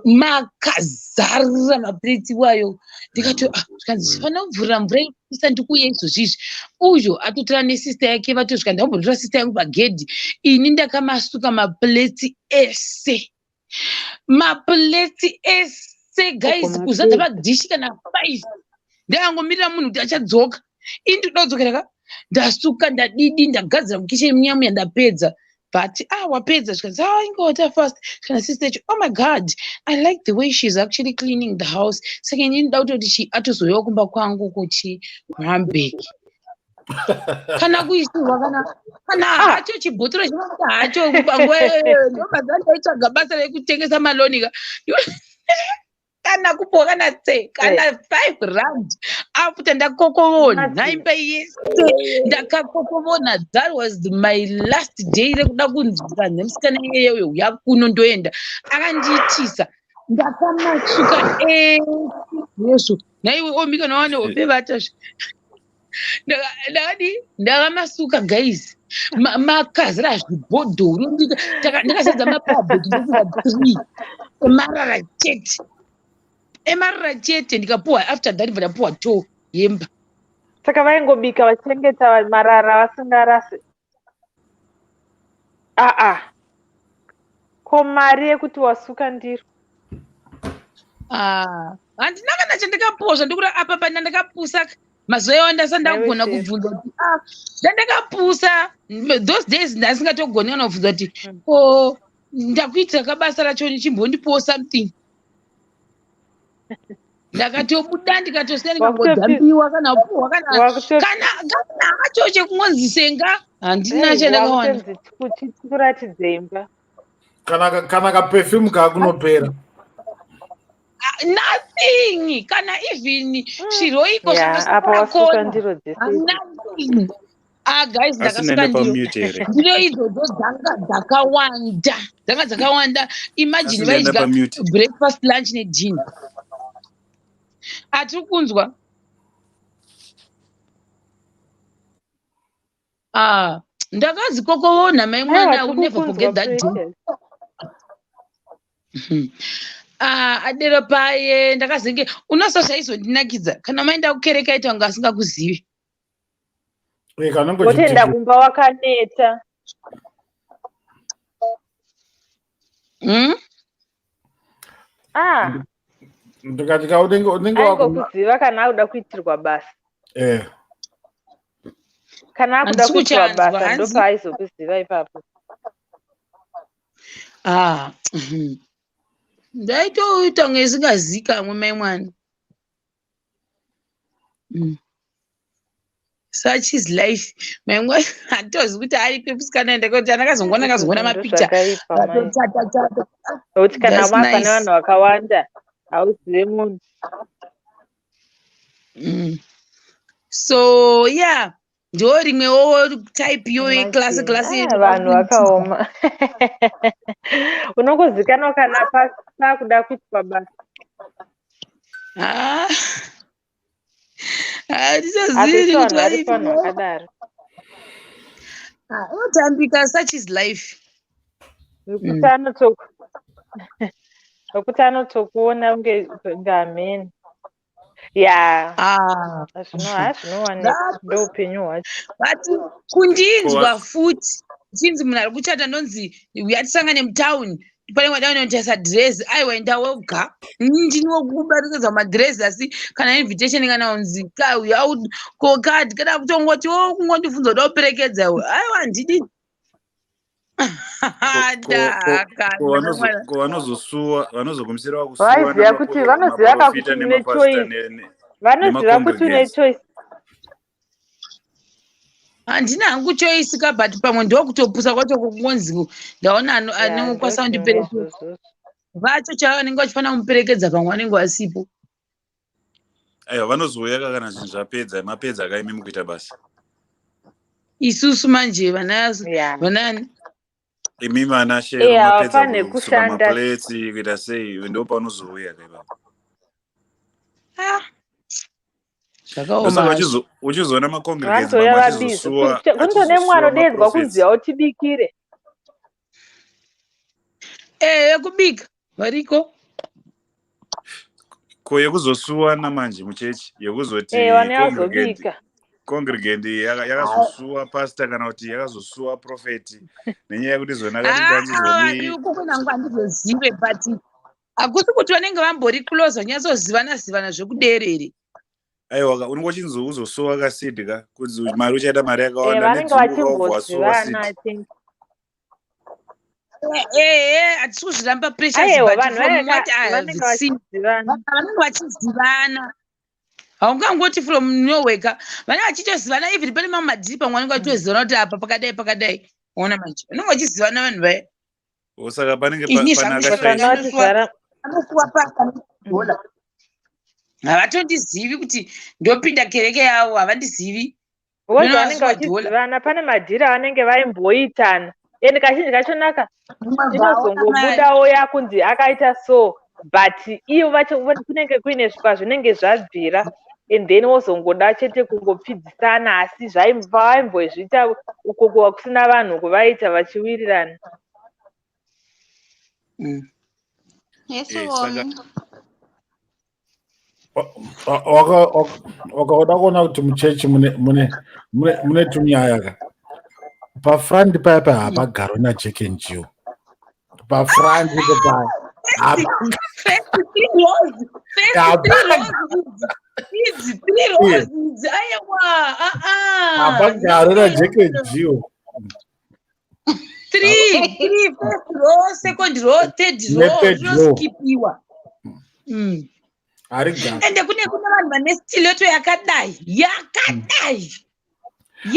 makazara maplates iwayo. Ndikati, "Ah." Zvikanzi, "Fanira kubvurira mvura isa, ndikuuya izvozvizvi." Uyo atotora nesister yake, vatosvika, ndambotora sister yangu pagedhi. Ini ndakamasuka maplates ese, maplates ese, guys, kuzadza madhishi kana 5. Ndakangomirira munhu kuti achadzoka, ini ndikuda kudzokera ka. Ndasuka, ndadidi, ndagadzira mukicheni munya muya, ndapedza. But, "Ah, wapedza?" Zvikanzi, "Ah, ingota fast." Kana sister yacho, "Oh my God, I like the way she's actually cleaning the house." Saka inini ndoda kutoti chi atozouyawo kumba kwangu kuchi kuHamburg. Kana kuisirwa kana hacho chibhotoro chinoita hacho panguva iyoyo ndobva ndaitsvaga basa rekutengesa malonika kana kupuwa kana tse kana 5 rand after ndakokovona Imagine. imba yese ndakakokovona. That was my last day rekuda kunzwa nemusikana iyeyo yakuno ndoenda akandiitisa ndakamatsuka yesu naiwe omika nawane hope vatazve ndakadi ndakamasuka guys makazira zvibhodhoro ndakazadza mapabheki ndokuva 3 emarara chete emarara chete ndikapuwa after that bva ndapuwa to yemba. Saka vaingobika vachichengeta marara vasingarasi. Aa, ko mari yekuti wasuka ndiro? Ah, handina kana chandakapuwa zvandikuti apa pana ndakapusa mazuva iwayo ndasati Naiwe ndakugona Shero. Kubvunza kuti ah, ndandakapusa those days ndasingatogoni kana kubvunza kuti ko ndakuitira kabasa racho chimbondipuwo something. Ndakatobuda ndikatosiya ndikangodhambiwa kana kupuhwa kana kana kana hacho chekungonzi senga handina chandakawana. Wakutonzi tikuratidze imba. Kana kaperfume kakunopera. Ah, nothing kana even chiroiko. Ya, apa wasuka ndiro dzese idzi. Nothing. Ah guys, Asi ndakasuka nene ndiro pamute here? Ndiro idzodzo dzanga dzakawanda, dzanga dzakawanda. Imagine Asi ndaenda vaidya pamute. breakfast, lunch nedinner. Atiri kunzwa ah ndakazikokovona mai mwana. Aiwa, I will never tikukunzwa forget that day. Precious. Ah, adero paye ndakazenge unosa zvaizondinakidza kana maenda kukereke aita kunge asingakuzivi. Eh, kana Wotoenda kumba wakaneta. Ah, Ndikati ka unenge wakuna aingokuziva kana akuda kuitirwa basa. Kana akuda Handisi kuitirwa kuchanzwa, basa hanzi. ndopaaizokuziva ipapo. Ah, Ndaitoita kunge isingazikamwe mai mwana. Such is life. Mai mwana handitozivi kuti aripi musikana ndakati andakazongoona Izvozvo ndakazoona mapicha. ndozvakaipa mai. Vatotata. Nokuti kana That's mava pane nice. vanhu vakawanda hauzive munhu. So yeah, ndo rimwewo type iyoyo yeklasi Imagine. klasi. Ah, vanhu vakaoma. Unongozikanwa kana pakuda kuitwa basa. Ah, Asi handichazivi vanhu kuti varipo varipi. vanhu vakadaro. Ah, inotambika, such is life. Wekuti anotokuona kunge ngamheni. Ya, Ah. zvinowanikwa ndo upenyu hwacho. But kundinzwa futi chinzi munhu ari kuchata ndonzi yatisangane mutauni pane kwadainotaisa dhirezi aiwa enda woga ndiniwo kubatikidza madhirezi asi kana invitation kana unzi ko kadhi kana kutongoti wo kungondibvunza kuda kuperekedza iwe aiwa handidi. Ndaka Ko vanozosuwa vanozogumisira vakusuwa Vaiziva kuti vanoziva ka nemaprofita kuti une nemapasita choice. Vanoziva kuti une nemacongregants. choice. Handina hangu choice ka, but pamwe ndokutopusa kwacho kungonzi ndaona Ya, anokwanisa ndozvimwe kundiperekedza izvozvo. Vacho chaivo vanenge vachifanira kumuperekedza pamwe vanenge vasipo. Aiwa, vanozouya ka kana zvinhu zvapedza mapedza kaimi mukuita basa. Isusu manje vana vanani? Imimi ana Shero Eh, mapedza havafaniri kusuka kushanda. maplates kuita sei ndo panozouya ka ipapo. Ah, zvakaoma Ndosaka hazvo. uchizoona macongregants Vanotouya mamwe vabizi. achizosuwa Kunotone mumwe achizosuwa anodeedzwa maprophets. kunzi hautibikire. Eh, yekubika variko. Ko yekuzosuwa namanje muchechi yekuzoti Eh, vane congregant vazobika. Congregant yakazosuwa pastor kana kuti yakazosuwa prophet nenyaya yekuti zona kati ndanzizoni. Kukunangu handizozive but hakusi kuti vanenge vambori close vanyatsozivana zivana zvekuderere. Aiwa, unenge uchinzi uzosuwa kaseed ka kunzi mari uchaita mari Eh, yakawanda vanenge nedzungu kaubva wasuwa seed. vachimbozivana, I think. Ehe, hatisi kuzviramba Precious, Aiwa, but vanhu from what I have vanenge seen vachizivana. vanhu vanenge vachizivana. Haungangoti from nowhere ka. Vane vachitozivana, even pane mamwe madhiri pamwe vanenge vachitozivana kuti apa pakadai pakadai. Ona manje vanenge vachizivana vanhu vaya. Oh, saka panenge Ini pane zvangu akashaisha. zvakanosuwa anosuwa pasa dola, havatondizivi kuti ndopinda kereke yavo, havandizivi. Because vanenge Ndinovasuwa dola. vachizivana, pane madhiri avanenge vaimboitana, and kazhinji kachonaka Vaona mari. inozongobudawo yakunzi akaita so, but ivo vacho kunenge kuine kwazvinenge zvabvira, and then wozongoda chete kungopfidzisana, asi vaimbozviita uko kuva kusina vanhu kuvaita vachiwirirana. Yes, Eh, saka one. Wakauda kuona kuti muchechi mune tunyaya ka. Pafront paya paya hapagarwi naJack and Jill. Pafront ipo paya First three rows, first three rows idzi, idzi three rows idzi, aiwa, aa. Hapagarwi naJack and Jill. Three, first row, second row, third row. Ne-third row. Zvinoskipiwa. Harigari. Ende kune vanhu vane stiletto yakadai yakadai.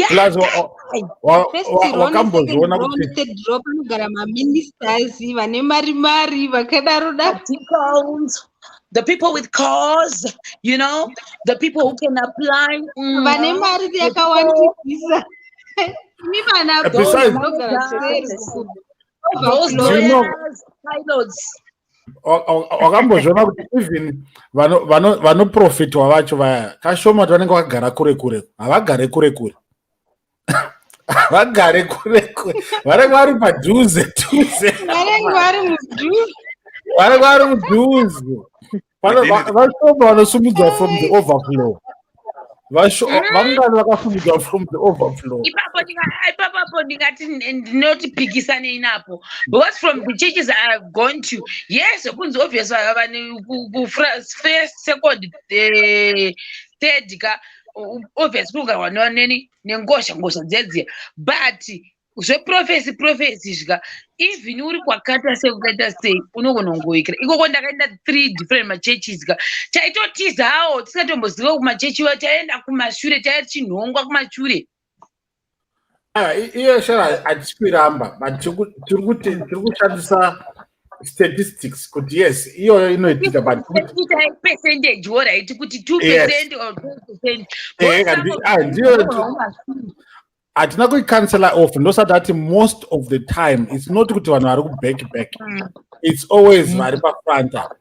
Plus yakadai. First row nesecond wakambozviona row kuti nethird row panogara maministers vane mari mari vakadaro da. Deacons, the people with cars, the people who can apply, Vane mari the people, yakawandisisa. Imi vana those Besides, munogara kuseri managers, uku. those do you know lawyers, pilots. Wakambozviona kuti even vanoprofitwa vacho vaya kashoma kuti vanenge vakagara kure kure, havagare kure kure, havagare kure kure, vanenge vari padhuze dhuze. Vanenge vari mudhuze. Vanenge vari mudhuze. Within the Vashoma vanosumudzwa from the overflow. Vangani vakasumudzwa from the overflow? Ipapo ipapo ndingati ndinoti pikisanei napo, because from the churches I have gone to, yes, kunzi obvious vane first, second, third ka, obvious kunogarwa neni nengosha ngosha dzedziya, but zveprophecy prophecy zvika, even uri kwakata sei kukaita sei, unogona kungoikira ikoko. Ndakaenda three different machurches ka, taitotizawo tisingatomboziva kumachechi wa, taenda kumashure, taichinhongwa kumashure. Ah, iyo shara hatisi kuiramba, but tiri kuti tiri kushandisa statistics kuti yes, iyoyo inoitika, but ita percentage, alright, kuti 2 percent or 2%. Eh, ndiyo hatina kuicancela off. Ndosati ati most of the time it's not kuti vanhu vari kuback back, it's always vari pafront apa.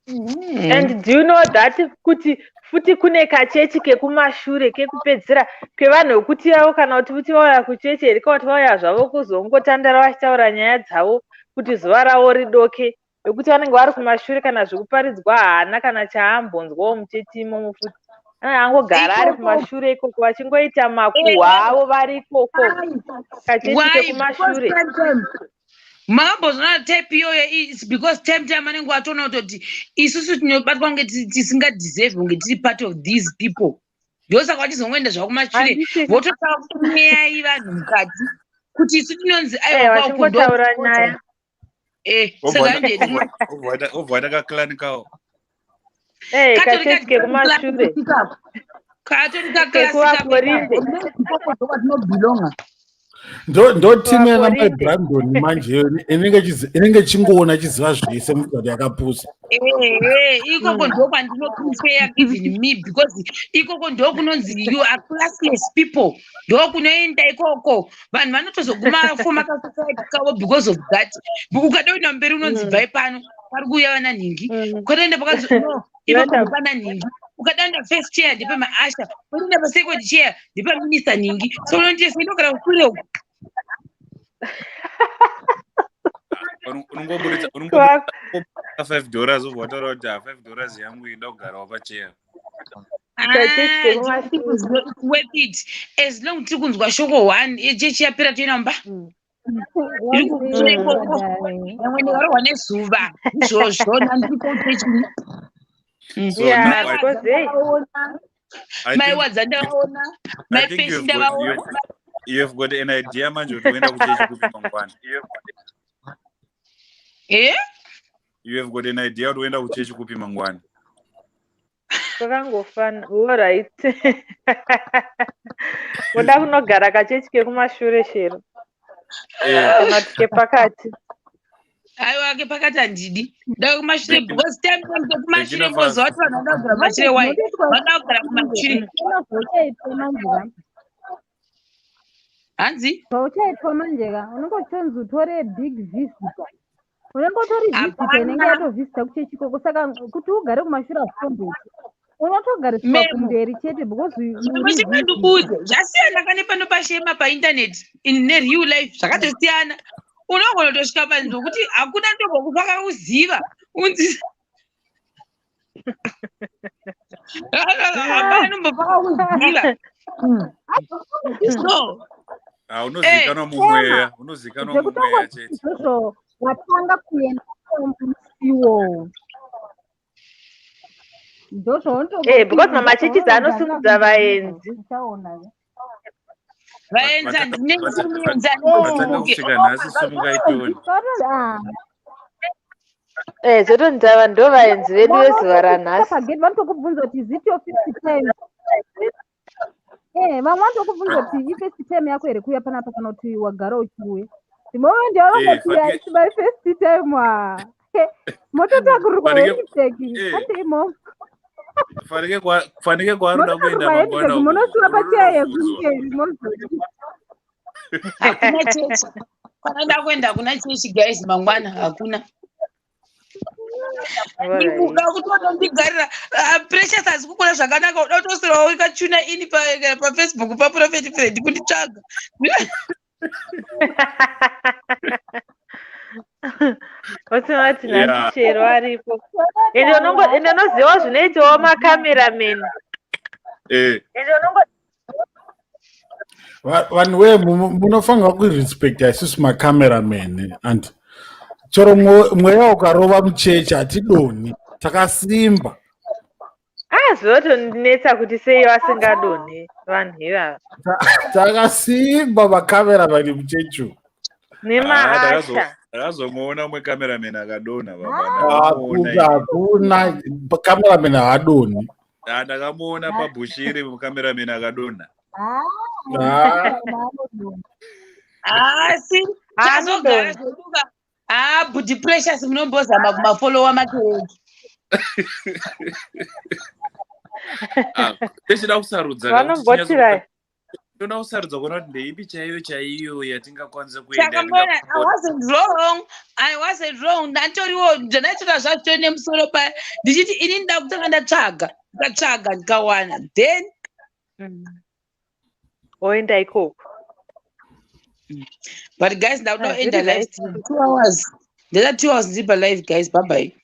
And do you know that kuti futi kune kachechi kekumashure kekupedzisira kwevanhu vekuti vavo kana kuti kuti vauya kuchechi here, kana kuti vauya zvavo kuzongotandara vachitaura nyaya dzavo kuti zuva ravo ridoke, vekuti vanenge vari kumashure, kana zvekuparidzwa haana kana chaambonzwawo muchechi imomo, futi anenge angogara ari Ikoko. Kumashure ikoko vachingoita makuhwa avo vari ikoko, kachechi Why? kekumashure. Because time makambozvona type iyoyo, it's because time time anenge atoona kutoti isusu tinobatwa kunge tisingadeserve kunge tiri part of these people, ndosaka vachizongoenda zvavo kumashure. Handiti Vototaura kunyayai vanhu mukati kuti isu tinonzi eh aiwa kwauko ndo vachingotaura nyaya. Saka handedi. Obva waita kaclan kawo. Eh, katori kachechi kekumashure katori kekuvakorinde. Kaklasi. Ndo timu yana mai Kuvakorinde. Brandon manje inenge ichingoona ichiziva zvese mukati yakapusa. Ehe, ikoko ndo kwandinoprefer even me, because ikoko ndo kunonzi you are classless people, ndo kunoenda ikoko vanhu vanotozoguma foma kasociety kavo because of that. Ukada kuenda mberi unonzi bvai pano, pari kuuya vana nhingi. Ukatoenda pakanzi no, ipapo ndepana nhingi. Ukadaenda first chair ndepemaushers, unoenda pasecond chair ndepaminista nhingi, so unondiyesa inogara kusure uko. Unongoburitsa unongoburitsa $5, obva wataura kuti ha, $5 yangu ida kugarawo pacheya. Kachechi Ah, kekumashure. it's worth it as long tiri kunzwa shoko one, chechi yapera toenda mumba. Iri kukusure ikoko, vamwe ndikarohwa nezuva izvozvo nandiko chechini. So Yeah, now because hey, I Mai think Wadza ndavaona, I mai think Peshi you've got ndavaona. you've got an idea manje kuti uenda kuchechi kupi mangwana. Eh. You have got an idea kuti uenda kuchechi kupi mangwana. Kwakangofana. Alright. Uda kunogara kachechi kekumashure Shero. Kana kuti kepakati. Aiwa, kepakati handidi. Nda kumashure because time time kumashure Regina ngozwa kuti vanhu vanoda kugara kumashure why? Vanoda kugara kumashure. Zvauchaitwa manje ka. Hanzi? Zvauchaitwa manje ka, unenge uchinzi utore big visitor. Unenge utori visitor inenge Hapana. yatovhizita kuchechi ikoko, saka kuti ugare kumashure hazvitomboiti. Unotogariswa Memo. kumberi chete because uri Memo, visitor. chingandikuudze, zvasiyana kane pano pashema painternet nereal life zvakatosiyana. Unogona kutosvika panzvimbo kuti hakuna ndombokufa kuziva unzi hapana nombofa kuziva. So Ah, unozikanwa mumweya, unozikanwa mumweya Zvekutongoti chete. izvozvo watanga kuenda musiwo. Eh, because mamachechisi anosimudza vaenzi. Uchaona. Vaenzi handinetsi muenzi. Vatanga kusvika nhasi, sumukai tione. Ah. Eh, zvotonzi ndo vaenzi vedu vezuva ranhasi. Pagate vanotokubvunza kuti, "Is it your first time?" Eh, vamwe vanotokubvunza kuti ifirst time yako here kuuya panapa kana kuti wagara uchiuya. The moment yavanongoti "It's my first time," ah. Mototakurirwa handbag. Hande imomo. Fanike kwaanoda kuenda Mototakurirwa mangwana handbag uku, monosiwa pacheya unotobvunzwa. yekumberi mozoti. Hakuna chechi kwanoda kuenda, hakuna chechi guys, mangwana hakuna. Uda kutonondigarira Precious asi kukura zvakanaka, uda kutosirawo ikachuna ini paFacebook paProphet Fred kunditsvaga. Otinoti nhasi Shero aripo. Ende ende unozivawo zvinoitawo macameraman. Vanhu we munofanirwa kurespecta isusu macameraman, and chero mweya ukarova muchechi hatidoni, takasimba. Ah, zvinotondinetsa kuti sei vasingadonhi vanhu ivava. Takasimba macameraman muchechi umu. Ah, Nemaasha. Ndakazomuona umwe cameraman akadonha, baba. Ndakamuona. Hakuna, hakuna cameraman haadoni. Ah, ndakamuona paBushiri cameraman akadonha. Ah. Asi tazogara zveduka. Ah, but Precious, munombozama kumafolowa makereke. Ah, tichida kusarudza ka kuti Vanombotira. Toda kusarudza kuona kuti ndeipi chaiyo chaiyo yatingakwanisa kuenda. Saka mbona I wasn't wrong, I wasn't wrong. Ndatoriwo ndandaitora zvacho nemusoro paya ndichiti ini ndida kutanga ndatsvaga, ndikatsvaga ndikawana, then Oenda ikoko. But guys, ndakuda Ah, kuenda zviri live right. stream 2 hours, ndeda 2 hours ndiri palive guys, bye bye.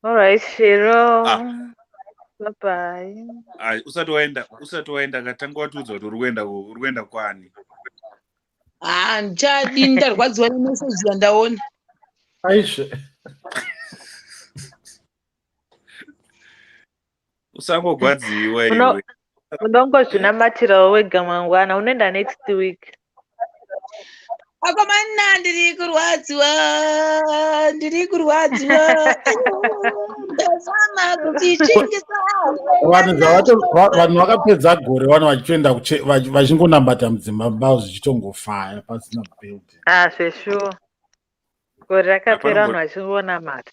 Alright, Shero. Ah. Bye bye. Ah, usati waenda, usati waenda, katanga watiudza kuti uri kuenda uri kuenda kwani. Ah, ndichadini, ndarwadziwa nemeseji yandaona. Aisve. Usangogwadziwa iwe. Unongozvinamatirawo wega mangwana unoenda next week. Akomana, ndiri kurwadziwa, ndiri kurwadziwa, ndazama kuchitsvingisa. Vanhu vanhu vakapedza gore vanhu vachitoenda vachingonambata mudzimba mavo zvichitongofaya pasina building. Ah, zveshuwa, gore rakapera vanhu vachingonamata.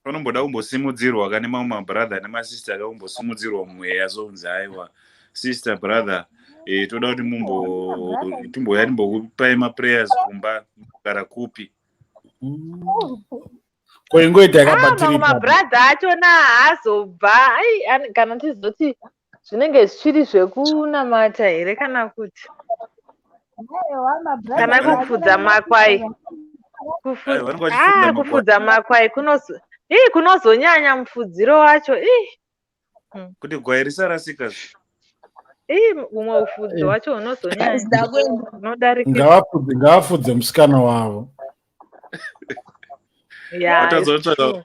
Panomboda kumbosimudzirwa kane mamwe mabrother nemasister akakumbosimudzirwa mumweya, sonzi aiwa sister, brother, toda kuti mumbo timbouya timbokupai maprayers kumba, kugara kupi. Ko ingoita Ah, yakabatiri mamwe mabrother achona haazobva ai kana tizoti zvinenge zvichiri zvekunamata here kana kuti kana kufudza makwai. Aiwa, vanenge vachifudza Ah, makwai. Kufudza makwai kunozo ii kunozonyanya mufudziro wacho ii. Kuti gwai risarasika zve. Ii, umwe ufudzi wacho unozonyanya Ndakuenda. unodarikidza. Ngavafudze musikana wavo. Yeah, it's Vatazotsvaga true.